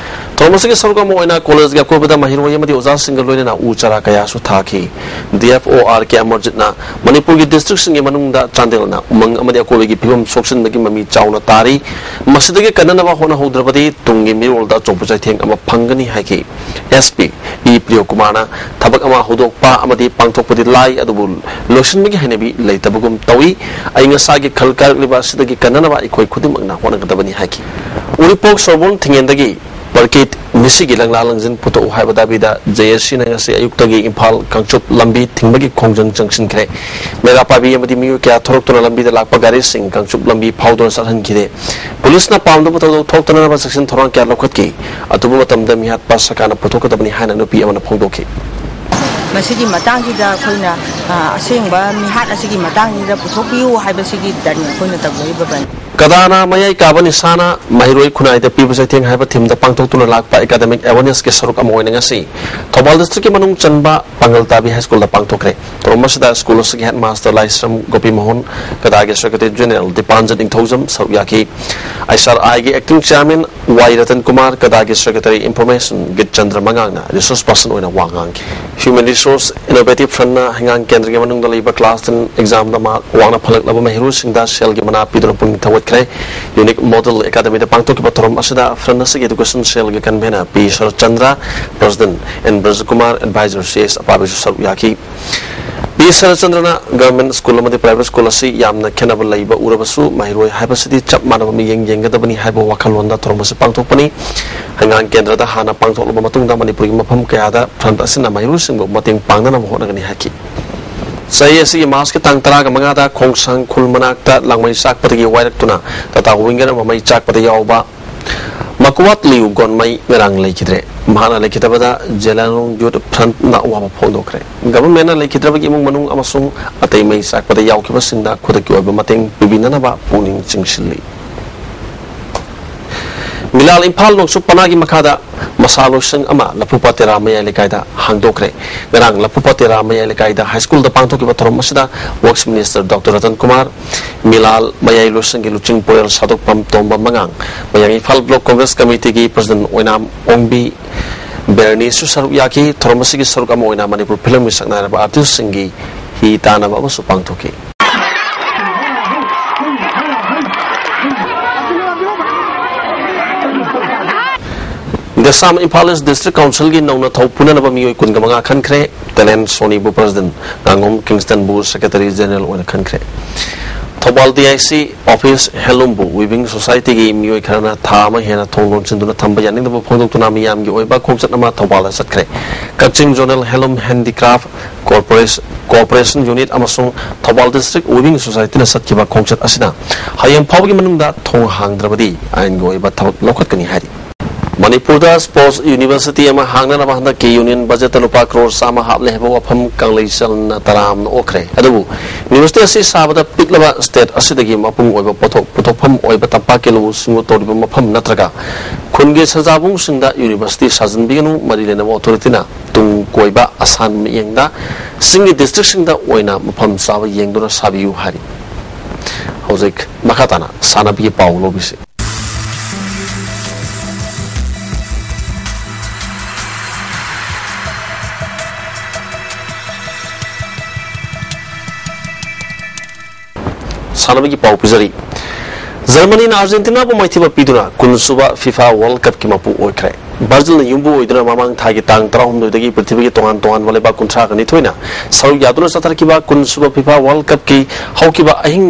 ꯊꯧꯔꯝ ꯑꯁꯤꯒꯤ ꯁꯔꯨꯛ ꯑꯃ ꯑꯣꯏꯅ college ꯒꯤ ꯑꯀꯣꯏꯕꯗ ꯃꯍꯩꯔꯣꯏ ꯑꯃꯗꯤ ꯑꯣꯖꯥꯁꯤꯡꯒ ꯂꯣꯏꯅꯅ ꯎ ꯆꯥꯔꯥ ꯀꯌꯥꯁꯨ ꯊꯥꯈꯤ꯫ D F O R K ꯑꯃꯔꯖꯤꯠꯅ ꯃꯅꯤꯄꯨꯔꯒꯤ district ꯁꯤꯡꯒꯤ ꯃꯅꯨꯡꯗ ꯆꯥꯟꯗꯦꯜꯅ ꯎꯃꯪ ꯑꯃꯗꯤ ꯑꯀꯣꯏꯕꯒꯤ ꯐꯤꯕꯝ ꯁꯣꯛꯆꯟꯕꯒꯤ ꯃꯃꯤ ꯆꯥꯎꯅ ꯇꯥꯔꯤ꯫ ꯃꯁꯤꯗꯒꯤ ꯀꯟꯅꯅꯕ ꯍꯣꯠꯅꯍꯧꯗ꯭ꯔꯕꯗꯤ ꯇꯨꯡꯒꯤ ꯃꯤꯔꯣꯜꯗ ꯑꯆꯧꯕ ꯆꯩꯊꯦꯡ ꯑꯃ ꯐꯪꯒꯅꯤ ꯍꯥꯏꯈꯤ꯫ S P E ꯄ꯭ꯔꯤꯌꯣꯀꯨꯃꯥꯔꯅ ꯊꯕꯛ ꯑꯃ ꯍꯧꯗꯣꯛꯄ ꯑꯃꯗꯤ ꯄꯥꯡꯊꯣꯛꯄꯗꯤ ꯂꯥꯏ, ꯑꯗꯨꯕꯨ ꯂꯣꯏꯁꯤꯟꯕꯒꯤ ꯍꯩꯅꯕꯤ ꯂꯩꯇꯕꯒꯨꯝ ꯇꯧꯏ꯫ ꯑꯏꯪ ꯑꯁꯥꯒꯤ ꯈꯜ ꯀꯥꯏꯔꯛꯂꯤꯕ ꯑꯁꯤꯗꯒꯤ ꯀꯟꯅꯅꯕ ꯑꯩꯈꯣꯏ ꯈꯨꯗꯤꯡꯃꯛꯅ ꯍꯣꯠꯅꯒꯗꯕꯅꯤ ꯍꯥꯏꯈꯤ꯫ ꯎꯔꯤꯄꯣꯛ ꯁꯣꯔꯕꯣꯟ ꯊꯤꯡꯉꯦꯟꯗꯒꯤ ꯄꯔꯀꯤꯠ ꯃꯤꯁꯤꯒꯤ ꯂꯪꯂꯥ ꯂꯪꯖꯤꯟ ꯄꯨꯊꯣꯛꯎ ꯍꯥꯏꯕ ꯗꯥꯕꯤꯗ J A C ꯅ ꯉꯁꯤ ꯑꯌꯨꯛꯇꯒꯤ ꯏꯝꯐꯥꯜ ꯀꯥꯡꯆꯨꯞ ꯂꯝꯕꯤ ꯊꯤꯡꯕꯒꯤ ꯈꯣꯡꯖꯪ ꯆꯪꯁꯤꯟꯈ꯭ꯔꯦ꯫ ꯃꯦꯔꯥ ꯄꯥꯏꯕꯤ ꯑꯃꯗꯤ ꯃꯤꯑꯣꯏ ꯀꯌꯥ ꯊꯣꯔꯛꯇꯨꯅ ꯂꯝꯕꯤꯗ ꯂꯥꯛꯄ ꯒꯥꯔꯤꯁꯤꯡ ꯀꯥꯡꯆꯨꯞ ꯂꯝꯕꯤ ꯐꯥꯎꯗꯨꯅ ꯆꯠꯍꯟꯈꯤꯔꯦ꯫ ꯄꯨꯂꯤꯁꯅ ꯄꯥꯝꯗꯕ ꯊꯧꯗꯣꯛ ꯊꯣꯛꯇꯅꯕ ꯆꯦꯛꯁꯤꯟ ꯊꯧꯔꯥꯡ ꯀꯌꯥ ꯂꯧꯈꯠꯈꯤ꯫ ꯑꯊꯨꯕ ꯃꯇꯝꯗ ꯃꯤꯍꯥꯠꯄ ꯁꯔꯀꯥꯔꯅ ꯄꯨꯊꯣꯛꯀꯗꯕꯅꯤ ꯍꯥꯏꯅ ꯅꯨꯄꯤ ꯑꯃꯅ ꯐꯣꯡꯗꯣꯛꯈꯤ꯫ ꯃꯁꯤꯒꯤ ꯃꯇꯥꯡꯁꯤꯗ ꯑꯩꯈꯣꯏꯅ, ꯑ, ꯑꯁꯦꯡꯕ ꯃꯤꯍꯥꯠ ꯑꯁꯤꯒꯤ ꯃꯇꯥꯡꯁꯤꯗ ꯄꯨꯊꯣꯛꯄꯤꯌꯨ ꯍꯥꯏꯕꯁꯤꯒꯤꯗꯃꯛ ꯑꯩꯈꯣꯏꯅ ꯇꯧꯖꯔꯤꯕ ꯕꯟ꯫ ꯀꯗꯥꯅ ꯃꯌꯥꯏ ꯀꯥꯕ ꯅꯤꯁꯥꯅ ꯃꯍꯩꯔꯣꯏ ꯈꯨꯟꯅꯥꯏꯗ ꯄꯤꯕ ꯆꯩꯊꯦꯡ ꯍꯥꯏꯕ theme ꯗ ꯄꯥꯡꯊꯣꯛꯇꯨꯅ ꯂꯥꯛꯄ academic awareness ꯀꯤ ꯁꯔꯨꯛ ꯑꯃ ꯑꯣꯏꯅ ꯉꯁꯤ ꯊꯧꯕꯥꯜ district ꯀꯤ ꯃꯅꯨꯡ ꯆꯟꯕ ꯄꯥꯡꯒꯜ ꯇꯥꯕꯤ High School ꯗ ꯄꯥꯡꯊꯣꯛꯈ꯭ꯔꯦ꯫ ꯊꯧꯔꯝ ꯑꯁꯤꯗ school ꯑꯁꯤꯒꯤ headmaster ꯂꯥꯏꯁ꯭ꯔꯝ ꯒꯣꯄꯤꯃꯣꯍꯟ, ꯀꯗꯥꯒꯤ secretary general ꯗꯤꯄꯥꯟꯖꯟ ꯏꯪꯊꯧꯖꯝ ꯁꯔꯨꯛ ꯌꯥꯈꯤ꯫ I S R I ꯒꯤ acting chairman ꯋꯥꯏ Ratan Kumar, ꯀꯗꯥꯒꯤ secretary information ꯒꯤꯠꯆꯟꯗ꯭ꯔ ꯃꯉꯥꯡꯅ resource person ꯑꯣꯏꯅ ꯋꯥ ꯉꯥꯡꯈꯤ꯫ Human Resource Innovative Fund ꯅ ꯍꯩꯉꯥꯡ ꯀꯦꯟꯗ꯭ꯔꯒꯤ ꯃꯅꯨꯡꯗ ꯂꯩꯕ class ten exam ꯗ mark ꯋꯥꯡꯅ ꯐꯪꯂꯛꯂꯕ ꯃꯍꯩꯔꯣꯏꯁꯤꯡꯗ ꯁꯦꯜꯒꯤ ꯃꯅꯥ ꯄꯤꯗꯨꯅ ꯄꯨꯛꯅꯤꯡ ꯊꯧꯒꯠꯈ꯭ꯔꯦ꯫ Unique Model Academy ꯗ ꯄꯥꯡꯊꯣꯛꯈꯤꯕ ꯊꯧꯔꯝ ꯑꯁꯤꯗ Fund ꯑꯁꯤꯒꯤ education cell ꯒꯤ convener ꯄꯤ Saratchandra, president N ꯕ꯭ꯔꯖꯀꯨꯃꯥꯔ, advisor C S ꯑꯄꯥꯕꯤꯁꯨ ꯁꯔꯨꯛ ꯌꯥꯈꯤ꯫ ꯄꯤ ꯁꯔꯠꯆꯟꯗ꯭ꯔꯅ government school ꯑꯃꯗꯤ private school ꯑꯁꯤ ꯌꯥꯝꯅ ꯈꯦꯠꯅꯕ ꯂꯩꯕ ꯎꯔꯕꯁꯨ, ꯃꯍꯩꯔꯣꯏ ꯍꯥꯏꯕꯁꯤꯗꯤ ꯆꯞ ꯃꯥꯟꯅꯕ ꯃꯤꯠꯌꯦꯡ ꯌꯦꯡꯒꯗꯕꯅꯤ ꯍꯥꯏꯕ ꯋꯥꯈꯜꯂꯣꯟꯗ ꯊꯧꯔꯝ ꯑꯁꯤ ꯄꯥꯡꯊꯣꯛꯄꯅꯤ꯫ ꯍꯩꯉꯥꯡ ꯀꯦꯟꯗ꯭ꯔꯗ ꯍꯥꯟꯅ ꯄꯥꯡꯊꯣꯛꯂꯕ ꯃꯇꯨꯡꯗ ꯃꯅꯤꯄꯨꯔꯒꯤ ꯃꯐꯝ ꯀꯌꯥꯗ Fund ꯑꯁꯤꯅ ꯃꯍꯩꯔꯣꯏꯁꯤꯡꯕꯨ ꯃꯇꯦꯡ ꯄꯥꯡꯅꯅꯕ ꯍꯣꯠꯅꯒꯅꯤ ꯍꯥꯏꯈꯤ꯫ ꯆꯍꯤ ꯑꯁꯤꯒꯤ March ꯀꯤ ꯇꯥꯡ ꯇꯔꯥꯒ ꯃꯉꯥꯗ ꯈꯣꯡꯁꯥꯡ ꯈꯨꯜ ꯃꯅꯥꯛꯇ ꯂꯥꯡꯃꯩ ꯆꯥꯛꯄꯗꯒꯤ ꯋꯥꯏꯔꯛꯇꯨꯅ Tata Winger ꯑꯃ ꯃꯩ ꯆꯥꯛꯄꯗ ꯌꯥꯎꯕ ꯃꯀꯨꯋꯥꯠ ꯂꯤꯌꯨ ꯒꯣꯟꯃꯩ ꯉꯔꯥꯡ ꯂꯩꯈꯤꯗ꯭ꯔꯦ꯫ ꯃꯍꯥꯛꯅ ꯂꯩꯈꯤꯗꯕꯗ ꯖꯦꯂꯥꯂꯣꯡ Youth Front ꯅ ꯑꯋꯥꯕ ꯐꯣꯡꯗꯣꯛꯈ꯭ꯔꯦ꯫ Government ꯅ ꯂꯩꯈꯤꯗ꯭ꯔꯕꯒꯤ ꯏꯃꯨꯡ ꯃꯅꯨꯡ ꯑꯃꯁꯨꯡ ꯑꯇꯩ ꯃꯩ ꯆꯥꯛꯄꯗ ꯌꯥꯎꯈꯤꯕꯁꯤꯡꯗ ꯈꯨꯗꯛꯀꯤ ꯑꯣꯏꯕ ꯃꯇꯦꯡ ꯄꯤꯕꯤꯅꯅꯕ ꯄꯨꯛꯅꯤꯡ ꯆꯤꯡꯁꯤꯜꯂꯤ꯫ ꯃꯤꯂꯥꯜ ꯏꯝꯐꯥꯜ ꯅꯣꯡꯆꯨꯞ ꯄꯅꯥꯒꯤ ꯃꯈꯥꯗ ꯃꯁꯥ ꯂꯣꯏꯁꯪ ꯑꯃ ꯂꯐꯨꯄꯥꯠ ꯇꯦꯔꯥ ꯃꯌꯥꯏ ꯂꯩꯀꯥꯏꯗ ꯍꯥꯡꯗꯣꯛꯈ꯭ꯔꯦ꯫ ꯉꯔꯥꯡ ꯂꯐꯨꯄꯥꯠ ꯇꯦꯔꯥ ꯃꯌꯥꯏ ꯂꯩꯀꯥꯏꯗ ꯍꯥꯏ ꯁ꯭ꯀꯨꯜꯗ ꯄꯥꯡꯊꯣꯛꯈꯤꯕ ꯊꯧꯔꯝ ꯑꯁꯤꯗ Works Minister Doctor Ratan Kumar, ꯃꯤꯂꯥꯜ ꯃꯌꯥꯏ ꯂꯣꯏꯁꯪꯒꯤ ꯂꯨꯆꯤꯡ ꯄꯨꯔꯦꯜ ꯁꯥꯗꯣꯛꯐꯝ ꯇꯣꯝꯕ ꯃꯉꯥꯡ, ꯃꯌꯥꯡ ꯏꯝꯐꯥꯜ Block Congress Committeeꯒꯤ President ꯑꯣꯏꯅꯥꯝ ꯑꯣꯡꯕꯤ ꯕꯦꯔꯅꯤꯁꯨ ꯁꯔꯨꯛ ꯌꯥꯈꯤ꯫ ꯊꯧꯔꯝ ꯑꯁꯤꯒꯤ ꯁꯔꯨꯛ ꯑꯃ ꯑꯣꯏꯅ ꯃꯅꯤꯄꯨꯔ ꯐꯤꯂꯝꯒꯤ ꯁꯛꯅꯥꯏꯔꯕ artistꯁꯤꯡꯒꯤ ꯍꯤ ꯇꯥꯟꯅꯕ ꯑꯃꯁꯨ ꯄꯥꯡꯊꯣꯛꯈꯤ꯫ ꯗꯦꯁꯥꯝ ꯏꯝꯐꯥꯜ East District Councilꯒꯤ ꯅꯧꯅ ꯊꯧ ꯄꯨꯅꯅꯕ ꯃꯤꯑꯣꯏ ꯀꯨꯟꯒ ꯃꯉꯥ ꯈꯟꯈ꯭ꯔꯦ꯫ ꯇꯦꯂꯦꯟ ꯁꯣꯅꯤꯕꯨ President, ꯉꯥꯉꯣꯝ ꯀꯤꯡꯁꯇꯟꯕꯨ Secretary General ꯑꯣꯏꯅ ꯈꯟꯈ꯭ꯔꯦ꯫ ꯊꯧꯕꯥꯜ DIC office handloomꯕꯨ weaving societyꯒꯤ ꯃꯤꯑꯣꯏ ꯈꯔꯅ ꯊꯥ ꯑꯃ ꯍꯦꯟꯅ ꯊꯣꯡ ꯂꯣꯟꯁꯤꯟꯗꯨꯅ ꯊꯝꯕ ꯌꯥꯅꯤꯡꯗꯕ ꯐꯣꯡꯗꯣꯛꯇꯨꯅ ꯃꯤꯌꯥꯝꯒꯤ ꯑꯣꯏꯕ ꯈꯣꯡꯆꯠ ꯑꯃ ꯊꯧꯕꯥꯜꯗ ꯆꯠꯈ꯭ꯔꯦ꯫ ꯀꯛꯆꯤꯡ Zonal Handloom Handicraft Corporation, Cooperation Unit ꯑꯃꯁꯨꯡ ꯊꯧꯕꯥꯜ District Weaving Societyꯅ ꯆꯠꯈꯤꯕ ꯈꯣꯡꯆꯠ ꯑꯁꯤꯅ ꯍꯌꯦꯡ ꯐꯥꯎꯕꯒꯤ ꯃꯅꯨꯡꯗ ꯊꯣꯡ ꯍꯥꯡꯗ꯭ꯔꯕꯗꯤ ꯑꯥꯏꯟꯒꯤ ꯑꯣꯏꯕ ꯊꯕꯛ ꯂꯧꯈꯠꯀꯅꯤ ꯍꯥꯏꯔꯤ꯫ ꯃꯅꯤꯄꯨꯔꯗ Sports University ꯑꯃ ꯍꯥꯡꯅꯅꯕ ꯍꯟꯗꯛꯀꯤ Union Budgetꯇ ꯂꯨꯄꯥ ꯀ꯭ꯔꯣꯔ ꯆꯥꯝꯃ ꯍꯥꯞꯂꯦ ꯍꯥꯏꯕ ꯋꯥꯐꯝ ꯀꯪꯂꯩ ꯆꯜꯅ ꯇꯔꯥꯝꯅ ꯑꯣꯛꯈ꯭ꯔꯦ꯫ ꯑꯗꯨꯕꯨ University ꯑꯁꯤ ꯁꯥꯕꯗ ꯄꯤꯛꯂꯕ state ꯑꯁꯤꯗꯒꯤ ꯃꯄꯨꯡ ꯑꯣꯏꯕ ꯄꯣꯠꯊꯣꯛ ꯄꯨꯊꯣꯛꯐꯝ ꯑꯣꯏꯕ ꯇꯝꯄꯥꯛꯀꯤ ꯂꯧꯎ ꯁꯤꯡꯎ ꯇꯧꯔꯤꯕ ꯃꯐꯝ ꯅꯠꯇ꯭ꯔꯒ ꯈꯨꯟꯒꯤ ꯁꯟꯖꯥꯕꯨꯡꯁꯤꯡꯗ University ꯁꯥꯖꯤꯟꯕꯤꯒꯅꯨ꯫ ꯃꯔꯤ ꯂꯩꯅꯕ Authorityꯅ ꯇꯨꯡ ꯀꯣꯏꯕ ꯑꯁꯥꯟꯕ ꯃꯤꯠꯌꯦꯡꯗ ꯆꯤꯡꯒꯤ districtꯁꯤꯡꯗ ꯑꯣꯏꯅ ꯃꯐꯝ ꯆꯥꯕ ꯌꯦꯡꯗꯨꯅ ꯁꯥꯕꯤꯌꯨ ꯍꯥꯏꯔꯤ꯫ ꯍꯧꯖꯤꯛ ꯃꯈꯥ ꯇꯥꯅ ꯁꯥꯟꯅꯕꯒꯤ ꯄꯥꯎ ꯂꯧꯕꯤꯁꯤ꯫ ꯁꯥꯟꯅꯕꯒꯤ ꯄꯥꯎ ꯄꯤꯖꯔꯤ꯫ ꯖꯔꯃꯅꯤꯅ ꯑꯥꯔꯖꯦꯟꯇꯤꯅꯥꯕꯨ ꯃꯥꯏꯊꯤꯕ ꯄꯤꯗꯨꯅ ꯀꯨꯟꯁꯨꯕ FIFA World Cupꯀꯤ ꯃꯄꯨ ꯑꯣꯏꯈ꯭ꯔꯦ꯫ ꯕ꯭ꯔꯥꯖꯤꯜꯅ ꯌꯨꯝꯕꯨ ꯑꯣꯏꯗꯨꯅ ꯃꯃꯥꯡ ꯊꯥꯒꯤ ꯇꯥꯡ ꯇꯔꯥꯍꯨꯝꯗꯣꯏꯗꯒꯤ ꯄ꯭ꯔꯤꯊꯤꯕꯤꯒꯤ ꯇꯣꯉꯥꯟ ꯇꯣꯉꯥꯟꯕ ꯂꯩꯕꯥꯛ ꯀꯨꯟꯊ꯭ꯔꯥꯒ ꯅꯤꯊꯣꯏꯅ ꯁꯔꯨꯛ ꯌꯥꯗꯨꯅ ꯆꯠꯊꯔꯛꯈꯤꯕ ꯀꯨꯟꯁꯨꯕ FIFA World Cupꯀꯤ ꯍꯧꯈꯤꯕ ꯑꯍꯤꯡ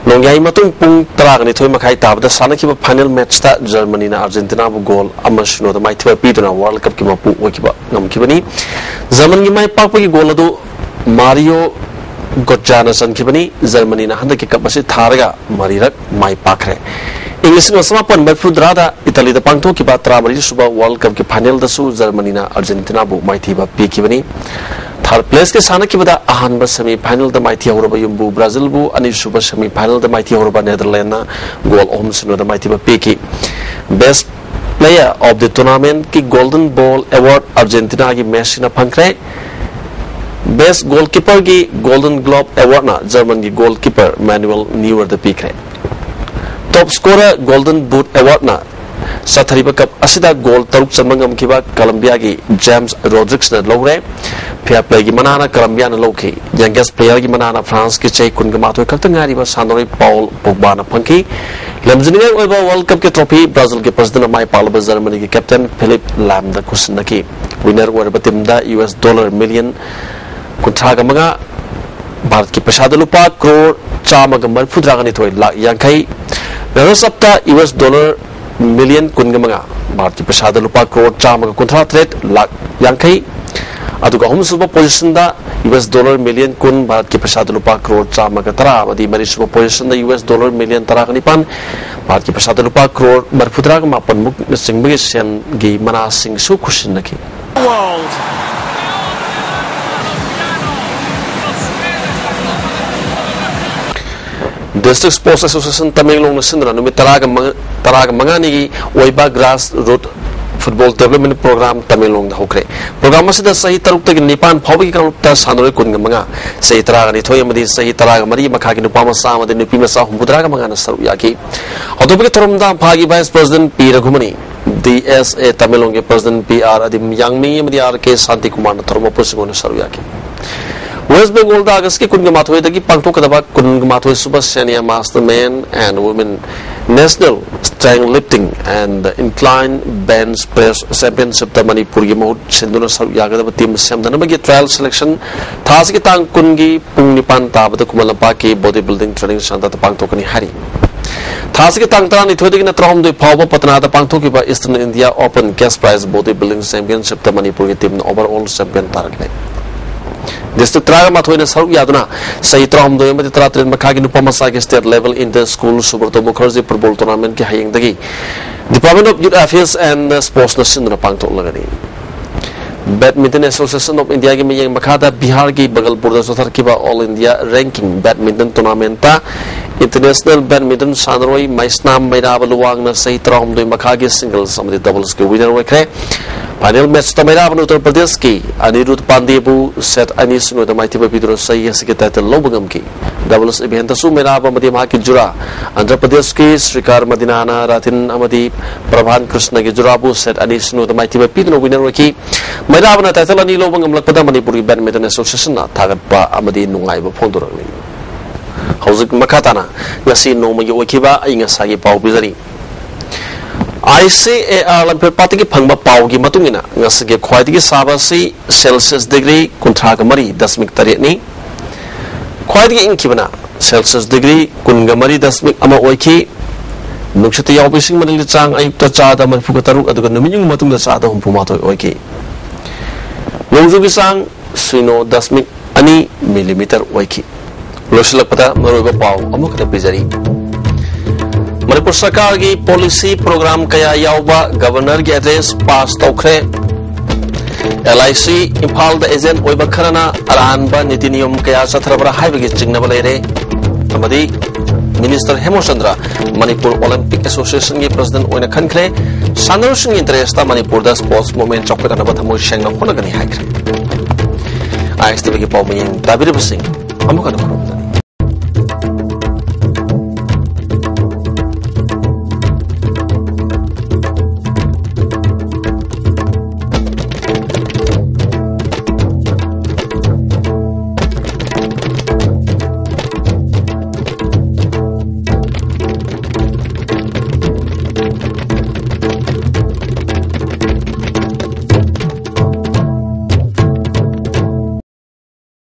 ꯅꯣꯡꯌꯥꯏ ꯃꯇꯨꯡ ꯄꯨꯡ ꯇꯔꯥꯒ ꯅꯤꯊꯣꯏ ꯃꯈꯥꯏ ꯇꯥꯕꯗ ꯁꯥꯟꯅꯈꯤꯕ final matchꯇ ꯖꯔꯃꯅꯤꯅ ꯑꯥꯔꯖꯦꯟꯇꯤꯅꯥꯕꯨ ꯒꯣꯜ ꯑꯃ ꯁꯤꯅꯣꯗ ꯃꯥꯏꯊꯤꯕ ꯄꯤꯗꯨꯅ World Cupꯀꯤ ꯃꯄꯨ ꯑꯣꯏꯈꯤꯕ ꯉꯝꯈꯤꯕꯅꯤ꯫ ꯖꯔꯃꯟꯒꯤ ꯃꯥꯏ ꯄꯥꯛꯄꯒꯤ ꯒꯣꯜ ꯑꯗꯨ ꯃꯥꯔꯤꯌꯣ ꯒꯣꯠꯖꯥꯅ ꯆꯟꯈꯤꯕꯅꯤ꯫ ꯖꯔꯃꯅꯤꯅ ꯍꯟꯗꯛꯀꯤ cup ꯑꯁꯤ ꯊꯥꯔꯒ ꯃꯔꯤꯔꯛ ꯃꯥꯏ ꯄꯥꯛꯈ꯭ꯔꯦ꯫ ꯏꯪ ꯂꯤꯁꯤꯡ ꯑꯃ ꯆꯃꯥꯄꯟ ꯃꯔꯤꯐꯨ ꯇꯔꯥꯗ ꯏꯇꯥꯂꯤꯗ ꯄꯥꯡꯊꯣꯛꯈꯤꯕ ꯇꯔꯥꯃꯔꯤ ꯁꯨꯕ World Cupꯀꯤ finalꯗꯁꯨ ꯖꯔꯃꯅꯤꯅ ꯑꯥꯔꯖꯦꯟꯇꯤꯅꯥꯕꯨ ꯃꯥꯏꯊꯤꯕ ꯄꯤꯈꯤꯕꯅꯤ꯫ Third placeꯀꯤ ꯁꯥꯟꯅꯈꯤꯕꯗ ꯑꯍꯥꯟꯕ semi finalꯗ ꯃꯥꯏꯊꯤꯍꯧꯔꯕ ꯌꯨꯝꯕꯨ ꯕ꯭ꯔꯥꯖꯤꯜꯕꯨ, ꯑꯅꯤꯁꯨꯕ semi finalꯗ ꯃꯥꯏꯊꯤꯍꯧꯔꯕ ꯅꯦꯗꯔꯂꯦꯟꯗꯅ ꯒꯣꯜ ꯑꯍꯨꯝ ꯁꯤꯅꯣꯗ ꯃꯥꯏꯊꯤꯕ ꯄꯤꯈꯤ꯫ Best Player of the Tournamentꯀꯤ Golden Ball Award Argentinaꯒꯤ Messiꯅ ꯐꯪꯈ꯭ꯔꯦ꯫ Best Goalkeeperꯒꯤ Golden Glove Awardꯅ Germanꯒꯤ goalkeeper Manuel Neuerꯗ ꯄꯤꯈ꯭ꯔꯦ꯫ Top Scorer Golden Boot Awardꯅ ꯆꯠꯊꯔꯤꯕ cup ꯑꯁꯤꯗ goal ꯇꯔꯨꯛ ꯆꯟꯕ ꯉꯝꯈꯤꯕ Colombiaꯒꯤ James Rodriguezꯅ ꯂꯧꯔꯦ꯫ Fair Playꯒꯤ ꯃꯅꯥꯅ Colombiaꯅ ꯂꯧꯈꯤ꯫ Youngest Playerꯒꯤ ꯃꯅꯥꯅ Franceꯀꯤ ꯆꯍꯤ ꯀꯨꯟꯒ ꯃꯥꯊꯣꯏ ꯈꯛꯇ ꯉꯥꯏꯔꯤꯕ ꯁꯥꯟꯅꯔꯣꯏ Paul Pogbaꯅ ꯐꯪꯈꯤ꯫ ꯂꯝꯖꯤꯡꯅꯤꯡꯉꯥꯏ ꯑꯣꯏꯕ World Cupꯀꯤ trophy Brazilꯒꯤ Presidentꯅ ꯃꯥꯏ ꯄꯥꯛꯂꯕ Germanyꯒꯤ captain Philipp Lahmꯗ ꯈꯨꯠꯁꯤꯟꯅꯈꯤ꯫ Winner ꯑꯣꯏꯔꯕ teamꯗ US dollar million ꯀꯨꯟꯊ꯭ꯔꯥꯒ ꯃꯉꯥ, ꯚꯥꯔꯠꯀꯤ ꯄꯩꯁꯥꯗ ꯂꯨꯄꯥ crore ꯆꯥꯝꯃꯒ ꯃꯔꯤꯐꯨꯇꯔꯥꯒ ꯅꯤꯊꯣꯏ ꯂꯥꯛ ꯌꯥꯡꯈꯩ, runners upꯇ US dollar million ꯀꯨꯟꯒ ꯃꯉꯥ, ꯚꯥꯔꯠꯀꯤ ꯄꯩꯁꯥꯗ ꯂꯨꯄꯥ crore ꯆꯥꯝꯃꯒ ꯀꯨꯟꯊ꯭ꯔꯥ ꯇꯔꯦꯠ ꯂꯥꯛ ꯌꯥꯡꯈꯩ, ꯑꯗꯨꯒ ꯑꯍꯨꯝꯁꯨꯕ positionꯗ US dollar million ꯀꯨꯟ, ꯚꯥꯔꯠꯀꯤ ꯄꯩꯁꯥꯗ ꯂꯨꯄꯥ crore ꯆꯥꯝꯃꯒ ꯇꯔꯥ, ꯑꯃꯗꯤ ꯃꯔꯤꯁꯨꯕ positionꯗ US dollar million ꯇꯔꯥꯒ ꯅꯤꯄꯥꯟ, ꯚꯥꯔꯠꯀꯤ ꯄꯩꯁꯥꯗ ꯂꯨꯄꯥ crore ꯃꯔꯤꯐꯨꯇꯔꯥꯒ ꯃꯥꯄꯟꯃꯨꯛꯅꯆꯤꯡꯕꯒꯤ ꯁꯦꯟꯒꯤ ꯃꯅꯥꯁꯤꯡꯁꯨ ꯈꯨꯠꯁꯤꯟꯅꯈꯤ꯫ World. District Sports Association ꯇꯃꯦꯡꯂꯣꯡꯅ ꯁꯤꯟꯗꯨꯅ ꯅꯨꯃꯤꯠ ꯇꯔꯥꯒ ꯃꯉꯥ, ꯇꯔꯥꯒ ꯃꯉꯥꯅꯤꯒꯤ ꯑꯣꯏꯕ grassroot football development program ꯇꯃꯦꯡꯂꯣꯡꯗ ꯍꯧꯈ꯭ꯔꯦ꯫ Program ꯑꯁꯤꯗ ꯆꯍꯤ ꯇꯔꯨꯛꯇꯒꯤ ꯅꯤꯄꯥꯟ ꯐꯥꯎꯕꯒꯤ ꯀꯥꯡꯂꯨꯞꯇ ꯁꯥꯟꯅꯔꯣꯏ ꯀꯨꯟꯒ ꯃꯉꯥ, ꯆꯍꯤ ꯇꯔꯥꯒ ꯅꯤꯊꯣꯏ ꯑꯃꯗꯤ ꯆꯍꯤ ꯇꯔꯥꯒ ꯃꯔꯤ ꯃꯈꯥꯒꯤ ꯅꯨꯄꯥ ꯃꯆꯥ ꯑꯃꯗꯤ ꯅꯨꯄꯤ ꯃꯆꯥ ꯍꯨꯝꯐꯨꯇꯔꯥꯒ ꯃꯉꯥꯅ ꯁꯔꯨꯛ ꯌꯥꯈꯤ꯫ ꯍꯧꯗꯣꯛꯄꯒꯤ ꯊꯧꯔꯝꯗ ꯏꯝꯐꯥꯜꯒꯤ Vice President ꯄꯤ ꯔꯘꯨꯃꯅꯤ, ꯗꯤ ꯑꯦꯁ ꯑꯦ ꯇꯃꯦꯡꯂꯣꯡꯒꯤ President ꯄꯤ ꯑꯥꯔ ꯑꯗꯤꯝ ꯌꯥꯡꯃꯤ ꯑꯃꯗꯤ ꯑꯥꯔ ꯀꯦ ꯁꯥꯟꯇꯤꯀꯨꯃꯥꯔꯅ ꯊꯧꯔꯝ ꯃꯄꯨꯁꯤꯡ ꯑꯣꯏꯅ ꯁꯔꯨꯛ ꯌꯥꯈꯤ꯫ West Bengalꯗ Augustꯀꯤ ꯀꯨꯟꯒ ꯃꯥꯊꯣꯏꯗꯒꯤ ꯄꯥꯡꯊꯣꯛꯀꯗꯕ ꯀꯨꯟꯒ ꯃꯥꯊꯣꯏ ꯁꯨꯕ Senior Master Men and Women National Strength Lifting and Incline Bench Press Championshipꯇ ꯃꯅꯤꯄꯨꯔꯒꯤ ꯃꯍꯨꯠ ꯁꯤꯟꯗꯨꯅ ꯁꯔꯨꯛ ꯌꯥꯒꯗꯕ team ꯁꯦꯝꯗꯅꯕꯒꯤ trial selection ꯊꯥ ꯑꯁꯤꯒꯤ ꯇꯥꯡ ꯀꯨꯟꯒꯤ ꯄꯨꯡ ꯅꯤꯄꯥꯟ ꯇꯥꯕꯗ ꯈꯨꯃꯟ ꯂꯝꯄꯥꯛꯀꯤ Body Building Training Centreꯗ ꯄꯥꯡꯊꯣꯛꯀꯅꯤ ꯍꯥꯏꯔꯤ꯫ ꯊꯥ ꯑꯁꯤꯒꯤ ꯇꯥꯡ ꯇꯔꯥꯅꯤꯊꯣꯏꯗꯒꯤꯅ ꯇꯔꯥꯍꯨꯝꯗꯣꯏ ꯐꯥꯎꯕ ꯄꯇꯅꯥꯗ ꯄꯥꯡꯊꯣꯛꯈꯤꯕ Eastern India Open Cash Prize Body Building Championshipꯇ ꯃꯅꯤꯄꯨꯔꯒꯤ teamꯅ overall champion ꯇꯥꯔꯛꯂꯦ꯫ District ꯇꯔꯥꯒ ꯃꯥꯊꯣꯏꯅ ꯁꯔꯨꯛ ꯌꯥꯗꯨꯅ ꯆꯍꯤ ꯇꯔꯥꯍꯨꯝꯗꯣꯏ ꯑꯃꯗꯤ ꯇꯔꯥꯇꯔꯦꯠ ꯃꯈꯥꯒꯤ ꯅꯨꯄꯥ ꯃꯆꯥꯒꯤ state level inter school Subroto Mukherjee football tournamentꯀꯤ ꯍꯌꯦꯡꯗꯒꯤ Department of Youth Affairs and Sportsꯅ ꯁꯤꯟꯗꯨꯅ ꯄꯥꯡꯊꯣꯛꯂꯒꯅꯤ꯫ Badminton Association of Indiaꯒꯤ ꯃꯤꯠꯌꯦꯡ ꯃꯈꯥꯗ ꯕꯤꯍꯥꯔꯒꯤ ꯕꯒꯜꯄꯨꯔꯗ ꯆꯠꯊꯔꯛꯈꯤꯕ All India Ranking Badminton Tournamentꯇ International Badminton ꯁꯥꯟꯅꯔꯣꯏ ꯃꯩꯁꯅꯥꯝ ꯃꯩꯔꯥꯕ ꯂꯨꯋꯥꯡꯅ ꯆꯍꯤ ꯇꯔꯥꯍꯨꯝꯗꯣꯏ ꯃꯈꯥꯒꯤ singles ꯑꯃꯗꯤ doublesꯀꯤ winner ꯑꯣꯏꯈ꯭ꯔꯦ꯫ Final matchꯇ ꯃꯩꯔꯥꯕꯅ ꯎꯠꯇꯔ ꯄ꯭ꯔꯗꯦꯁꯀꯤ ꯑꯅꯤꯔꯨꯗ ꯄꯥꯟꯗꯦꯕꯨ set ꯑꯅꯤ ꯁꯤꯅꯣꯗ ꯃꯥꯏꯊꯤꯕ ꯄꯤꯗꯨꯅ ꯆꯍꯤ ꯑꯁꯤꯒꯤ title ꯂꯧꯕ ꯉꯝꯈꯤ꯫ Doubles eventꯇꯁꯨ ꯃꯩꯔꯥꯕ ꯑꯃꯗꯤ ꯃꯍꯥꯛꯀꯤ ꯖꯨꯔꯥ ꯑꯟꯙ꯭ꯔ ꯄ꯭ꯔꯗꯦꯁꯀꯤ ꯁ꯭ꯔꯤꯀꯥꯔ ꯃꯗꯤꯅꯥꯅ ꯔꯥꯊꯤꯟ ꯑꯃꯗꯤ ꯄ꯭ꯔꯚꯥꯟ ꯀ꯭ꯔꯤꯁꯅꯒꯤ ꯖꯨꯔꯥꯕꯨ set ꯑꯅꯤ ꯁꯤꯅꯣꯗ ꯃꯥꯏꯊꯤꯕ ꯄꯤꯗꯨꯅ winner ꯑꯣꯏꯈꯤ꯫ ꯃꯩꯔꯥꯕꯅ title ꯑꯅꯤ ꯂꯧꯕ ꯉꯝꯂꯛꯄꯗ ꯃꯅꯤꯄꯨꯔꯒꯤ Badminton Associationꯅ ꯊꯥꯒꯠꯄ ꯑꯃꯗꯤ ꯅꯨꯡꯉꯥꯏꯕ ꯐꯣꯡꯗꯣꯔꯛꯂꯤ꯫ ꯍꯧꯖꯤꯛ ꯃꯈꯥ ꯇꯥꯅ ꯉꯁꯤ ꯅꯣꯡꯃꯒꯤ ꯑꯣꯏꯈꯤꯕ ꯑꯏꯪ ꯑꯁꯥꯒꯤ ꯄꯥꯎ ꯄꯤꯖꯔꯤ꯫ ICAR ꯂꯝꯐꯦꯜꯄꯥꯠꯇꯒꯤ ꯐꯪꯕ ꯄꯥꯎꯒꯤ ꯃꯇꯨꯡ ꯏꯟꯅ, ꯉꯁꯤꯒꯤ ꯈ꯭ꯋꯥꯏꯗꯒꯤ ꯁꯥꯕ ꯑꯁꯤ Celsius degree ꯀꯨꯟꯊ꯭ꯔꯥꯒ ꯃꯔꯤ ꯗꯁꯃꯤꯛ ꯇꯔꯦꯠꯅꯤ꯫ ꯈ꯭ꯋꯥꯏꯗꯒꯤ ꯏꯪꯈꯤꯕꯅ Celsius degree ꯀꯨꯟꯒ ꯃꯔꯤ ꯗꯁꯃꯤꯛ ꯑꯃ ꯑꯣꯏꯈꯤ꯫ ꯅꯨꯡꯁꯤꯠꯇ ꯌꯥꯎꯕ ꯏꯁꯤꯡ ꯃꯅꯤꯜꯒꯤ ꯆꯥꯡ ꯑꯌꯨꯛꯇ ꯆꯥꯗ ꯃꯔꯤꯐꯨꯒ ꯇꯔꯨꯛ, ꯑꯗꯨꯒ ꯅꯨꯃꯤꯠ ꯌꯨꯡꯕ ꯃꯇꯨꯡꯗ ꯆꯥꯗ ꯍꯨꯝꯐꯨ ꯃꯥꯊꯣꯏ ꯑꯣꯏꯈꯤ꯫ ꯅꯣꯡꯖꯨꯒꯤ ꯆꯥꯡ ꯁꯤꯅꯣ ꯗꯁꯃꯤꯛ ꯑꯅꯤ millimeter ꯑꯣꯏꯈꯤ꯫ ꯂꯣꯏꯁꯤꯜꯂꯛꯄꯗ ꯃꯔꯨꯑꯣꯏꯕ ꯄꯥꯎ ꯑꯃꯨꯛ ꯍꯟꯅ ꯄꯤꯖꯔꯤ꯫ ꯃꯅꯤꯄꯨꯔ ꯁꯔꯀꯥꯔꯒꯤ policy program ꯀꯌꯥ ꯌꯥꯎꯕ governorꯒꯤ address pass ꯇꯧꯈ꯭ꯔꯦ꯫ LIC ꯏꯝꯐꯥꯜꯗ agent ꯑꯣꯏꯕ ꯈꯔꯅ ꯑꯔꯥꯟꯕ ꯅꯤꯇꯤ ꯅꯤꯌꯣꯝ ꯀꯌꯥ ꯆꯠꯊꯔꯕ꯭ꯔꯥ ꯍꯥꯏꯕꯒꯤ ꯆꯤꯡꯅꯕ ꯂꯩꯔꯦ꯫ ꯑꯃꯗꯤ Minister ꯍꯦꯃꯆꯟꯗ꯭ꯔ ꯃꯅꯤꯄꯨꯔ Olympic Associationꯒꯤ president ꯑꯣꯏꯅ ꯈꯟꯈ꯭ꯔꯦ꯫ ꯁꯥꯟꯅꯔꯣꯏꯁꯤꯡꯒꯤ interestꯇ ꯃꯅꯤꯄꯨꯔꯗ sports movement ꯆꯥꯎꯈꯠꯅꯅꯕ ꯊꯃꯣꯏ ꯁꯦꯡꯅ ꯍꯣꯠꯅꯒꯅꯤ ꯍꯥꯏꯈ꯭ꯔꯦ꯫ ISTVꯒꯤ ꯄꯥꯎ ꯃꯤꯌꯦꯡ ꯇꯥꯕꯤꯔꯤꯕꯁꯤꯡ ꯑꯃꯨꯛ ꯍꯟꯅ ꯈꯨꯔꯨꯝꯖꯔꯤ꯫